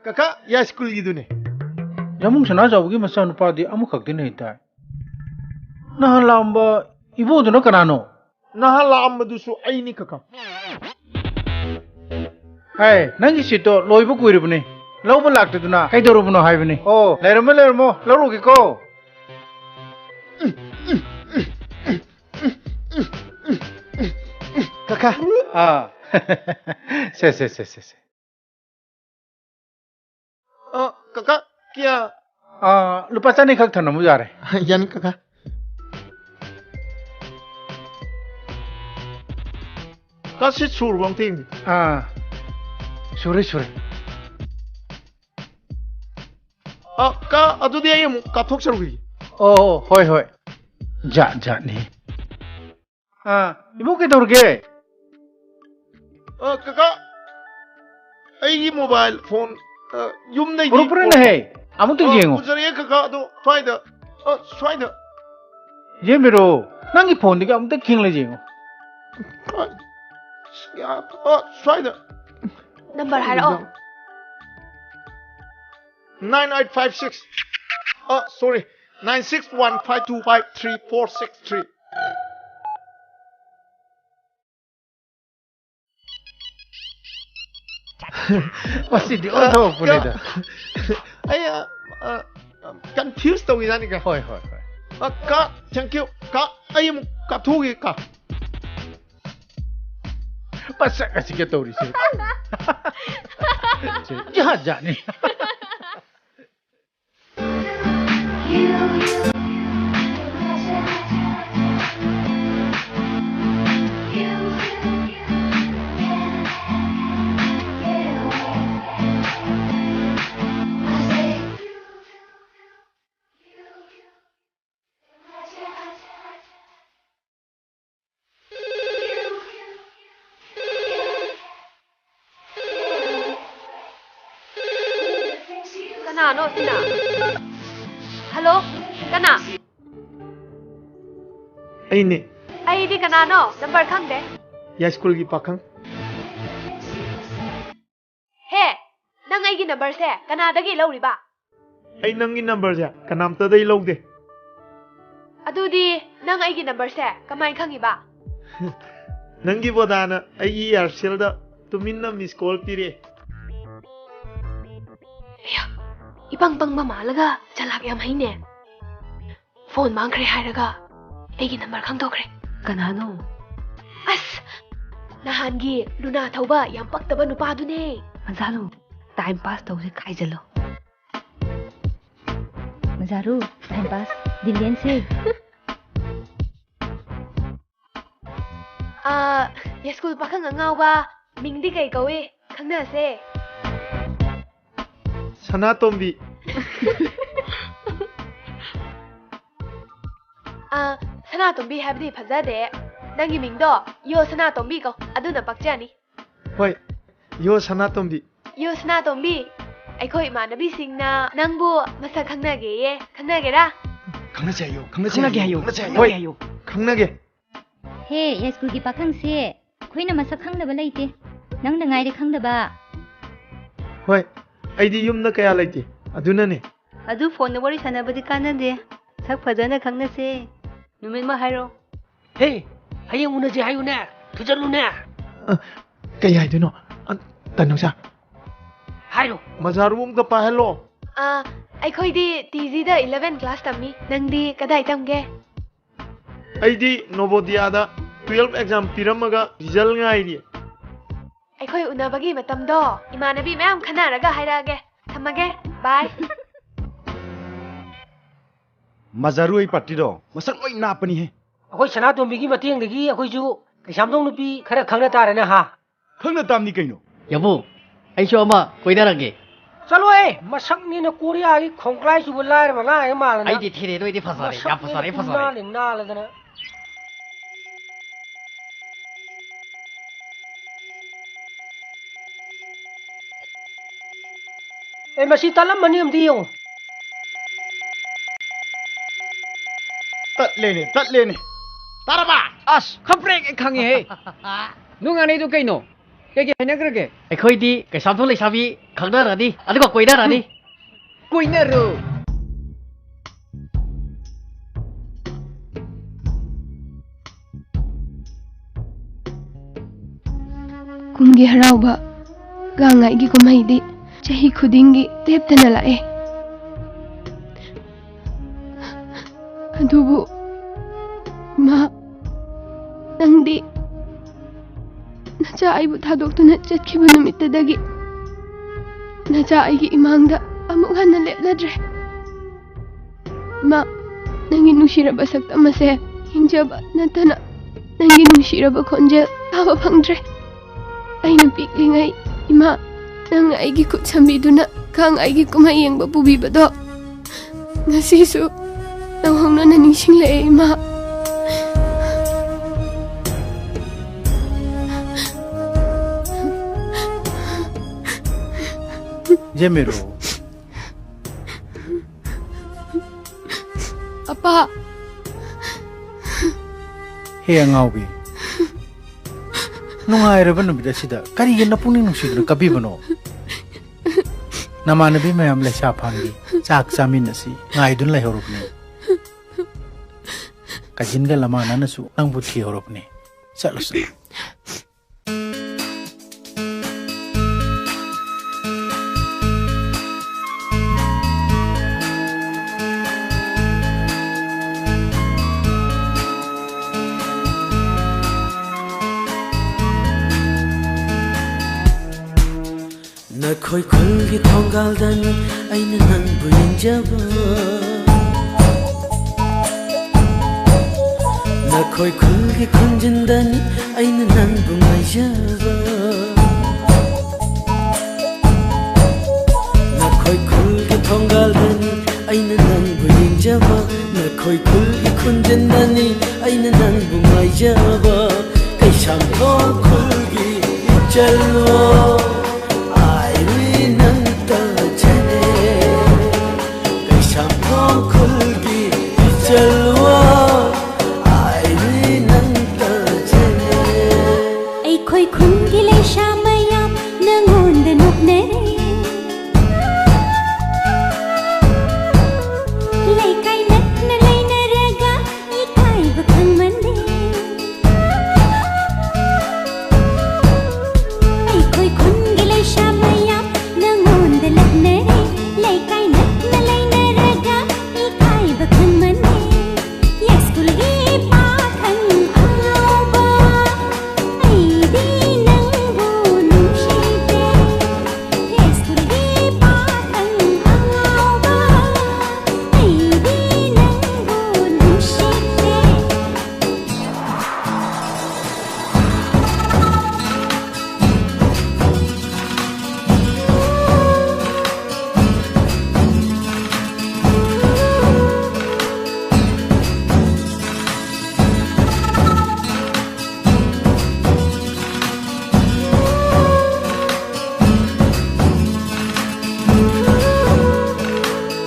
ꯀꯀꯥ, ꯌꯥꯏꯁ꯭ꯀꯨꯜꯒꯤꯗꯨꯅꯦ꯫ ꯌꯥꯃꯨꯡ ꯁꯅꯥꯖꯥꯎꯕꯒꯤ ꯃꯆꯥꯅꯨꯄꯥꯗꯤ ꯑꯃꯈꯛꯇꯅꯦ ꯍꯥꯏꯇꯥꯏ꯫ ꯅꯍꯥꯟ ꯂꯥꯛꯑꯝꯕ ꯏꯕꯣꯗꯨꯅ ꯀꯅꯥꯅꯣ? ꯅꯍꯥꯟ ꯂꯥꯛꯑꯝꯕꯗꯨꯁꯨ ꯑꯩꯅꯤ, ꯀꯀꯥ꯫ ꯍꯥꯏ, ꯅꯪꯒꯤ ꯁꯤꯠꯇꯣ ꯂꯣꯏꯕ ꯀꯨꯏꯔꯕꯅꯤ꯫ ꯂꯧꯕ ꯂꯥꯛꯇꯗꯨꯅ ꯀꯩꯗꯧꯔꯨꯕꯅꯣ ꯍꯥꯏꯕꯅꯤ꯫ ꯑꯣ, ꯂꯩꯔꯝꯃꯣ, ꯂꯩꯔꯝꯃꯣ, ꯂꯧꯔꯨꯒꯦꯀꯣ꯫ ꯀꯀꯥ꯫ ꯑꯥ꯫ ꯁꯦ, ꯁꯦ, ꯁꯦ, ꯁꯦ, ꯁꯦ꯫ ꯑ, ꯀꯀꯥ, ꯀꯌꯥ? ꯑ, ꯂꯨꯄꯥ ꯆꯅꯤ ꯈꯛ ꯊꯅꯝꯃꯨ ꯌꯥꯔꯦ꯫ ꯌꯥꯅꯤ, ꯀꯀꯥ꯫ ꯀꯀꯥ, ꯁꯤ ꯁꯨꯔꯕ ꯑꯝꯇ ꯌꯦꯡꯒꯦ꯫ ꯑꯥ, ꯁꯨꯔꯦ, ꯁꯨꯔꯦ꯫ ꯑ, ꯀꯀꯥ, ꯑꯗꯨꯗꯤ ꯑꯩ ꯑꯃꯨꯛ ꯀꯥꯞꯊꯣꯛꯆꯔꯨꯈꯤꯒꯦ꯫ ꯑꯣ, ꯍꯣꯏ, ꯍꯣꯏ꯫ ꯖꯥꯠ ꯖꯥꯠꯅꯤ꯫ ꯑꯥ, ꯏꯕꯨꯡ ꯀꯩꯗꯧꯔꯒꯦ? ꯑ, ꯀꯀꯥ, ꯑꯩꯒꯤ mobile phone, ꯑ, ꯌꯨꯝꯗꯩꯗꯤ ꯄꯨꯔꯛꯄ꯭ꯔꯅꯦꯍꯦ? ꯑꯃꯨꯛꯇ ꯑ, ꯌꯦꯡꯉꯨ꯫ ꯄꯨꯖꯔꯛꯑꯦ ꯀꯀꯥ, ꯑꯗꯣ ꯁ꯭ꯋꯥꯏꯗ, ꯑ, ꯁ꯭ꯋꯥꯏꯗ꯫ ꯌꯦꯡꯕꯤꯔꯣ, ꯅꯪꯒꯤ phoneꯗꯒꯤ ꯑꯃꯨꯛꯇ ꯈꯤꯡꯂ ꯌꯦꯡꯉꯨ꯫ ꯑ, ꯁ꯭ꯋꯥꯏꯗ꯫ Number ꯍꯥꯏꯔꯛꯑꯣ꯫ Nine eight five six, ꯑ, sorry, nine six one five two five three four six three꯫ ꯃꯁꯤꯗꯤ ꯑꯣꯟꯊꯣꯛꯄꯅꯤꯗ꯫ ꯑ, ꯑꯩ, ꯑ, ꯑ, confuse ꯇꯧꯏꯖꯥꯠꯅꯤ ꯀ꯫ ꯍꯣꯏ, ꯍꯣꯏ, ꯍꯣꯏ꯫ ꯑ, ꯀ, thank you꯫ ꯀ, ꯑꯩ ꯑꯃꯨꯛ ꯀꯥꯞꯊꯣꯛꯎꯒꯦ ꯀ꯫ ꯃꯁꯛ ꯑꯁꯤꯒ ꯇꯧꯔꯤꯁꯦ꯫ ꯖꯥꯠ ꯖꯥꯠꯅꯤ꯫ ꯀꯅꯥꯅꯣ ꯁꯤꯅ? ꯍꯜꯂꯣ, ꯀꯅꯥ? ꯑꯩꯅꯦ꯫ ꯑꯩꯗꯤ ꯀꯅꯥꯅꯣ? ꯅꯝꯕꯔ ꯈꯪꯗꯦ꯫ ꯌꯥꯏꯁ꯭ꯀꯨꯜꯒꯤ ꯄꯥꯈꯪ꯫ ꯍꯦ, ꯅꯪ ꯑꯩꯒꯤ ꯅꯝꯕꯔꯁꯦ ꯀꯅꯥꯗꯒꯤ ꯂꯧꯔꯤꯕ? ꯑꯩ ꯅꯪꯒꯤ ꯅꯝꯕꯔꯁꯦ ꯀꯅꯥꯝꯇꯗꯒꯤ ꯂꯧꯗꯦ꯫ ꯑꯗꯨꯗꯤ ꯅꯪ ꯑꯩꯒꯤ ꯅꯝꯕꯔꯁꯦ ꯀꯃꯥꯏ ꯈꯪꯉꯤꯕ? ꯅꯪꯒꯤ ꯕꯣꯗꯥꯅ ꯑꯩꯒꯤ ꯏꯌꯥꯔꯁꯦꯜꯗ ꯇꯨꯃꯤꯟꯅ ꯃꯤꯁ ꯀꯣꯜ ꯄꯤꯔꯛꯑꯦ꯫ ꯑꯌꯥ, ꯏꯄꯪ ꯄꯪꯕ ꯃꯥꯜꯂꯒ ꯆꯂꯥꯛ ꯌꯥꯝ ꯍꯩꯅꯦ꯫ ꯐꯣꯟ ꯃꯥꯡꯈ꯭ꯔꯦ ꯍꯥꯏꯔꯒ ꯑꯩꯒꯤ ꯅꯝꯕꯔ ꯈꯪꯗꯣꯛꯈ꯭ꯔꯦ꯫ ꯀꯅꯥꯅꯣ? ꯑꯁ, ꯅꯍꯥꯟꯒꯤ ꯂꯨꯅꯥ ꯊꯧꯕ ꯌꯥꯝ ꯄꯛꯇꯕ ꯅꯨꯄꯥꯗꯨꯅꯦ꯫ ꯃꯖꯥꯔꯨ, ꯇꯥꯏꯝ ꯄꯥꯁ ꯇꯧꯁꯦ, ꯈꯥꯏꯖꯜꯂꯣ꯫ ꯃꯖꯥꯔꯨ, ꯇꯥꯏꯝ ꯄꯥꯁ ꯗꯤꯂꯦꯟꯁꯦ꯫ ꯑꯥ, ꯌꯥꯏꯁ꯭ꯀꯨꯜ ꯄꯥꯈꯪ ꯑꯉꯥꯎꯕ, ꯃꯤꯡꯗꯤ ꯀꯩ ꯀꯧꯏ? ꯈꯪꯅꯁꯦ꯫ ꯁꯅꯥꯇꯣꯝꯕꯤ꯫ ꯑꯥ, ꯁꯅꯥꯇꯣꯝꯕꯤ ꯍꯥꯏꯕꯗꯤ ꯐꯖꯗꯦ꯫ ꯅꯪꯒꯤ ꯃꯤꯡꯗꯣ ꯌꯣ ꯁꯅꯥꯇꯣꯝꯕꯤ ꯀꯧ, ꯑꯗꯨꯅ ꯄꯛꯆꯅꯤ꯫ ꯍꯣꯏ, ꯌꯣ ꯁꯅꯥꯇꯣꯝꯕꯤ꯫ ꯌꯣ ꯁꯅꯥꯇꯣꯝꯕꯤ, ꯑꯩꯈꯣꯏ ꯏꯃꯥꯟꯅꯕꯤꯁꯤꯡꯅ ꯅꯪꯕꯨ ꯃꯁꯛ ꯈꯪꯅꯒꯦꯌꯦ, ꯈꯪꯅꯒꯦꯔꯥ? ꯈꯪꯅꯁꯦ ꯍꯥꯏꯌꯣ, ꯈꯪꯅꯁꯦ ꯈꯪꯅꯒꯦ ꯍꯥꯏꯌꯣ, ꯍꯥꯏꯌꯣ, ꯈꯪꯅꯁꯦ ꯍꯥꯏꯌꯣ꯫ ꯍꯣꯏ, ꯈꯪꯅꯒꯦ꯫ ꯍꯦ, ꯌꯥꯏꯁ꯭ꯀꯨꯜꯒꯤ ꯄꯥꯈꯪꯁꯦ, ꯑꯩꯈꯣꯏꯅ ꯃꯁꯛ ꯈꯪꯗꯕ ꯂꯩꯇꯦ, ꯅꯪꯗ ꯉꯥꯏꯔꯦ ꯈꯪꯗꯕ꯫ ꯍꯣꯏ, ꯑꯩꯗꯤ ꯌꯨꯝꯗ ꯀꯌꯥ ꯂꯩꯇꯦ, ꯑꯗꯨꯅꯅꯦ꯫ ꯑꯗꯨ ꯐꯣꯟꯗ ꯋꯥꯔꯤ ꯁꯥꯟꯅꯕꯗꯤ ꯀꯥꯟꯅꯗꯦ, ꯁꯛ ꯐꯖꯅ ꯈꯪꯅꯁꯦ, ꯅꯨꯃꯤꯠ ꯑꯃ ꯍꯥꯏꯔꯣ꯫ ꯍꯦ, ꯍꯌꯦꯡ ꯎꯅꯁꯦ ꯍꯥꯏꯌꯨꯅꯦ, ꯊꯨꯖꯜꯂꯨꯅꯦ꯫ ꯑ, ꯀꯩ ꯍꯥꯏꯗꯣꯏꯅꯣ? ꯑ, ꯇꯅꯨꯖꯥ꯫ ꯍꯥꯏꯔꯣ꯫ ꯃꯖꯥꯔꯨ ꯑꯝꯇ ꯄꯥꯏꯍꯜꯂꯣ꯫ ꯑꯥ, ꯑꯩꯈꯣꯏꯗꯤ ꯇꯤ ꯖꯤꯗ ꯏꯂꯚꯦꯟ ꯀ꯭ꯂꯥꯁ ꯇꯝꯃꯤ꯫ ꯅꯪꯗꯤ ꯀꯗꯥꯏ ꯇꯝꯒꯦ? ꯑꯩꯗꯤ ꯅꯣꯕꯣꯗꯤꯌꯥꯗ ꯇꯨꯌꯦꯜꯐ ꯑꯦꯛꯖꯥꯝ ꯄꯤꯔꯝꯃꯒ ꯔꯤꯖꯜ ꯉꯥꯏꯔꯤ꯫ ꯑꯩꯈꯣꯏ ꯎꯅꯕꯒꯤ ꯃꯇꯝꯗꯣ ꯏꯃꯥꯟꯅꯕꯤ ꯃꯌꯥꯝ ꯈꯟꯅꯔꯒ ꯍꯥꯏꯔꯛꯑꯒꯦ꯫ ꯊꯝꯃꯒꯦ꯫ ꯕꯥꯏ꯫ ꯃꯖꯥꯔꯨ ꯍꯣꯏ ꯄꯥꯔꯇꯤꯗꯣ ꯃꯁꯛ ꯂꯣꯏ ꯅꯥꯞꯄꯅꯤꯍꯦ꯫ ꯑꯩꯈꯣꯏ ꯁꯅꯥꯇꯣꯝꯕꯤꯒꯤ ꯃꯇꯦꯡꯗꯒꯤ ꯑꯩꯈꯣꯏꯁꯨ ꯀꯩꯁꯥꯝꯊꯣꯡ ꯅꯨꯄꯤ ꯈꯔ ꯈꯪꯅ ꯇꯥꯔꯦꯅꯦ ꯍꯥ꯫ ꯈꯪꯅ ꯇꯥꯝꯅꯤ ꯀꯩꯅꯣ꯫ ꯌꯥꯕꯨ, ꯑꯩꯁꯨ ꯑꯃ ꯀꯣꯏꯅꯔꯒꯦ꯫ ꯆꯠꯂꯣꯍꯦ, ꯃꯁꯛꯅꯤꯅ ꯀꯣꯔꯤꯌꯥꯒꯤ ꯈꯣꯡꯀ꯭ꯂꯥꯏ ꯆꯨꯕ ꯂꯥꯏꯔꯕ ꯑꯉꯥꯡ ꯍꯦꯛ ꯃꯥꯜꯂꯅ꯫ ꯑꯩꯗꯤ ꯊꯤꯔꯦ, ꯅꯣꯏꯗꯤ ꯐꯖꯔꯦ, ꯌꯥꯝ ꯃꯁꯛꯅꯤꯅ ꯐꯖꯔꯦ, ꯐꯖꯔꯦ꯫ ꯄꯨꯡꯅꯥꯜ ꯍꯦꯛ ꯅꯥꯜꯂꯗꯅ꯫ ꯑꯦ, ꯃꯁꯤ ꯇꯠꯂꯝꯃꯅꯤ, ꯑꯝꯇ ꯌꯦꯡꯉꯨ꯫ ꯇꯠꯂꯦꯅꯦ, ꯇꯠꯂꯦꯅꯦ꯫ ꯇꯥꯔꯕ? ꯑꯁ, ꯈꯪꯄ꯭ꯔꯦꯛ ꯍꯦꯛ ꯈꯪꯉꯦꯍꯦ꯫ ꯅꯣꯏ ꯉꯥꯡꯅꯩꯗꯣ ꯀꯩꯅꯣ? ꯀꯩ ꯀꯩ ꯍꯥꯏꯅꯈ꯭ꯔꯒꯦ? ꯑꯩꯈꯣꯏꯗꯤ ꯀꯩꯁꯥꯝꯊꯣꯡ ꯂꯩꯁꯥꯕꯤ ꯈꯪꯅꯔꯅꯤ, ꯑꯗꯨꯒ ꯀꯣꯏꯅꯔꯅꯤ꯫ ꯀꯣꯏꯅꯔꯣ꯫ ꯀꯨꯝꯒꯤ ꯍꯔꯥꯎꯕ ꯒꯥꯡꯉꯥꯏꯒꯤ ꯀꯨꯝꯍꯩꯗꯤ ꯆꯍꯤ ꯈꯨꯗꯤꯡꯒꯤ ꯂꯦꯞꯇꯅ ꯂꯥꯛꯑꯦ꯫ ꯑꯗꯨꯕꯨ ꯏꯃꯥ, ꯅꯪꯗꯤ ꯅꯆꯥ ꯑꯩꯕꯨ ꯊꯥꯗꯣꯛꯇꯨꯅ ꯆꯠꯈꯤꯕ ꯅꯨꯃꯤꯠꯇꯨꯗꯒꯤ ꯅꯆꯥ ꯑꯩꯒꯤ ꯏꯃꯥꯡꯗ ꯑꯃꯨꯛ ꯍꯟꯅ ꯂꯦꯞꯂꯗ꯭ꯔꯦ꯫ ꯏꯃꯥ, ꯅꯪꯒꯤ ꯅꯨꯡꯁꯤꯔꯕ ꯁꯛꯇꯝ ꯑꯁꯦ ꯌꯦꯡꯖꯕ ꯅꯠꯇꯅ ꯅꯪꯒꯤ ꯅꯨꯡꯁꯤꯔꯕ ꯈꯣꯟꯖꯦꯜ ꯇꯥꯕ ꯐꯪꯗ꯭ꯔꯦ꯫ ꯑꯩꯅ ꯄꯤꯛꯂꯤꯉꯩ ꯏꯃꯥ, ꯅꯪꯅ ꯑꯩꯒꯤ ꯈꯨꯠ ꯁꯝꯕꯤꯗꯨꯅ ꯒꯥꯡꯉꯥꯏꯒꯤ ꯀꯨꯝꯍꯩ ꯌꯦꯡꯕ ꯄꯨꯕꯤꯕꯗꯣ ꯉꯁꯤꯁꯨ ꯅꯧꯍꯧꯅꯅ ꯅꯤꯡꯁꯤꯡꯂꯛꯑꯦ, ꯏꯃꯥ꯫ ꯌꯦꯃꯤꯔꯣ꯫ ꯑꯄꯥ꯫ ꯍꯦ ꯑꯉꯥꯎꯕꯤ, ꯅꯨꯡꯉꯥꯏꯔꯕ ꯅꯨꯃꯤꯠ ꯑꯁꯤꯗ ꯀꯔꯤꯒꯤ ꯅꯄꯨꯛꯅꯤꯡ ꯅꯨꯡꯁꯤꯗꯨꯅ ꯀꯞꯄꯤꯕꯅꯣ? ꯅꯃꯥꯟꯅꯕꯤ ꯃꯌꯥꯝ ꯂꯩꯁꯥ ꯐꯥꯟꯒꯤ ꯆꯥꯛ ꯆꯥꯃꯤꯟꯅꯁꯤ ꯉꯥꯏꯗꯨꯅ ꯂꯩꯍꯧꯔꯕꯅꯤ꯫ ꯀꯥꯖꯤꯟꯒ ꯂꯃꯥꯟꯅꯅꯁꯨ ꯅꯪꯕꯨ ꯊꯤꯍꯧꯔꯕꯅꯤ꯫ ꯆꯠꯂꯨ, ꯆꯠꯂꯨ꯫ ꯅꯈꯣꯏ ꯈꯨꯜꯒꯤ ꯊꯣꯡꯒꯥꯜꯗꯅꯤ ꯑꯩꯅ ꯅꯪꯕꯨ ꯌꯦꯡꯖꯕ꯫ ꯅꯈꯣꯏ ꯈꯨꯜꯒꯤ ꯈꯨꯟꯖꯤꯟꯗꯅꯤ ꯑꯩꯅ ꯅꯪꯕꯨ ꯉꯥꯏꯖꯕ꯫ ꯅꯈꯣꯏ ꯈꯨꯜꯒꯤ ꯊꯣꯡꯒꯥꯜꯗꯅꯤ ꯑꯩꯅ ꯅꯪꯕꯨ ꯌꯦꯡꯖꯕ꯫ ꯅꯈꯣꯏ ꯈꯨꯜꯒꯤ ꯈꯨꯟꯖꯤꯟꯗꯅꯤ ꯑꯩꯅ ꯅꯪꯕꯨ ꯉꯥꯏꯖꯕ꯫ ꯀꯩꯁꯥꯝꯊꯣꯡ ꯈꯨꯜꯒꯤ ꯏꯆꯜꯋꯣ, ꯑꯥꯏꯔꯤ ꯅꯪꯇ ꯑꯩꯈꯣꯏ ꯈꯨꯟꯒꯤ ꯂꯩꯁꯥ ꯃꯌꯥꯝ ꯅꯪꯉꯣꯟꯗ ꯅꯣꯛꯅꯔꯦ꯫ ꯂꯩꯀꯥꯏ ꯅꯛꯅ ꯂꯩꯅꯔꯒ ꯏꯀꯥꯏꯕ ꯈꯪꯃꯟꯗꯦ꯫ ꯑꯩꯈꯣꯏ ꯈꯨꯟꯒꯤ ꯂꯩꯁꯥ ꯃꯌꯥꯝ ꯅꯪꯉꯣꯟꯗ ꯂꯛꯅꯔꯦ꯫ ꯂꯩꯀꯥꯏ ꯅꯛꯅ ꯂꯩꯅꯔꯒ ꯏꯀꯥꯏꯕ ꯈꯪꯃꯟꯗꯦ꯫ ꯌꯥꯏꯁ꯭ꯀꯨꯜꯒꯤ ꯄꯥꯈꯪ ꯑꯉꯥꯎꯕ, ꯑꯩꯗꯤ ꯅꯪꯕꯨ ꯅꯨꯡꯁꯤꯗꯦ꯫ ꯌꯥꯏꯁ꯭ꯀꯨꯜꯒꯤ ꯄꯥꯈꯪ ꯑꯉꯥꯎꯕ, ꯑꯩꯗꯤ ꯅꯪꯕꯨ ꯅꯨꯡꯁꯤꯗꯦ꯫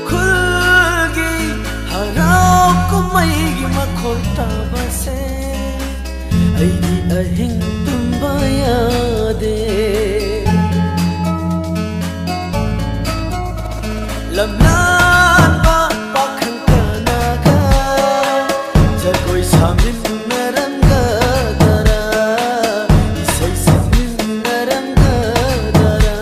ꯈꯨꯜꯒꯤ ꯍꯔꯥꯎ ꯀꯨꯝꯍꯩꯒꯤ ꯃꯈꯣꯜ ꯇꯥꯕꯁꯦ ꯑꯩꯗꯤ ꯑꯍꯤꯡ ꯇꯨꯝꯕ ꯌꯥꯗꯦ꯫ ꯂꯝꯂꯥꯟꯕ ꯄꯥꯈꯪ ꯀꯅꯥꯒ ꯖꯒꯣꯏ ꯁꯥꯃꯤꯟꯅꯔꯝꯒꯗꯔꯥ? ꯏꯁꯩ ꯁꯛꯃꯤꯟꯅꯔꯝꯒꯗꯔꯥ?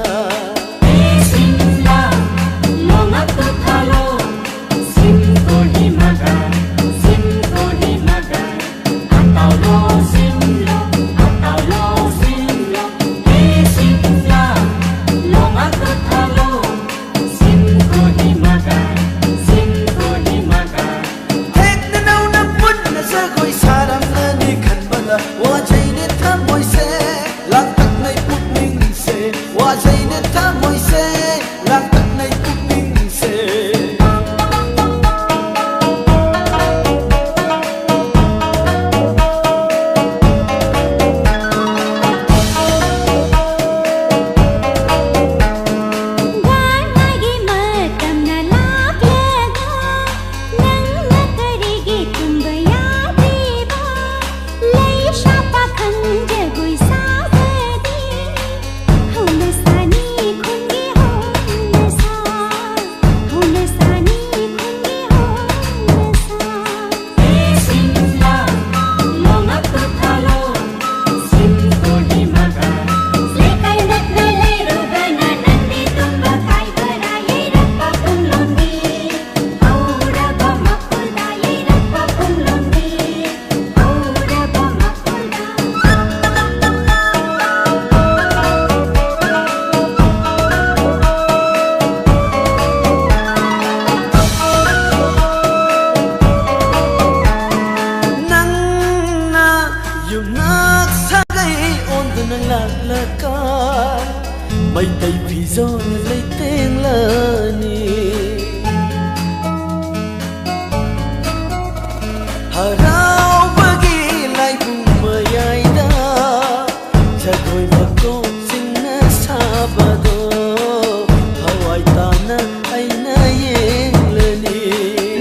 ꯂꯥꯛꯂꯒ ꯃꯩꯇꯩ ꯐꯤꯖꯣꯜ ꯂꯩꯇꯦꯡꯂꯅꯤ꯫ ꯍꯔꯥꯎꯕꯒꯤ ꯂꯥꯏꯕꯨꯡ ꯃꯌꯥꯏꯗ ꯖꯒꯣꯏ ꯃꯀꯣꯛꯁꯤꯡꯅ ꯁꯥꯕꯗꯣ ꯊꯋꯥꯏ ꯇꯥꯅ ꯑꯩꯅ ꯌꯦꯡꯂꯅꯤ꯫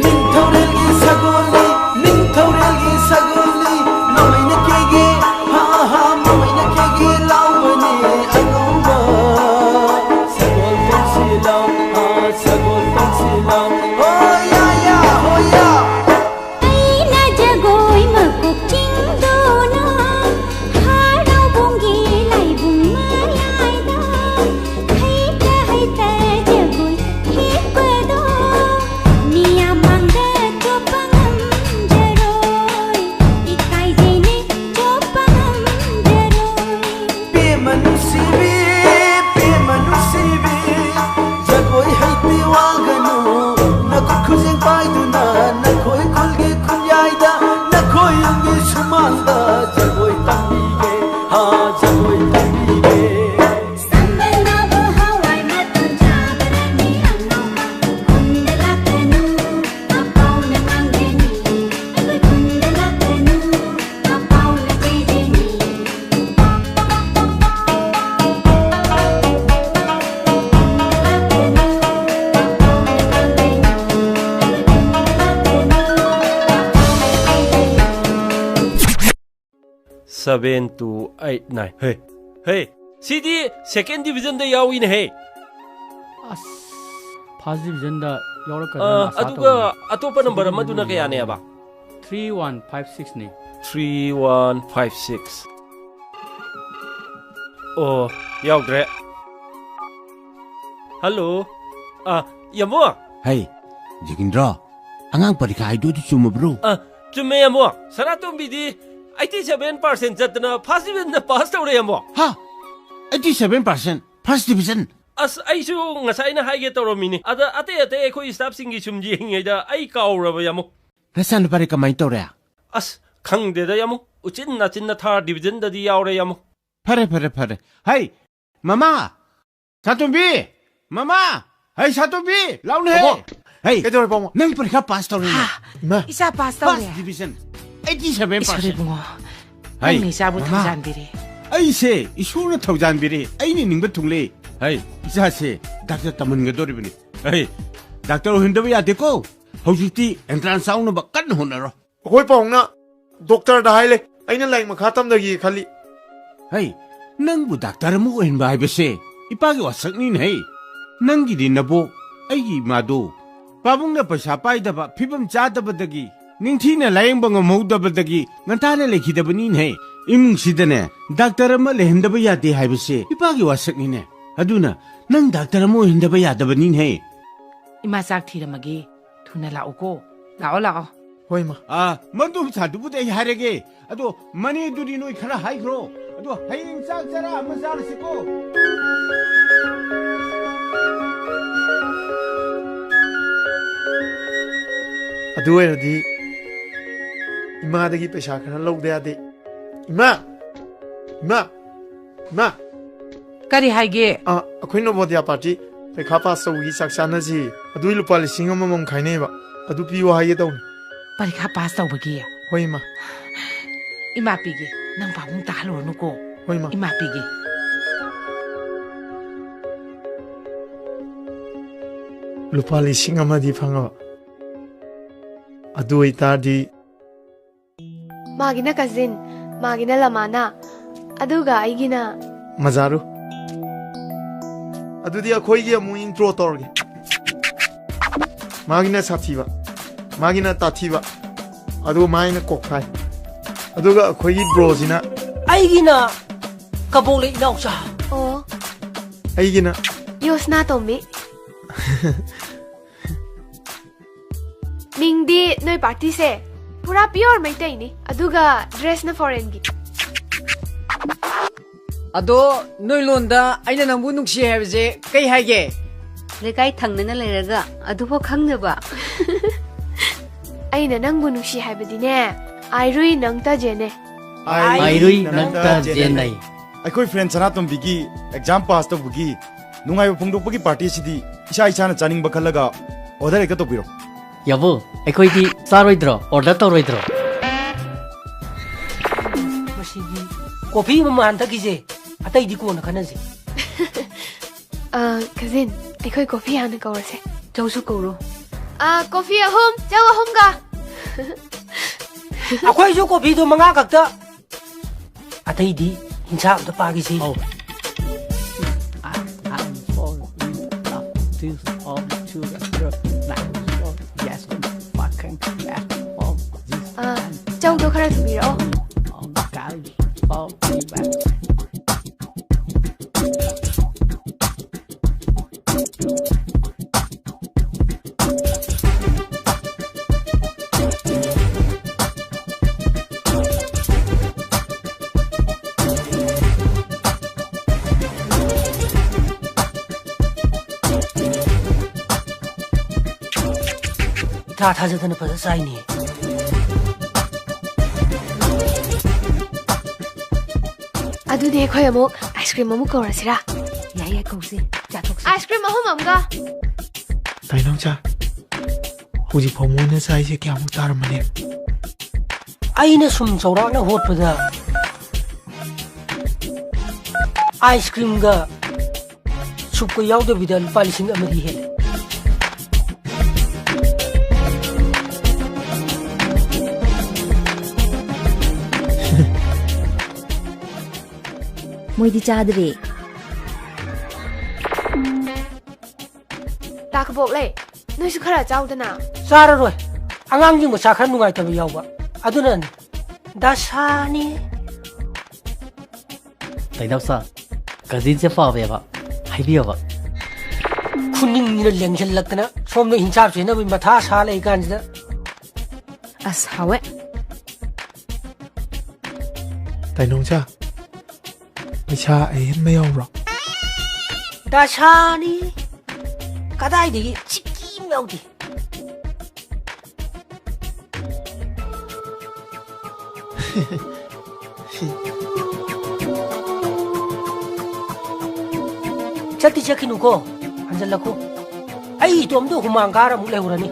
ꯅꯤꯡꯊꯧꯔꯦꯜꯒꯤ ꯁꯒꯣꯜꯅꯤ, ꯅꯤꯡꯊꯧꯔꯦꯜꯒꯤ ꯁꯒꯣꯜꯅꯤ, ꯃꯃꯩꯅ ꯀꯦꯒꯦ, ꯍꯥ ꯍꯥ, ꯃꯃꯩꯅ ꯀꯦꯒꯦ ꯂꯥꯎꯕꯅꯤ ꯑꯉꯧꯕ꯫ ꯁꯒꯣꯜ ꯇꯣꯡꯁꯤ ꯂꯥꯎ, ꯍꯥ, ꯁꯒꯣꯜ ꯇꯣꯡꯁꯤ ꯂꯥꯎ, ꯍꯣ ꯌꯥ ꯌꯥ, ꯍꯣ ꯌꯥ꯫ ꯑꯩꯅ ꯖꯒꯣꯏ ꯃꯀꯣꯛ ꯆꯤꯡꯗꯨꯅ ꯍꯔꯥꯎꯕꯨꯡꯒꯤ ꯂꯥꯏꯕꯨꯡ ꯃꯌꯥꯏꯗ ꯍꯩꯇ ꯍꯩꯇ ꯖꯒꯣꯏ ꯊꯦꯛꯄꯗꯣ ꯃꯤꯌꯥꯝ ꯃꯥꯡꯗ ꯆꯣꯞꯄ ꯉꯝꯖꯔꯣꯏ, ꯏꯀꯥꯏꯖꯩꯅꯦ ꯆꯣꯞꯄ ꯉꯝꯖꯔꯣꯏ꯫ ꯄꯦꯝꯃ ꯅꯨꯡꯁꯤꯕꯤ, ꯄꯦꯝꯃ ꯅꯨꯡꯁꯤꯕꯤ, ꯖꯒꯣꯏ ꯍꯩꯇꯦ ꯋꯥꯒꯅꯨ꯫ ꯅꯈꯨꯠ ꯈꯨꯖꯦꯡ ꯄꯥꯏꯗꯨꯅ ꯅꯈꯣꯏ ꯈꯨꯜꯒꯤ ꯈꯨꯟꯌꯥꯏꯗ, ꯅꯈꯣꯏ ꯌꯨꯝꯒꯤ ꯁꯨꯃꯥꯡꯗ ꯖꯒꯣꯏ ꯇꯝꯕꯤꯒꯦ, ꯍꯥ, ꯖꯒꯣꯏ ꯇꯝꯕꯤꯒꯦ꯫ ꯁꯝꯕꯜꯅꯕꯨ ꯍꯋꯥꯏ ꯃꯇꯣꯟ ꯆꯥꯕ꯭ꯔꯅꯤ ꯑꯉꯧꯕ? ꯈꯨꯟꯗ ꯂꯥꯛꯀꯅꯨ, ꯑꯄꯥꯎꯅ ꯉꯥꯡꯒꯅꯤ꯫ ꯑꯩꯈꯣꯏ ꯈꯨꯟꯗ ꯂꯥꯛꯀꯅꯨ, ꯑꯄꯥꯎꯅ ꯆꯩꯒꯅꯤ꯫ Seven two eight nine꯫ ꯍꯦ, ꯍꯦ, ꯁꯤꯗꯤ second division ꯗ ꯌꯥꯎꯏꯅꯦ ꯍꯦ꯫ ꯑꯁ, first division ꯗ ꯌꯥꯎꯔꯛꯀꯗ꯭ꯔꯅ ꯑ, ꯑꯁꯥ ꯑꯗꯨꯒ ꯇꯧꯕꯅꯤ꯫ ꯑꯇꯣꯞꯄ number ꯑꯃꯗꯨꯅ ꯀꯌꯥꯅꯦꯕ? Three one five six ꯅꯤ꯫ Three one five six꯫ ꯑꯣ, ꯌꯥꯎꯗ꯭ꯔꯦ꯫ Hello꯫ ꯑ, ꯌꯥꯝꯕꯨꯡ꯫ ꯍꯩ, ꯖꯤꯒꯤꯟꯗ꯭ꯔꯣ, ꯑꯉꯥꯡ ꯄꯔꯤꯈꯥ ꯍꯥꯏꯗꯣ ꯑꯗꯨ ꯆꯨꯝꯃꯕ꯭ꯔꯣ? ꯑ, ꯆꯨꯝꯃꯦ, ꯌꯥꯝꯕꯨꯡ꯫ ꯁꯅꯥꯇꯣꯝꯕꯤꯗꯤ eighty seven percent ꯆꯠꯇꯅ first division ꯗ pass ꯇꯧꯔꯦ, ꯌꯥꯝꯕꯨꯡ꯫ ꯍꯥ? Eighty seven percent? First division? ꯑꯁ, ꯑꯩꯁꯨ ꯉꯁꯥꯏꯅ ꯍꯥꯏꯒꯦ ꯇꯧꯔꯝꯃꯤꯅꯤ꯫ ꯑꯗ ꯑꯇꯩ ꯑꯇꯩ ꯑꯩꯈꯣꯏ staff ꯁꯤꯡꯒꯤ ꯁꯨꯝ ꯌꯦꯡꯉꯤꯉꯩꯗ ꯑꯩ ꯀꯥꯎꯔꯕ, ꯌꯥꯝꯕꯨꯡ꯫ ꯅꯆꯥꯅꯨꯄꯥꯗꯤ ꯀꯃꯥꯏꯅ ꯇꯧꯔꯦ? ꯑꯁ, ꯈꯪꯗꯦꯗ, ꯌꯥꯝꯕꯨꯡ꯫ ꯎꯆꯤꯟ ꯅꯥꯆꯤꯟꯅ third division ꯗꯗꯤ ꯌꯥꯎꯔꯦ, ꯌꯥꯝꯕꯨꯡ꯫ ꯐꯔꯦ, ꯐꯔꯦ, ꯐꯔꯦ꯫ ꯍꯩ, ꯃꯃꯥ! ꯁꯥꯇꯣꯝꯕꯤ! ꯃꯃꯥ! ꯍꯩ, ꯁꯥꯇꯣꯝꯕꯤ! ꯂꯥꯎꯅꯦꯍꯦ! ꯄꯥꯕꯨꯡ! ꯍꯩ, ꯀꯩꯗꯧꯔꯦ, ꯄꯥꯕꯨꯡ? ꯅꯪ ꯄꯔꯤꯈꯥ ꯄꯥꯁ ꯇꯧꯔꯦꯅꯦ꯫ ꯍꯥ! ꯏꯃꯥ! ꯏꯆꯥ ꯄꯥꯁ ꯇꯧꯔꯦ꯫ First division, eighty seven percent. ꯏꯁꯣꯔ ꯏꯕꯨꯡꯉꯣ, ꯍꯩ, ꯅꯪꯅ ꯏꯆꯥꯕꯨ ꯃꯃꯥ! ꯊꯧꯖꯥꯟꯕꯤꯔꯦ꯫ ꯑꯩꯁꯦ ꯏꯁꯣꯔꯅ ꯊꯧꯖꯥꯟꯕꯤꯔꯦ꯫ ꯑꯩꯅ ꯅꯤꯡꯕ ꯊꯨꯡꯂꯦ꯫ ꯍꯩ, ꯏꯆꯥꯁꯦ ꯗꯥꯛꯇꯔ ꯇꯝꯍꯟꯒꯗꯧꯔꯤꯕꯅꯤ꯫ ꯍꯩ, ꯗꯥꯛꯇꯔ ꯑꯣꯏꯍꯟꯗꯕ ꯌꯥꯗꯦꯀꯣ꯫ ꯍꯧꯖꯤꯛꯇꯤ ꯑꯦꯟꯇ꯭ꯔꯥꯟꯁ ꯌꯥꯎꯅꯕ ꯀꯟꯅ ꯍꯣꯠꯅꯔꯣ꯫ ꯑꯩꯈꯣꯏ ꯄꯥꯕꯨꯡꯅ ꯗꯣꯛꯇꯔꯗ ꯍꯥꯏ ꯂꯩ꯫ ꯑꯩꯅ ꯂꯥꯏꯔꯤꯛ ꯃꯈꯥ ꯇꯝꯊꯒꯦ ꯈꯜꯂꯤ꯫ ꯍꯩ, ꯅꯪꯕꯨ ꯗꯥꯛꯇꯔ ꯑꯃ ꯑꯣꯏꯍꯟꯕ ꯍꯥꯏꯕꯁꯦ ꯏꯄꯥꯒꯤ ꯋꯥꯁꯛꯅꯤꯅꯦ ꯍꯩ꯫ ꯅꯪꯒꯤꯗꯤ ꯅꯕꯣꯛ, ꯑꯩꯒꯤ ꯏꯃꯥꯗꯣ ꯄꯥꯕꯨꯡꯅ ꯄꯩꯁꯥ ꯄꯥꯏꯗꯕ, ꯐꯤꯕꯝ ꯆꯥꯗꯕꯗꯒꯤ, ꯅꯤꯡꯊꯤꯅ ꯂꯥꯌꯦꯡꯕ ꯉꯝꯍꯧꯗꯕꯗꯒꯤ ꯉꯟꯇꯥꯅ ꯂꯩꯈꯤꯗꯕꯅꯤꯅꯦ ꯍꯩ꯫ ꯏꯃꯨꯡꯁꯤꯗꯅꯦ ꯗꯥꯛꯇꯔ ꯑꯃ ꯂꯩꯍꯟꯗꯕ ꯌꯥꯗꯦ ꯍꯥꯏꯕꯁꯦ ꯏꯄꯥꯒꯤ ꯋꯥꯁꯛꯅꯤꯅꯦ꯫ ꯑꯗꯨꯅ ꯅꯪ ꯗꯥꯛꯇꯔ ꯑꯃ ꯑꯣꯏꯍꯟꯗꯕ ꯌꯥꯗꯕꯅꯤꯅꯦ ꯍꯩ꯫ ꯏꯃꯥ ꯆꯥꯛ ꯊꯤꯔꯝꯃꯒꯦ꯫ ꯊꯨꯅ ꯂꯥꯛꯎꯀꯣ꯫ ꯂꯥꯛꯑꯣ, ꯂꯥꯛꯑꯣ꯫ ꯍꯣꯏ, ꯏꯃꯥ꯫ ꯑꯥ, ꯃꯗꯨ ꯃꯆꯥꯗꯨꯕꯨꯗꯤ ꯑꯩ ꯍꯥꯏꯔꯒꯦ꯫ ꯑꯗꯣ ꯃꯅꯦꯗꯨꯗꯤ ꯅꯣꯏ ꯈꯔ ꯍꯥꯏꯈ꯭ꯔꯣ꯫ ꯑꯗꯣ ꯍꯌꯦꯡ ꯆꯥꯛ ꯆꯔꯥ ꯑꯃ ꯆꯥꯔꯁꯤꯀꯣ꯫ ꯑꯗꯨ ꯑꯣꯏꯔꯗꯤ ꯏꯃꯥꯗꯒꯤ ꯄꯩꯁꯥ ꯈꯔ ꯂꯧꯗ ꯌꯥꯗꯦ꯫ ꯏꯃꯥ! ꯏꯃꯥ! ꯏꯃꯥ! ꯀꯔꯤ ꯍꯥꯏꯒꯦ? ꯑ, ꯑꯩꯈꯣꯏ ꯅꯣꯕꯣꯗꯤꯌꯥ ꯄꯥꯔꯇꯤ ꯄꯩꯈꯥ ꯄꯥꯁ ꯇꯧꯕꯒꯤ ꯆꯥꯛ ꯆꯥꯅꯁꯤ꯫ ꯑꯗꯨꯒꯤ ꯂꯨꯄꯥ ꯂꯤꯁꯤꯡ ꯑꯃꯃꯝ ꯈꯥꯏꯅꯩꯕ꯫ ꯑꯗꯨ ꯄꯤꯌꯣ ꯍꯥꯏꯒꯦ ꯇꯧꯅꯤ꯫ ꯄꯔꯤꯈꯥ ꯄꯥꯁ ꯇꯧꯕꯒꯤ? ꯍꯣꯏ, ꯏꯃꯥ꯫ ꯏꯃꯥ ꯄꯤꯒꯦ꯫ ꯅꯪ ꯄꯥꯕꯨꯡ ꯇꯥꯍꯜꯂꯨꯔꯅꯨꯀꯣ꯫ ꯍꯣꯏ, ꯏꯃꯥ꯫ ꯏꯃꯥ ꯄꯤꯒꯦ꯫ ꯂꯨꯄꯥ ꯂꯤꯁꯤꯡ ꯑꯃꯗꯤ ꯐꯪꯉꯕ꯫ ꯑꯗꯨ ꯑꯣꯏꯇꯥꯔꯗꯤ ꯃꯥꯒꯤꯅ ꯀꯖꯤꯟ, ꯃꯥꯒꯤꯅ ꯂꯃꯥꯅ, ꯑꯗꯨꯒ ꯑꯩꯒꯤꯅ ꯃꯖꯥꯔꯨ꯫ ꯑꯗꯨꯗꯤ ꯑꯩꯈꯣꯏꯒꯤ ꯑꯃꯨꯛ ꯏꯟꯇ꯭ꯔꯣ ꯇꯧꯔꯒꯦ꯫ ꯃꯥꯒꯤꯅ ꯁꯥꯊꯤꯕ, ꯃꯥꯒꯤꯅ ꯇꯥꯊꯤꯕ, ꯑꯗꯨꯒ ꯃꯥꯒꯤꯅ ꯀꯣꯛꯐꯥꯏ, ꯑꯗꯨꯒ ꯑꯩꯈꯣꯏꯒꯤ ꯕ꯭ꯔꯣꯁꯤꯅ ꯑꯩꯒꯤꯅ ꯀꯕꯣꯛꯂꯩ ꯏꯅꯥꯎꯆꯥ꯫ ꯑꯣ꯫ ꯑꯩꯒꯤꯅ ꯌꯣꯁꯅꯥ ꯇꯣꯝꯕꯤ꯫ ꯃꯤꯡꯗꯤ ꯅꯣꯏ ꯄꯥꯔꯇꯤꯁꯦ ꯄꯨꯔꯥ ꯄꯤꯌꯣꯔ ꯃꯩꯇꯩꯅꯤ, ꯑꯗꯨꯒ ꯗ꯭ꯔꯦꯁꯅ ꯐꯣꯔꯦꯟꯒꯤ꯫ ꯑꯗꯣ ꯅꯣꯏ ꯂꯣꯟꯗ "ꯑꯩꯅ ꯅꯪꯕꯨ ꯅꯨꯡꯁꯤ" ꯍꯥꯏꯕꯁꯦ ꯀꯩ ꯍꯥꯏꯒꯦ? ꯂꯩꯀꯥꯏ ꯊꯪꯅꯅ ꯂꯩꯔꯒ ꯑꯗꯨꯐꯥꯎ ꯈꯪꯗꯕ? ꯑꯩꯅ ꯅꯪꯕꯨ ꯅꯨꯡꯁꯤ ꯍꯥꯏꯕꯗꯤꯅꯦ, ꯑꯥꯏꯔꯨꯏ ꯅꯪꯇ ꯖꯦꯅꯦ꯫ ꯑꯥꯏꯔꯨꯏ ꯅꯪꯇ ꯖꯦꯅꯩ꯫ ꯑꯩꯈꯣꯏ friend ꯁꯅꯥꯇꯣꯝꯕꯤꯒꯤ exam pass ꯇꯧꯕꯒꯤ ꯅꯨꯡꯉꯥꯏꯕ ꯐꯣꯡꯗꯣꯛꯄꯒꯤ party ꯑꯁꯤꯗꯤ ꯏꯁꯥ ꯏꯁꯥꯅ ꯆꯥꯅꯤꯡꯕ ꯈꯜꯂꯒ order ꯍꯦꯛꯇ ꯇꯧꯕꯤꯔꯣ꯫ ꯌꯥꯕꯨ, ꯑꯩꯈꯣꯏꯗꯤ ꯆꯥꯔꯣꯏꯗ꯭ꯔꯣ? Order ꯇꯧꯔꯣꯏꯗ꯭ꯔꯣ? ꯃꯁꯤꯗꯤ coffee ꯑꯃ ꯍꯥꯟ ꯊꯛꯈꯤꯁꯦ, ꯑꯇꯩꯗꯤ ꯀꯣꯟꯅ ꯈꯟꯅꯁꯤ꯫ ꯑ, cousin, ꯑꯩꯈꯣꯏ coffee ꯍꯥꯟꯅ ꯀꯧꯔꯁꯦ꯫ ꯆꯧꯁꯨ ꯀꯧꯔꯣ꯫ ꯑ, coffee ꯑꯍꯨꯝ, ꯆꯧ ꯑꯍꯨꯝꯒ꯫ ꯑꯩꯈꯣꯏꯁꯨ coffeeꯗꯣ ꯃꯉꯥ ꯈꯛꯇ꯫ ꯑꯇꯩꯗꯤ ꯍꯤꯟꯁꯥꯞ ꯑꯝꯇ ꯄꯥꯈꯤꯁꯤ꯫ ꯑꯧ꯫ I, I'm falling in love with all children. Nice. Oh, yes, fucking yes. Oh, this ꯑ, ꯆꯧꯗꯣ ꯈꯔ ꯊꯨꯕꯤꯔꯛꯑꯣ꯫ Oh, God, oh, baby. ꯏꯊꯥ ꯊꯥꯖꯗꯅ ꯐꯖ ꯆꯥꯏꯅꯦ꯫ ꯑꯗꯨꯗꯤ ꯑꯩꯈꯣꯏ ꯑꯃꯨꯛ ice cream ꯑꯃꯨꯛ ꯀꯧꯔꯁꯤꯔꯥ? ꯌꯥꯏ, ꯌꯥꯏ, ꯀꯧꯁꯤ꯫ ꯆꯥꯊꯣꯛꯁꯤ꯫ Ice cream ꯑꯍꯨꯝ ꯑꯃꯒ꯫ ꯇꯥꯏꯅꯧꯆꯥ, ꯍꯧꯖꯤꯛ ꯐꯥꯎ ꯃꯣꯏꯅ ꯆꯥꯏꯁꯦ ꯀꯌꯥꯃꯨꯛ ꯇꯥꯔꯝꯃꯅꯤ? ꯑꯩꯅ ꯁꯨꯝ ꯆꯥꯎꯔꯥꯛꯅ ꯍꯣꯠꯄꯗ, ice creamꯒ soupꯀ ꯌꯥꯎꯗꯕꯤꯗ ꯂꯨꯄꯥ ꯂꯤꯁꯤꯡ ꯑꯃꯗꯤ ꯍꯦꯜꯂꯦ꯫ ꯃꯣꯏꯗꯤ ꯆꯥꯗ꯭ꯔꯤ꯫ ꯇꯥ ꯀꯕꯣꯛꯂꯩ, ꯅꯣꯏꯁꯨ ꯈꯔ ꯆꯥꯎꯗꯅ꯫ ꯆꯥꯔꯔꯣꯏ꯫ ꯑꯉꯥꯡꯁꯤꯡ ꯃꯁꯥ ꯈꯔ ꯅꯨꯡꯉꯥꯏꯇꯕ ꯌꯥꯎꯕ꯫ ꯑꯗꯨꯅꯅꯤ꯫ ꯗꯁꯥꯅꯤ꯫ ꯇꯥꯏꯅꯧꯆꯥ, cousinꯁꯦ ꯐꯕꯅꯦꯕ꯫ ꯍꯥꯏꯕꯤꯌꯣꯕ꯫ ꯈꯨꯅꯤꯡꯁꯤꯅ ꯂꯦꯡꯁꯤꯜꯂꯛꯇꯅ ꯁꯣꯝꯗ ꯍꯤꯟꯁꯥꯞ ꯁꯦꯟꯅꯕꯒꯤ ꯃꯊꯥ ꯁꯥ ꯂꯩ ꯀꯥꯟꯁꯤꯗ꯫ ꯑꯁ, ꯍꯥꯎꯋꯦ꯫ ꯇꯥꯏꯅꯧꯆꯥ, ꯄꯩꯁꯥ ꯑꯍꯦꯟꯕ ꯌꯥꯎꯕ꯭ꯔꯣ? ꯗꯁꯥꯅꯤ꯫ ꯀꯗꯥꯏꯗꯒꯤ? ꯁꯤꯀꯤ ꯑꯃ ꯌꯥꯎꯗꯦ꯫ ꯆꯠꯇꯤ ꯆꯠꯈꯤꯅꯨꯀꯣ, ꯍꯟꯖꯜꯂꯛꯈꯣ꯫ ꯑꯩ ꯏꯇꯣꯝꯇ ꯍꯨꯃꯥꯡ ꯀꯥꯔ ꯑꯃꯨꯛ ꯂꯩꯍꯧꯔꯅꯤ꯫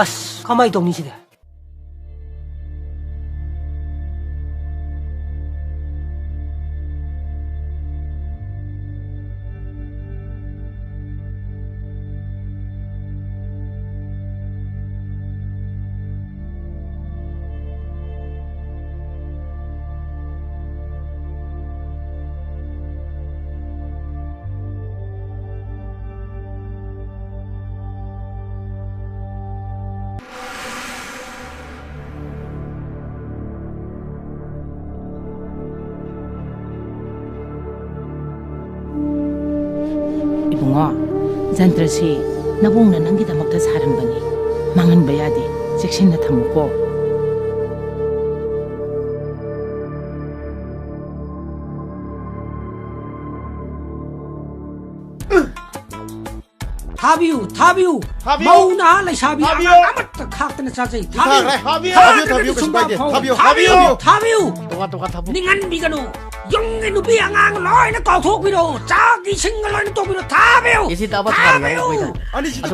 ꯑꯁ, ꯀꯃꯥꯏ ꯇꯧꯅꯤ ꯁꯤꯗꯤ? ꯏꯕꯨꯡꯉꯣ, ꯖꯟꯇ꯭ꯔꯁꯤ ꯅꯕꯨꯡꯅ ꯅꯪꯒꯤꯗꯃꯛꯇ ꯁꯥꯔꯝꯕꯅꯤ꯫ ꯃꯥꯡꯍꯟꯕ ꯌꯥꯗꯦ, ꯆꯦꯛꯁꯤꯟꯅ ꯊꯝꯃꯨꯀꯣ꯫ ꯊꯥꯕꯤꯌꯨ, ꯊꯥꯕꯤꯌꯨ꯫ ꯊꯥꯕꯤꯌꯨ꯫ ꯃꯧ ꯅꯍꯥ ꯂꯩꯁꯥꯕꯤ ꯊꯥꯕꯤꯌꯨ꯫ ꯑꯉꯥꯡ ꯑꯃꯠꯇ ꯈꯥꯛꯇꯅ ꯆꯥꯖꯩ꯫ ꯊꯥꯕꯤꯌꯨ꯫ ꯊꯥꯈ꯭ꯔꯦ꯫ ꯊꯥꯕꯤꯌꯨ꯫ ꯊꯥꯕꯤꯌꯨ, ꯊꯥꯕꯤꯌꯨ, ꯀꯩꯁꯨ ꯀꯥꯏꯗꯦ꯫ ꯊꯥꯕꯤꯌꯨ, ꯊꯥꯕꯤꯌꯨ꯫ ꯊꯥꯕꯤꯌꯨ꯫ ꯊꯥꯕꯤꯌꯨ꯫ ꯇꯣꯉꯥꯟ ꯇꯣꯉꯥꯟ ꯊꯥꯕꯤꯌꯨ꯫ ꯅꯤꯡꯍꯟꯕꯤꯒꯅꯨ꯫ ꯌꯨꯝꯒꯤ ꯅꯨꯄꯤ ꯑꯉꯥꯡ ꯂꯣꯏꯅ ꯀꯥꯎꯊꯣꯛꯄꯤꯔꯣ꯫ ꯆꯥꯛ ꯏꯁꯤꯡꯒ ꯂꯣꯏꯅ ꯇꯧꯕꯤꯔꯣ꯫ ꯊꯥꯕꯤꯌꯨ꯫ ꯑꯦꯁꯤ ꯇꯥꯕ ꯊꯥꯔꯤꯉꯩꯗ ꯊꯥꯕꯤꯌꯨ꯫ ꯑꯩꯈꯣꯏꯗ ꯑꯅꯤꯁꯤꯗ